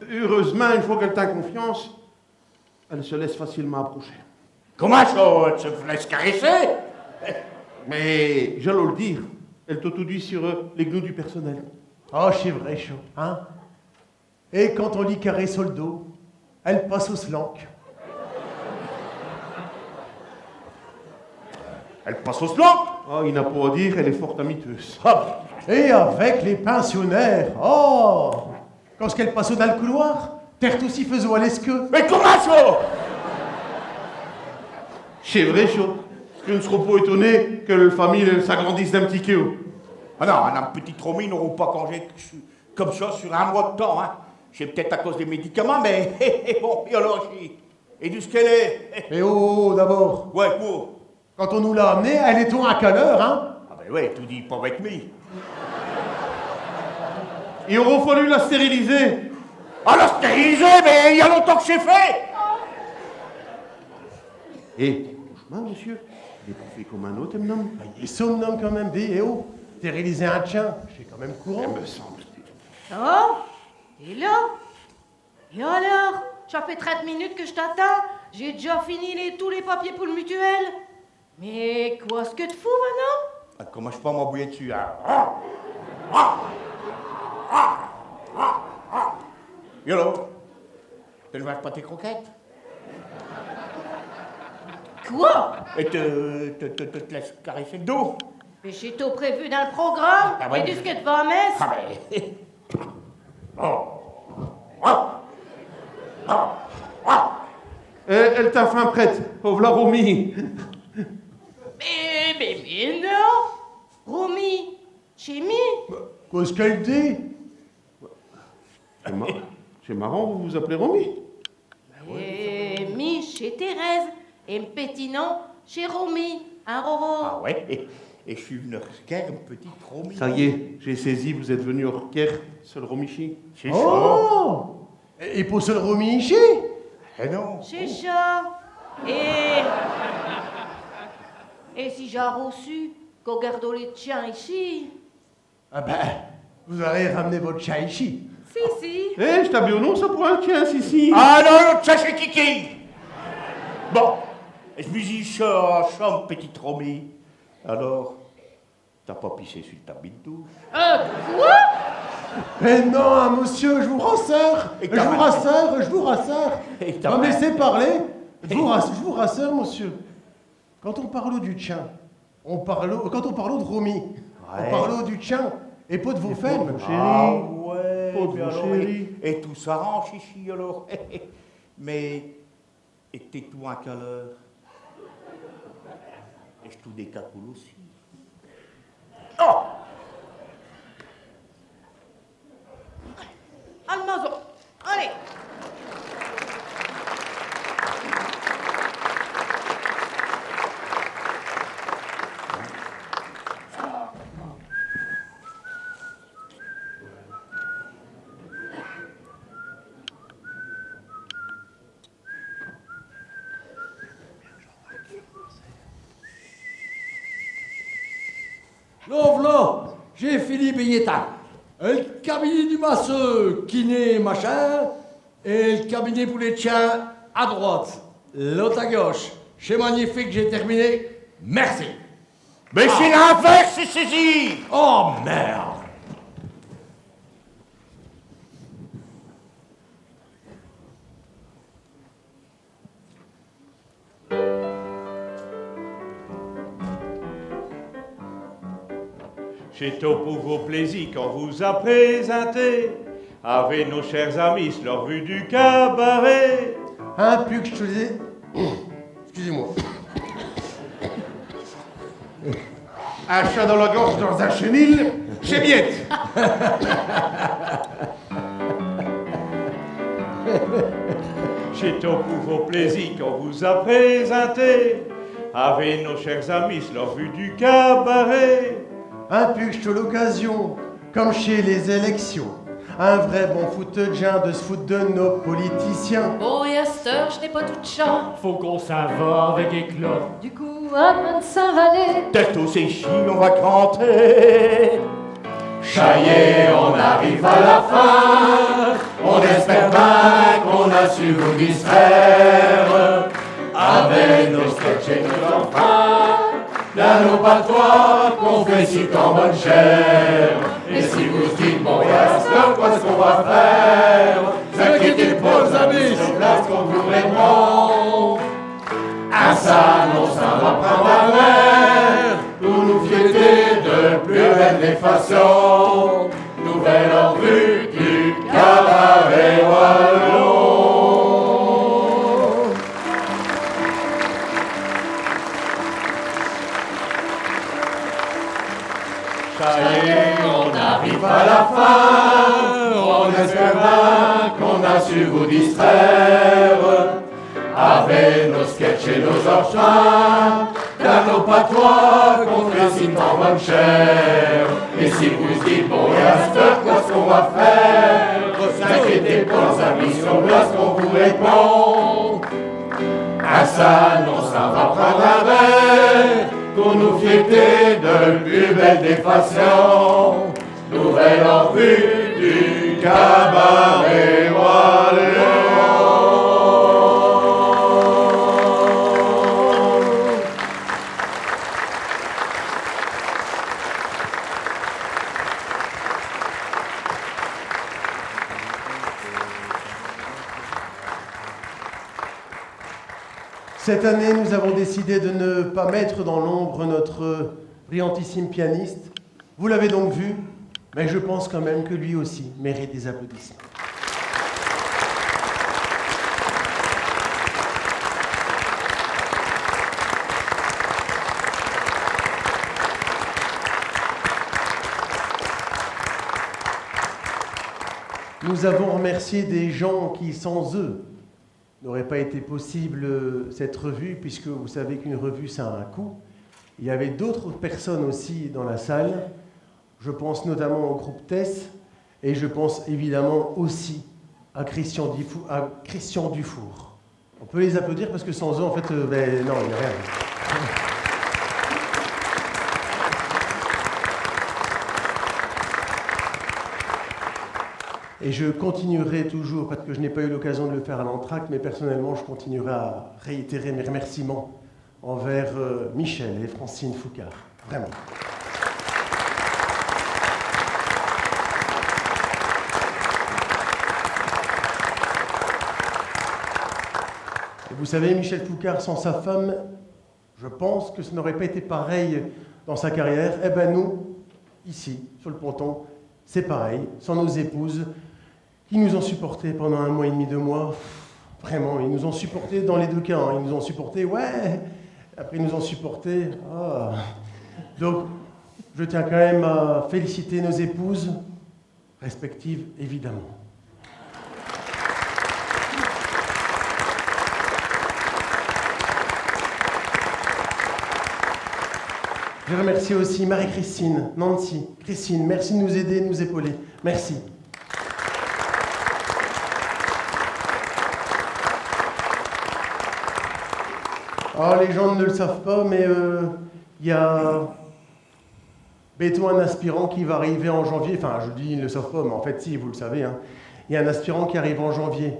euh, heureus'mint, eune fos qu'elle t'a confiance, elle s'laisse facilemint approcher. Commint cha, elle s'laisse caresser ? Mais, j'allos l'dire, elle tot toudis sur, euh, les gnous du personnel. Oh, ch'est vrai, cha, hein ? Et quand on li caresse l'dos, elle passe os lanques. Elle passe os lanques ? Ah, i n'a pas à dire, elle est fort amiteuse. Ah. Et avec les pensionnaires, oh, quand qu'elle passot dins l'couloir, tertous i faisot à l'esqueue. Mais commint cha ? Ch'est vrai, cha. Je n'sros pas étonné que l'famille, elle s'agrandisse d'un p'tit cop. Ah non, ah non, p'tite Romy n'arot pas cangé comme cha sur un mois d'temps, hein. Ch'est p't-ête à cause des médicamints, mais bon, et alors, chi, et d'ù qu'elle est ? Eh oh, oh, d'abord. Ouais, quoi ? Quand on nous l'a amenée, elle étot à quelle heure, hein ? Ah ben ouais, toudis pas avec mi. I arot fallu l'stériliser. Ah, l'stériliser, mais i a longtemps que ch'est fait. Eh, douchemint, monsieur. Il est pas fait comme un aute, m'n homme. Bah, il est sot, m'n homme, quand même, dis, eh oh, stériliser un tchien, ch'est quand même courant. I me semble. Oh, t'es là ? Et alors ? Cha fait trinte minutes que j't'attinds. J'ai déjà fini les, tous les papiers pour l'mutuelle. Mais quo qu'te fous, Vanon ? Ah, commint j' peux m'abouiller d'sus, hein ? Et alors ? Te n'vanges pas tes croquettes ? Quoi ? Et te, te, te, te, te laisses caresser le dos ? Mais ch'étot prévu dins l'programme. Ah ouais, mais d'ù qu'te vas, mince ? Ah ben. Oh. Oh. Oh. Oh. Eh, elle est enfin prête. Oh, v'là Romy. Mais, mais, mais non. Romy, ch'est mi. Quo qu'elle dit ? C'est mar-, c'est marrant, vous vous appelez Romy ? Eh, mi, ch'est Thérèse. Et m'petit nom, ch'est Romy, hein, Roro ? Ah ouais, et, et j'sus v'nu requerre m'petite Romy. Ça y est, j'ai saisi, vous êtes venu requerre seule Romy ichi. Ch'est cha. Oh ! Et, et pas seule Romy ichi ? Eh non. Ch'est cha. Et, et si j'aros su qu'in gardot les tchiens ichi ? Ah ben, vous arez ramené vot' tchien ichi. Si, si. Eh, ch'est un biau nom, cha, pour un tchien, si, si. Ah non, non, tchien, ch'est Kiki. Bon, ej' me dis, cha, cha, m'petite Romy. Alors, t'as pas pissé sur l'tapis d'douche ? Euh, quoi ? Mais non, hein, monsieur, j'vous rassure, j'vous rassure, j'vous rassure. Non, mais laissez parler. J'vous rass-, j'vous rassure, monsieur. Quand in parlot du tchien, in parlot, quand in parlot d'Romy, in parlot du tchien, et pas d'vos femmes. Ah ouais, mais alors, et, et tout s'arrange ichi, alors. Mais, et t'es tout in caleur. Et j'tous décapoule aussi. Oh ! À l'mason. Allez. Là, v'là, j'ai fini, bé y est. L'cabinet du masseur, kiné, machin, et l'cabinet pour les tchiens à droite, l'aute à gauche. Ch'est magnifique, j'ai terminé. Merci. Mais ch'est l'inverse, ch'est saisi. Oh, merde. Ch'étot pour vos plaisirs qu'in vous a présinté, avec nos chers amis, l'revue du cabaret. Hein, pus que j'te dis, excusez-moi. Un chat dins l'gorge dins un chenil, ch'est biête. Ch'étot pour vos plaisirs qu'in vous a présinté, avec nos chers amis, l'revue du cabaret. Hein, pus que j'te dis, l'occasion, comme ch'est les élections, un vrai bon fouteur d'gin de s'foutre de nos politiciens. Bon, et asteur, j'n'ai pas tout d'cha. Faut qu'in s'in va avec éclat. Du coup, à demain d's'in valer. Tertous ichi, in va cranter. Cha y est, in arrife à l'fin. In espère bin qu'in a su vous distraire avec nos sketchs et nos enfants. Dins nos patois qu'in fait si tant bonne chère. Et si vous dites, bon, et asteur, quoi qu'in va faire ? Inquiétez pas, amis, sur place qu'in vous répond. Ah, cha, in s'in va prinde un verre pour nous Façon, nouvelle revue du cabaret wallon. Ça y est, on arrive à la fin, on espère bien qu'on a su vous distraire avec nos sketchs et nos entrailles, dans nos patois qu'on fait si tant bonne chère. Et si vous dites, bon, et à cette heure, qu'est-ce qu'on va faire ? Vous inquiétez pas, nos amis, sur place qu'on vous répond. À ça, on s'en va prendre un verre pour nous fêter de plus belles des façons. Nouvelle revue du cabaret wallon. Cette année, nous avons décidé de ne pas mettre dans l'ombre notre brillantissime pianiste. Vous l'avez donc vu, mais je pense quand même que lui aussi mérite des applaudissements. Nous avons remercié des gens qui, sans eux, n'aurait pas été possible, euh, cette revue, puisque vous savez qu'une revue, ça a un coût. Il y avait d'autres personnes aussi dans la salle. Je pense notamment au groupe Tess et je pense évidemment aussi à Christian Difou-, à Christian Dufour. On peut les applaudir parce que sans eux, en fait, euh, ben, non, il n'y a rien. Et je continuerai toujours, parce que je n'ai pas eu l'occasion de le faire à l'entracte, mais personnellement, je continuerai à réitérer mes remerciements envers, euh, Michel et Francine Foucard. Vraiment. Et vous savez, Michel Foucard, sans sa femme, je pense que ce n'aurait pas été pareil dans sa carrière. Eh ben nous, ici, sur le ponton, c'est pareil. Sans nos épouses, qui nous ont supportés pendant un mois et demi, deux mois, pff, vraiment, ils nous ont supportés dans les deux cas, hein. Ils nous ont supportés, ouais. Après, ils nous ont supportés, ah. Donc, je tiens quand même à féliciter nos épouses respectives, évidemment. Je remercie aussi Marie-Christine, Nancy, Christine, merci de nous aider, de nous épauler. Merci. Alors, les gens ne le savent pas, mais, euh, il y a bientôt un aspirant qui va arriver en janvier. Enfin, je dis, ils ne le savent pas, mais en fait, si, vous le savez, hein. Il y a un aspirant qui arrive en janvier.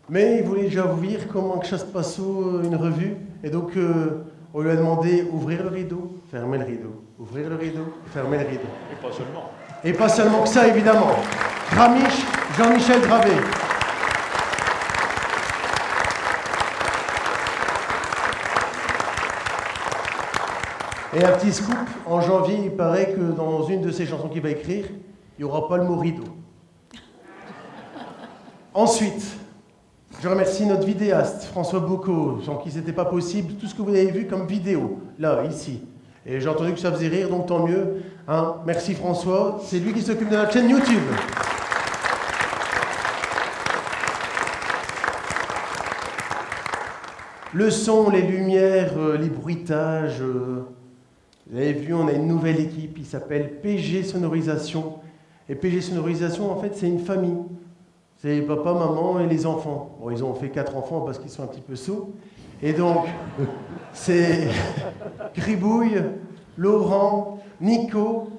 Mais il voulait déjà vous dire comment que ça se passe, euh, une revue. Et donc, euh, on lui a demandé ouvrir le rideau, fermer le rideau, ouvrir le rideau, fermer le rideau. Et pas seulement. Et pas seulement que ça, évidemment. Gramich, Jean-Michel Dravet. Et un petit scoop, en janvier, il paraît que dans une de ses chansons qu'il va écrire, il n'y aura pas le mot rideau. Ensuite, je remercie notre vidéaste, François Bocot, sans qui c'était pas possible, tout ce que vous avez vu comme vidéo, là, ici. Et j'ai entendu que ça faisait rire, donc tant mieux, hein. Merci François, c'est lui qui s'occupe de notre chaîne YouTube. Le son, les lumières, euh, les bruitages, euh, vous avez vu, on a une nouvelle équipe, il s'appelle P G Sonorisation. Et P G Sonorisation, en fait, c'est une famille. C'est papa, maman et les enfants. Bon, ils ont fait quatre enfants parce qu'ils sont un petit peu sots. Et donc, c'est Gribouille, Laurent, Nico,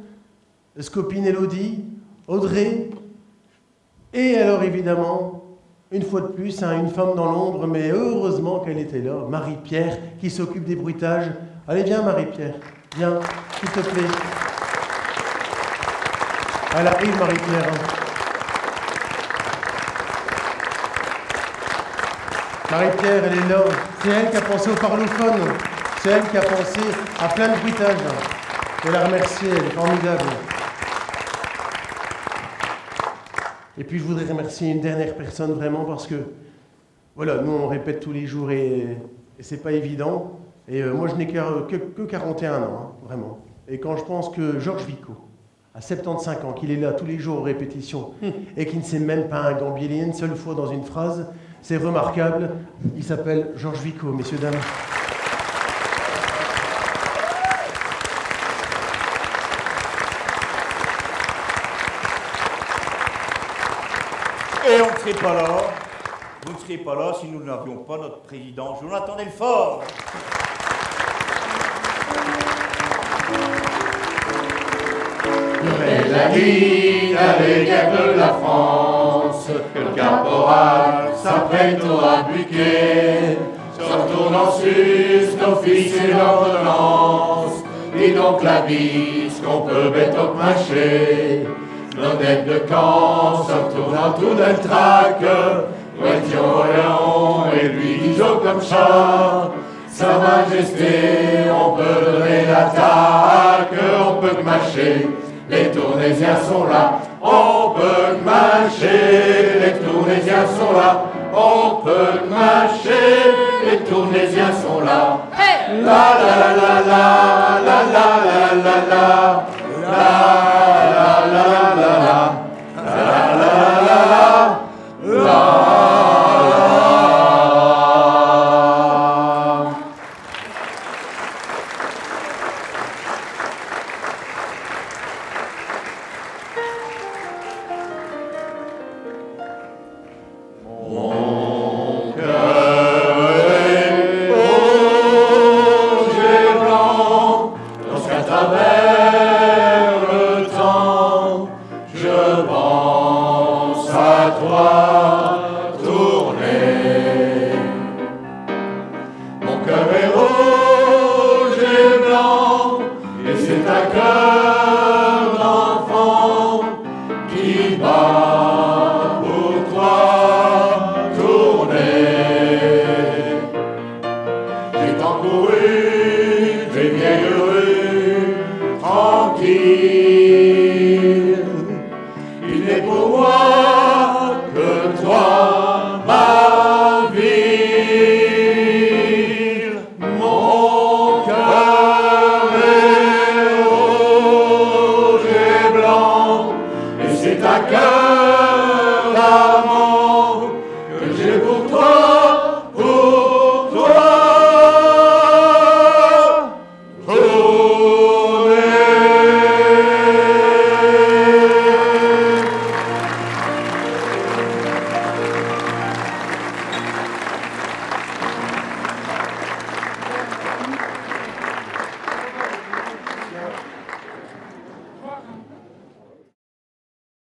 Scopine Elodie, Audrey. Et alors, évidemment, une fois de plus, hein, une femme dans l'ombre, mais heureusement qu'elle était là, Marie-Pierre, qui s'occupe des bruitages. Allez, viens, Marie-Pierre. Viens, s'il te plaît. Elle arrive, Marie-Pierre, hein. Marie-Pierre, elle est là. C'est elle qui a pensé au parlophone. C'est elle qui a pensé à plein de bruitages. Je vais la remercier, elle est formidable. Et puis je voudrais remercier une dernière personne vraiment parce que, voilà, nous on répète tous les jours et, et c'est pas évident. Et euh, moi je n'ai que, que, que quarante et un ans, hein, vraiment. Et quand je pense que Georges Vico, à soixante-quinze ans, qu'il est là tous les jours aux répétitions et qu'il ne sait même pas un gambier une seule fois dans une phrase, c'est remarquable. Il s'appelle Georges Vico, messieurs, dames. Et on ne serait pas là, vous ne seriez pas là si nous n'avions pas notre président Jonathan Delfort. Il a dit à l'égard de la France que le caporal s'apprête au buquet, se retournant sur nos fils et l'ordonnance, et donc la bise qu'on peut bête marcher. Nos dettes de camp se retournant tout d'un trac, Guettion Orléans et lui disons comme ça. Sa Majesté, on peut donner l'attaque, on peut marcher, les Tournaisiens sont là, on peut marcher, les Tournaisiens sont là, on peut marcher, les Tournaisiens sont là. La la la la la la la la la la.